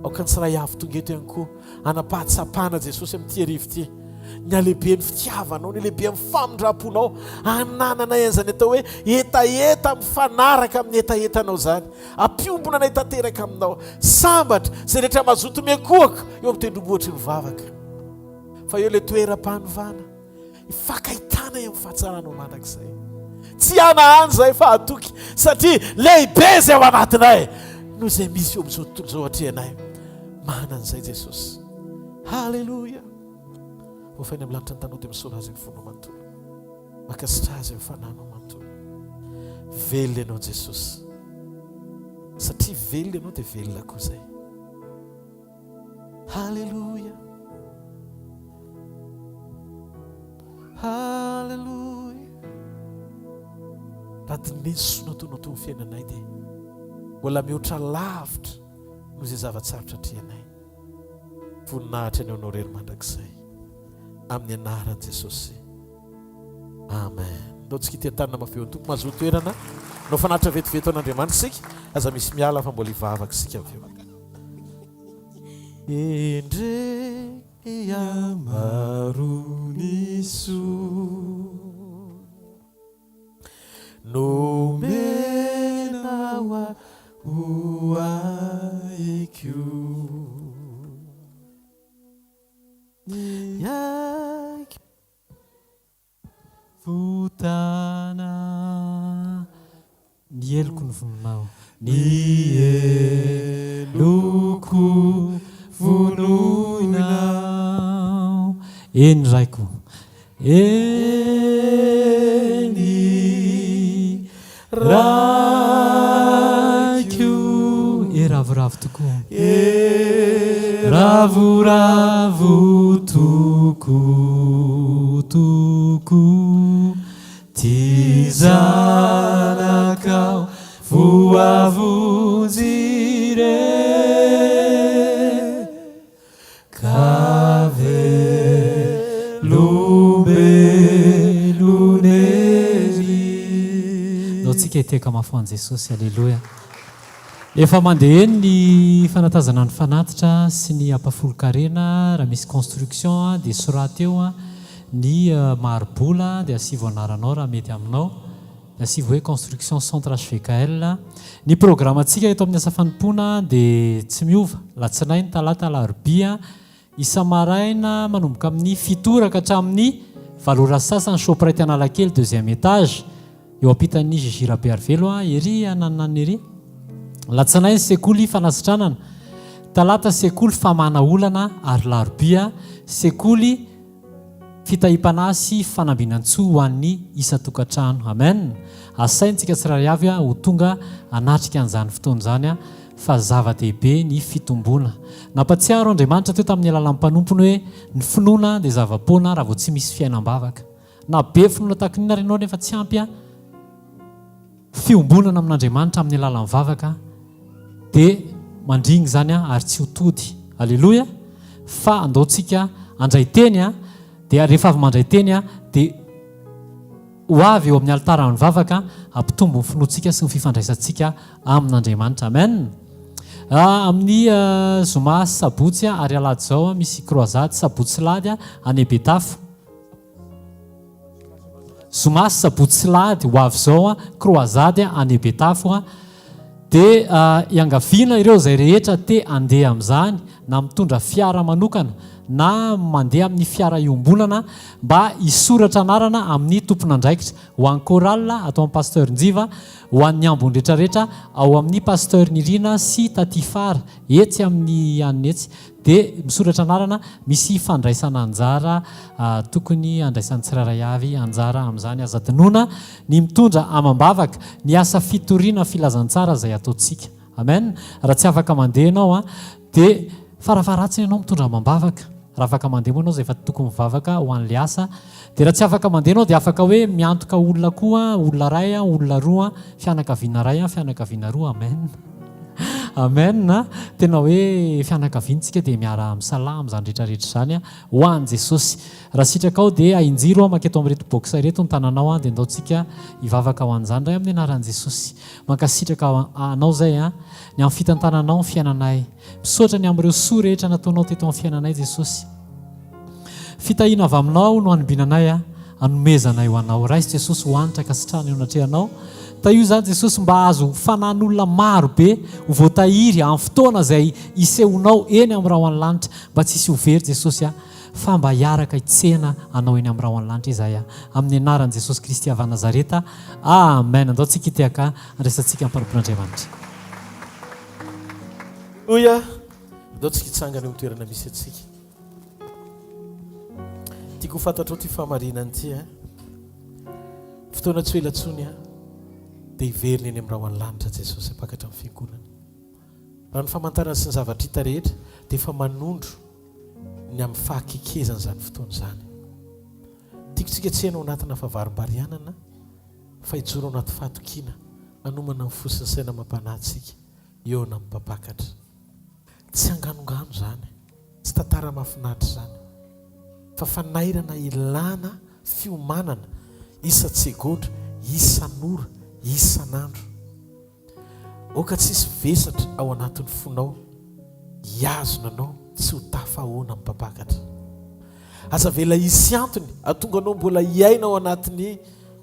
Aoka ny tsiray avy tonga eto ihany koa hanam-pahatsapana Jesosy amin'ity hariva ity, ny halehiben'ny fitiavanao, ny halehiben'ny famindram-ponao, hanananay an'izany atao hoe hetaheta mifanaraka amin'ny hetahetanao izany, hampiombona anay tanteraka aminao. Sambatra izay rehetra mazoto miankohoka eo amin'ny tendrombohitry ny vavaka, fa eo ilay toeram-panovana. Hifankahitana eo amin'ny fahatsaranao mandrakizay. Tsy hanahany izahay fa hatoky, satria lehibe izay ao anatinay noho izay misy eo amin'izao tontolo izao atrehanay. Manana an'izay Jesosy. Haleloia. Voafaina amin'ny lanitra ny tanao dia misaora Azy amin'ny fonao manontolo. Mankasitraha Azy amin'ny fanahinao manontolo. Velona ianao Jesosy. Satria velona ianao dia velona koa izay. Haleloia. Haleloia. Raha dinihina ny soa nataonao teo amin'ny fiainanay dia mbola mihoatra lavitra noho izay zava-tsarotra atrehanay. Voninahitra ny anao irery mandrakizay. Amin'ny anaran'i Jesosy. Amen. Ndao tsika itean-tanana mafy eo Tompo mahazoa toerana. Ndao fanatitra vetivety ho an'Andriamanitra isika. Aza misy miala fa mbola hivavaka isika avy eo. Endrey ny hamaroan'ny soa nomenao ahy ho ahiko. Ny aiko. Fotana. Ny heloko no vonoinao. Ny heloko vonoinao. Eny Raiko. Eny Raiko. E ravoravo tokoa. E ravoravo tokoa tokoa Ty zanakao voavonjy re Ka velombelona ery. Ndao tsika hitehaka mafy ho an'i Jesosy. Aleloia. Efa mandeha eny ny fanatazana ny fanatitra sy ny ampahafolon-karena, raha misy construction dia soraty eo ny mari-bola dia asivo anaranao raha mety aminao, dia asivo hoe construction centre HVKL. Ny programantsika eto amin'ny asa fanompoana dia tsy miova, latsinainy, talata, alarobia, isa-maraina manomboka amin'ny fito ora ka hatramin'ny valo ora sy sasany, Shoprite Analakely deuxième étage. Eo ampitan'ny Gigi Rabearivelo a, ery anananana ery. Latsinainy sekoly fanasitranana, talata sekoly famahana olana ary larobia sekoly Fitahiam-panahy sy fanambinantsoa ho an'ny isan-tokantrano. Amen! Asaintsika tsirairay avy ho tonga hanatrika an'izany fotoana izany fa zava-dehibe ny fitomboana. Nampatsiaro Andriamanitra teo tamin'ny alalan'ny mpanompony hoe ny finoana dia zava-poana raha vao tsy misy fiainam-bavaka. Na be finoana tahaka ny inona ary ianao nefa tsy ampy fiombonana amin'Andriamanitra amin'ny alalan'ny vavaka dia mandringa izany ary tsy ho tody. Aleloia! Fa andao tsika handray teny dia rehefa avy mandray teny dia ho avy eo amin'ny alitaran'ny vavaka hampitombo ny finoantsika sy ny fifandraisantsika amin'Andriamanitra. Amen! Amin'ny zoma sy sabotsy ary alahady izao misy croisade sabotsy sy lahady any Betafo. Zoma sy sabotsy sy lahady ho avy izao croisade any Betafo dia iangaviana ireo izay rehetra te handeha amin'izany na mitondra fiara manokana na mandeha amin'ny fiara iombonana mba hisoratra anarana amin'ny tompon'andraikitra ho an'ny chorale ato amin'ny Pasteur Njiva ho an'ny ambony retraretra ao amin'ny Pasteur Nirina sy Taty Fara etsy amin'ny an'ny etsy Dia misoratra anarana, misy fandraisana anjara tokony handraisan'ny tsirairay avy anjara amin'izany. Aza adinoina ny mitondra amam-bavaka ny asa fitoriana filazantsara izay ataontsika. Amen. Raha tsy afaka mandeha ianao an, dia farafaharatsiny ianao mitondra amam-bavaka. Raha afaka mandeha moa ianao izay efa tokony mivavaka ho an'ilay asa. Dia raha tsy afaka mandeha ianao dia afaka hoe miantoka olona koa, olona iray, olona roa, fianakaviana iray, fianakaviana roa. Amen. Amen a! Tena hoe fianakaviana tsika dia miara misalahy amin'izany rehetra rehetra izany a! Ho an'i Jesosy. Raha sitrakao dia ahinjiro aho manketo amin'ireto box ireto ny tananao a! Dia ndao tsika hivavaka ho an'izany Ray amin'ny anaran'i Jesosy. Mankasitraka Anao izay a! Ny amin'ny fitantananao ny fiainanay. Misaotra ny amin'ireo soa rehetra nataonao teto amin'ny fiainanay Jesosy. Fitahiana avy aminao no anombinanay a, anomezanay ho anao. Raiso Jesosy ho hanitra ankasitrahana eo anatrehanao. Tahio izany Jesosy mba hahazo fanan'olona maro be ho voatahiry amin'ny fotoana izay hisehoanao eny amin'ny rahon'ny lanitra. Mba tsy hisy ho very Jesosy a, fa mba hiaraka hitsena anao eny amin'ny rahon'ny lanitra izahay a. Amin'ny anaran'i Jesosy Kristy avy any Nazareta. Amen. Andao tsika hitehaka handraisantsika ny mpanompon'Andriamanitra. Aleloia! Andao tsika hitsangana eo amin'ny toerana misy antsika. Tiako ho fantatrao ity fahamarinana ity eh. Fotoana tsy ho ela intsony ah, dia hiverina eny amin'ny rahon'ny lanitra Jesosy hampakatra ny fiangonana. Raha ny famantarana sy ny zavatra hita rehetra dia efa manondro ny amin'ny fahakekezan'izany fotoana izany. Tiako tsika tsy hiaina ao anatina favarimbarianana fa hijoro ao anaty fahatokiana hanomana ny fo sy ny saina amam-panahy antsika hihaona amin'ny mpampakatra. Tsy anganongano izany. Tsy tantara mahafinaritra izany fa fanairana ilana fiomanana isan-tsegondra, isan'ora, isan'andro. Aoka tsy hisy vesatra ao anatin'ny fonao hihazona anao tsy ho tafahoana amin'ny mpampakatra. Aza avela hisy antony hahatonga anao mbola hiaina ao anatin'ny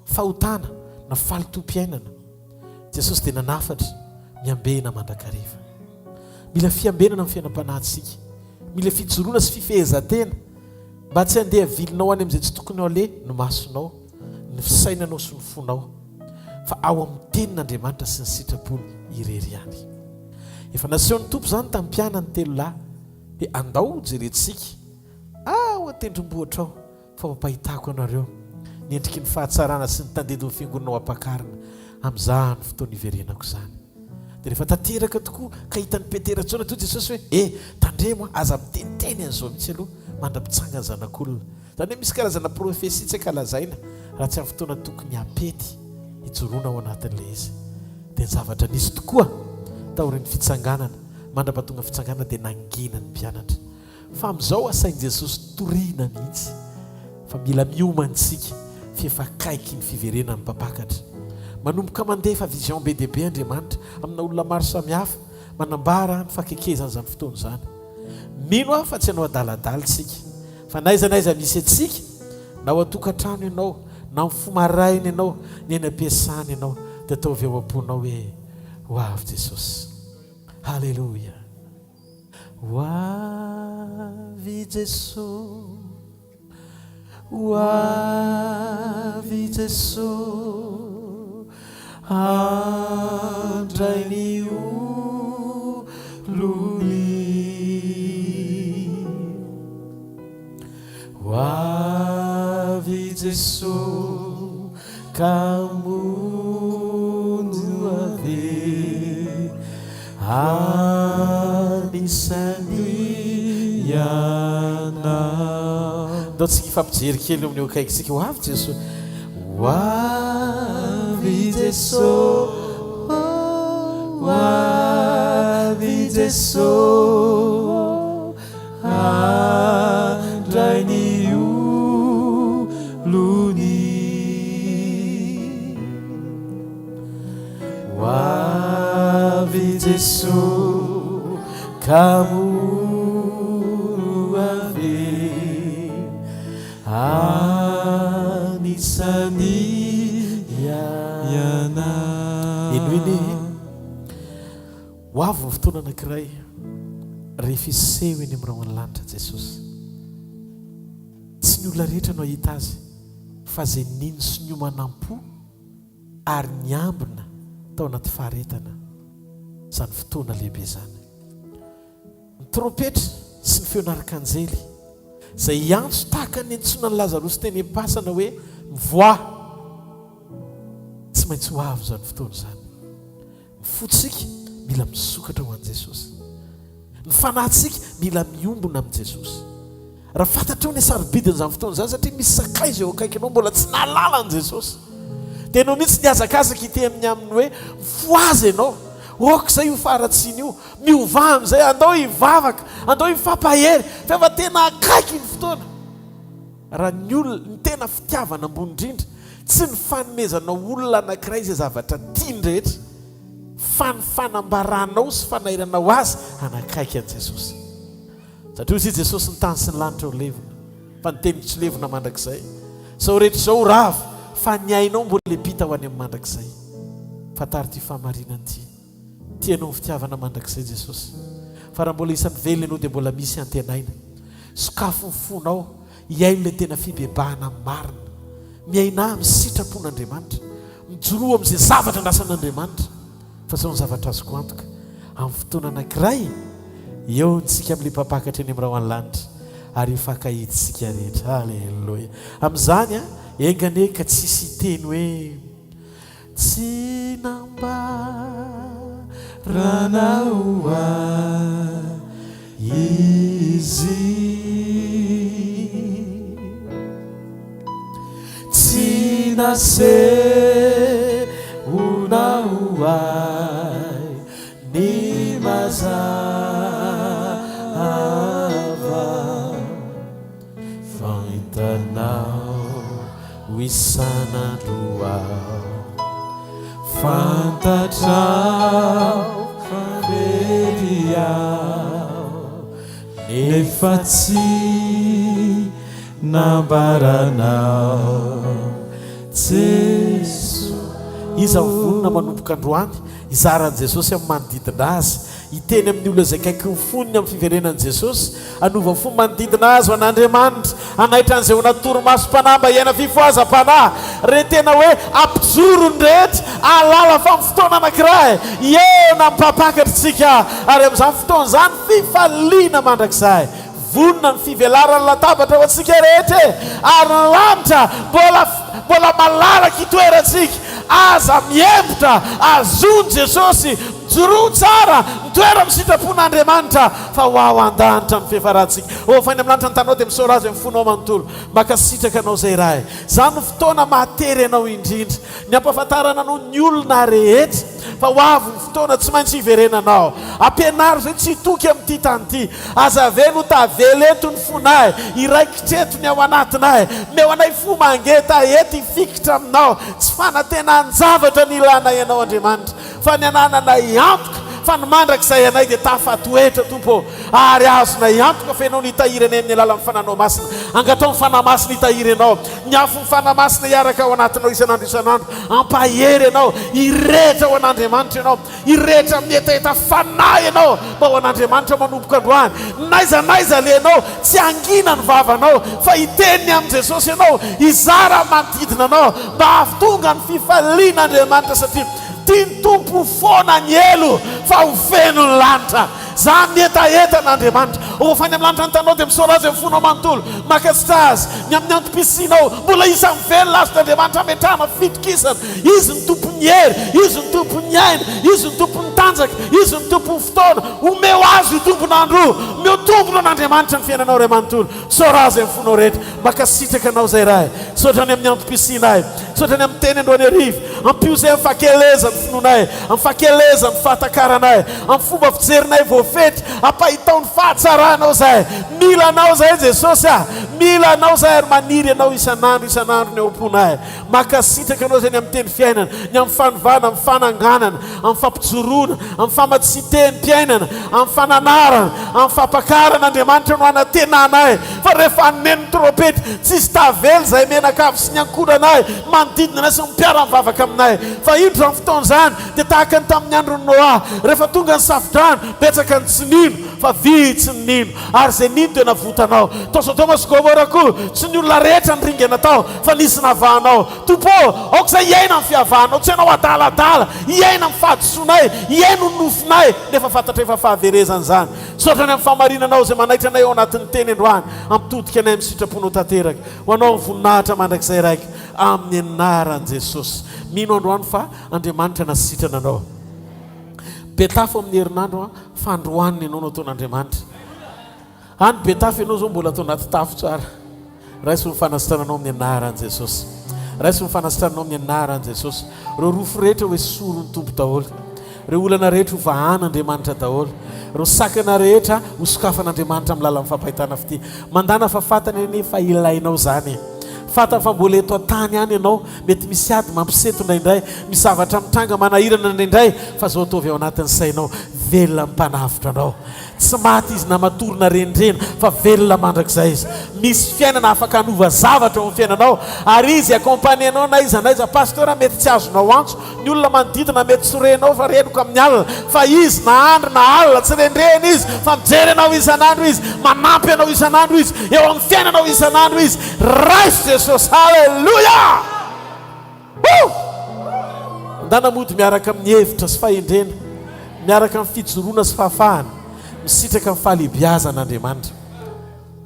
fahotana na fahalotoam-piainana. Jesosy dia nanafatra, miambena mandrakariva. Mila fiambenana amin'ny fiainam-panahintsika. Mila fijoroana sy fifehezan-tena mba tsy handeha vilinao any amin'izay tsy tokony aleha ny masonao, ny fisainanao sy ny fonao, fa ao amin'ny Tenin'Andriamanitra sy ny sitrapony irery ihany. Efa nasehon'ny Tompo izany tamin'ny mpianany telolahy hoe andao hojerentsika ao an-tendrombohitra ao Fa hoampahitako anareo ny endriky ny fahatsarana sy ny tandindon'ny fiangonana ho ampakarina amin'izany fotoana hiverenako izany. Dia rehefa tanteraka tokoa ka hitan'i Petera Jaona toa Jesosy hoe, E, tandremo an, aza miteniteny an'izao mihitsy aloha mandra-pitsangan'ny Zanak'olona. Izany hoe misy karazana profesia tsy ankalazaina raha tsy amin'ny fotoana tokony hapety hijoroana ao anatin'ilay izy. Dia ny zavatra nisy tokoa taorian'ny fitsanganana, mandra-pahatonga fitsanganana dia nangina ny mpianatra. Fa amin'izao asain'i Jesosy torina mihitsy fa mila miomana isika f'efa akaiky ny fiverenan'ny mpampakatra. Manomboka mandefa vision be dia be Andriamanitra amina olona maro samihafa manambara ny fakekezan'izany fotoana izany. Mino aho fa tsy hanao adaladala isika fa n'aiza n'aiza misy antsika na ao an-tokantrano ianao na mifoha maraina ianao ny any am-piasana ianao dia ataovy ao am-ponao hoe ho avy Jesosy. Haleloia. Ho avy Jesoa, ho avy Jesoa, handray ny olony. Ho avy. avy Jeso ka hamonjy ho avy Anisan'ny ianao. Ndao tsika hifampijery kely eo amin'ny eo akaikintsika. Ho avy Jeso. Ho avy Jeso. Ho avy Jeso. Handray ny olony. Ho avy Jeso ka ho avy anisan'ny ianao. Henoy anie e. Ho avy ny fotoana anankiray rehefa hiseho eny amin'ny rahon'ny lanitra Jesosy. Tsy ny olona rehetra no hahita Azy fa izay nino sy niomana am-po ary niambina tao anaty faharetana izany fotoana lehibe izany. Ny trompetra sy ny feon'arkanjely izay hiantso tahaka ny niantsoana an'i Lazarosy teny am-pasana hoe, Mivoaha! Tsy maintsy ho avy izany fotoana izany. Ny fontsika mila misokatra ho an'i Jesosy. Ny fanahintsika mila miombona amin'i Jesosy. Raha fantatrao ny hasarobidin'izany fotoana izany satria misy sakaiza eo akaikinao mbola tsy nahalala an'i Jesosy, dia ianao mihitsy nihazakazaka hiteny amin'ny aminy hoe, Mifohaza ianao, aoka izay io faharatsiana io, miovà amin'izay, andao hivavaka, andao hifampahery, fa efa tena akaiky ny fotoana. Raha ny olona, ny tena fitiavana ambony indrindra, tsy ny fanomezanao olona anankiray izay zavatra tiany rehetra, fa ny fanambaranao sy fanairanao azy hanakaiky an'i Jesosy. Satria hoy Jesosy, ny tany sy ny lanitra ho levona, fa ny teniko tsy levona mandrakizay. Izao rehetra izao ho rava, fa ny ainao mbola hiampita ho any amin'ny mandrakizay. Fantaro ity fahamarinana ity. Tia anao ny fitiavana mandrakizay Jesosy. Fa raha mbola isan'ny velona ianao dia mbola misy antenaina. Sokafy ny fonao hihaino ilay tena fibebahana marina. Miainà amin'ny sitrapon'Andriamanitra. Mijoroa amin'izay zavatra andrasan'Andriamanitra. Fa izao ny zavatra azoko antoka, amin'ny fotoana anankiray, eo isika amin'ilay Mpampakatra eny amin'ny rahon'ny lanitra, ary hifankahita isika rehetra. Aleloia! Amin'izany, enga anie ka tsy hisy hiteny hoe. Tsy nambaranao ahy izy. Tsy nasehonao ahy ny mazava. Fa hitanao ho isan'andro aho. Fantatrao fa very aho, nefa tsy nambaranao Jesoa. Iza no vonona manomboka androany hizara an'i Jesosy amin'ny manodidina azy, hiteny amin'ny olona izay akaiky ny fony ny amin'ny fiverenan'i Jesosy? Hanova fo manodidina azy ho an'Andriamanitra, hanaitra an'izay ho natorimasom-panahy mba hiaina fifohazam-panahy. Re tena hoe hampijoro ny rehetra, hahalala fa amin'ny fotoana anankiray, hihaona amin'ny Mpampakatra isika, ary amin'izany fotoana izany, fifaliana mandrakizay. Vonona ny fivelaran'ny latabatra ho antsika rehetra e! Ary ny lanitra mbola mbola malalaka hitoerantsika. Aza mihemotra, azony Jesosy, mijoroa tsara, mitoera amin'ny sitrapon'Andriamanitra. Fa ho ao an-danitra ny fiafarantsika. Ô, fa any amin'ny lanitra ny taninao dia misaora Azy amin'ny fonao manontolo. Mankasitraka Anao izay Ray. Izany no fotoana mahatery Anao indrindra. Ny hampahafantarana Anao ny olona rehetra fa ho avy ny fotoana tsy maintsy hiverenanao. Ampianaro izay tsy hitoky amin'ity tany ity. Aza avela ho tavela eto ny fonay. Hiraikitra eto ny ao anatinay. Omeo anay fo mangetaheta hifikitra Aminao. Tsy fanantenan-javatra ny ilanay Anao Andriamanitra. Fa ny anananay antoka fa ny mandrakizay anay dia tafatoetra, Tompo ô, ary azonay antoka fa Ianao no hitahiry anay amin'ny alalan'ny Fananao Masina. Angataho ny Fanahy Masina hitahiry anao, ny afon'ny Fanahy Masina hiaraka ao anatinao isan'andro isan'andro. Hampahery anao, hirehitra ho an'Andriamanitra ianao, hirehitra amin'ny hetaheta fanahy ianao mba ho an'Andriamanitra manomboka androany. N'aiza n'aiza alehanao, tsy hangina ny vavanao, fa hiteny ny amin'i Jesosy ianao, hizara amin'ny manodidina anao mba hahatonga ny fifalian'Andriamanitra satria Tian'ny Tompo ho foana ny helo fa ho feno ny lanitra. Izany ny hetaheta an'Andriamanitra. Ho voafainy amin'ny lanitra ny taninao dia misaora Azy amin'ny fonao manontolo. Mankasitraha Azy ny amin'ny antom-pisianao. Mbola isan'ny velona azon'Andriamanitra ametrahana fitokisana. Izy no Tompon'ny hery, Izy no Tompon'ny aina, Izy no Tompon'ny tanjaka, Izy no Tompon'ny fotoana. Omeo Azy io tombon'andro io. Omeo tombony an'Andriamanitra ny fiainanao iray manontolo. Misaora Azy amin'ny fonao rehetra. Mankasitraka Anao izay Ray. Misaotra ny amin'ny antom-pisianay. Misaotra ny amin'ny teny androany hariva. Ampio izay amin'ny fahakelezan'ny finoanay, amin'ny fahakelezan'ny fahatakaranay, amin'ny fomba fijerinay voafetra. Ampahitao ny fahatsaranao izahay. Mila Anao izahay Jesosy a! Mila Anao izahay ary maniry Anao isan'andro isan'andro ny ao am-ponay. Mankasitraka Anao izay ny amin'ny teny fiainana, ny amin'ny fanovana, amin'ny fananganana, amin'ny fampijoroana, amin'ny famatsian-tenim-piainana, amin'ny fananarana, amin'ny fampakarana, Andriamanitra no anantenanay fa rehefa haneno ny trompetra, tsy hisy tavela izahay mianakavy sy ny ankohonanay, manodidina anay sy ny mpiara-mivavaka aminay. Fa indro izany fotoana izany dia tahaka ny tamin'ny andron'i Noa, rehefa tonga ny safo-drano, betsaka ny tsy nino, fa vitsy ny nino, ary izay nino dia navotanao. Tao Sodoma sy Gomora koa, tsy ny olona rehetra niringana tao, fa nisy navahanao. Tompo ô, aoka izay hiaina amin'ny fihavanao, tsy hanao adaladala, hiaina amin'ny fahadisoanay, hihaino ny nofinay, nefa fantatray fa fahaverezana izany. Misaotra ny amin'ny fahamarinanao izay manaitra anay ao anatin'ny teny androany, hampitodika anay amin'ny sitraponao tanteraka. Ho Anao ny voninahitra mandrakizay Raiko, amin'ny anaran'i Jesosy. Mino androany fa Andriamanitra nasitrana anao. Betafo amin'ny herinandro an, fa androany ny anao no ataon'Andriamanitra. Any Betafo ianao izao mbola ato anaty tafo tsara. Raiso ny fanasitrananao amin'ny anaran'i Jesosy. Raiso ny fanasitrananao amin'ny anaran'i Jesosy. Ireo rofy rehetra ho esorin'ny Tompo daholo. Ireo olana rehetra ho vahan'Andriamanitra daholo. Ireo sakana rehetra ho sokafan'Andriamanitra amin'ny lalan'ny fampahitana fitia. Mandàna fa fantany anie fa ilainao izany e. Fantany fa mbola eto an-tany ihany ianao. Mety misy ady mampisento indraindray, misy zavatra mitranga manahirana indraindray, fa izao ataovy ao anatin'ny sainao, velona ny Mpanavotra anao. Tsy maty izy na matory na rendrena fa velona mandrakizay izy. Misy fiainana afaka hanova zavatra eo amin'ny fiainanao ary izy accompagner anao na aiza na aiza. Pasteur mety tsy azonao antso, ny olona manodidina mety tsy renao fa renoka amin'ny alina fa izy na andro na alina tsy rendrehana izy fa mijery anao isan'andro izy, manampy anao isan'andro izy, eo amin'ny fiainanao isan'andro izy. Raiso Jesosy. Alléluia! Woo! Ndana mody miaraka amin'ny hevitra sy fahendrena, miaraka amin'ny fijoroana sy fahafahana, misitraka ny fahalehibiazana Andriamanitra.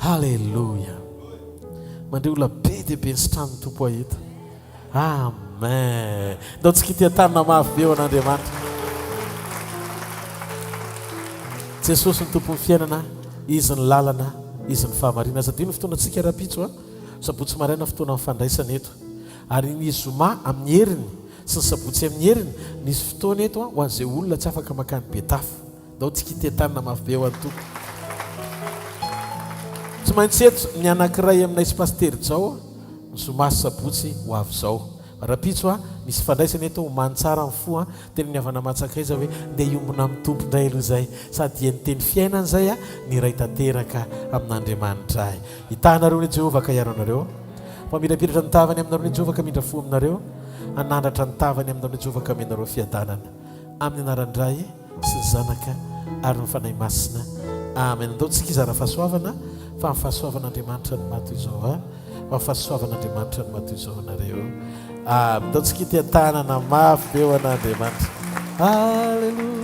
Haleloia! Mandre olona be dia be nisitranin'ny Tompo ahy eto. Amen! Ndao tsy kitian-tanana mafy be ho an'Andriamanitra. Jesosy ny Tompon'ny fiainana, Izy ny lalana, Izy ny fahamarinana. Aza adino ny fotoanantsika rahampitso a! Sabotsy maraina fotoana mifandraisana eto. Ary ny zoma amin'ny heriny sy ny sabotsy amin'ny heriny, misy fotoana eto ho an'izay olona tsy afaka mankany Betafo. Ndao tsy kitetanina mafy be ho an'ny Tompo. Tsy maintsy eto ny anankiray aminay sy Pasitera Jao ny zoma sy sabotsy ho avy izao. Rahampitso misy fandraisana eto, omany tsara ny fo, teny ny havana aman-tsakaiza hoe ndeha hiombona amin'ny Tompo indray aloha izay, sady hihaino teny fiainana izay ny iray tanteraka amin'Andriamanitra ahy. Hitaha anareo anie Jehovah ka hiaro anareo. Mamirapiratra ny tavany aminareo anie Jehovah ka hamindra fo aminareo. Hanandratra ny tavany aminareo anie Jehovah ka hameno anareo fiadanana. Amin'ny anaran'ny Ray sy ny Zanaka ary ny Fanahy Masina. Amen. Andao tsika hizara fahasoavana fa ny fahasoavan'Andriamanitra no maha toy izao ahy. Fa ny fahasoavan'Andriamanitra no maha toy izao anareo. Amen. Andao tsika hiteha-tanana mafy be ho an'Andriamanitra. Alléluia.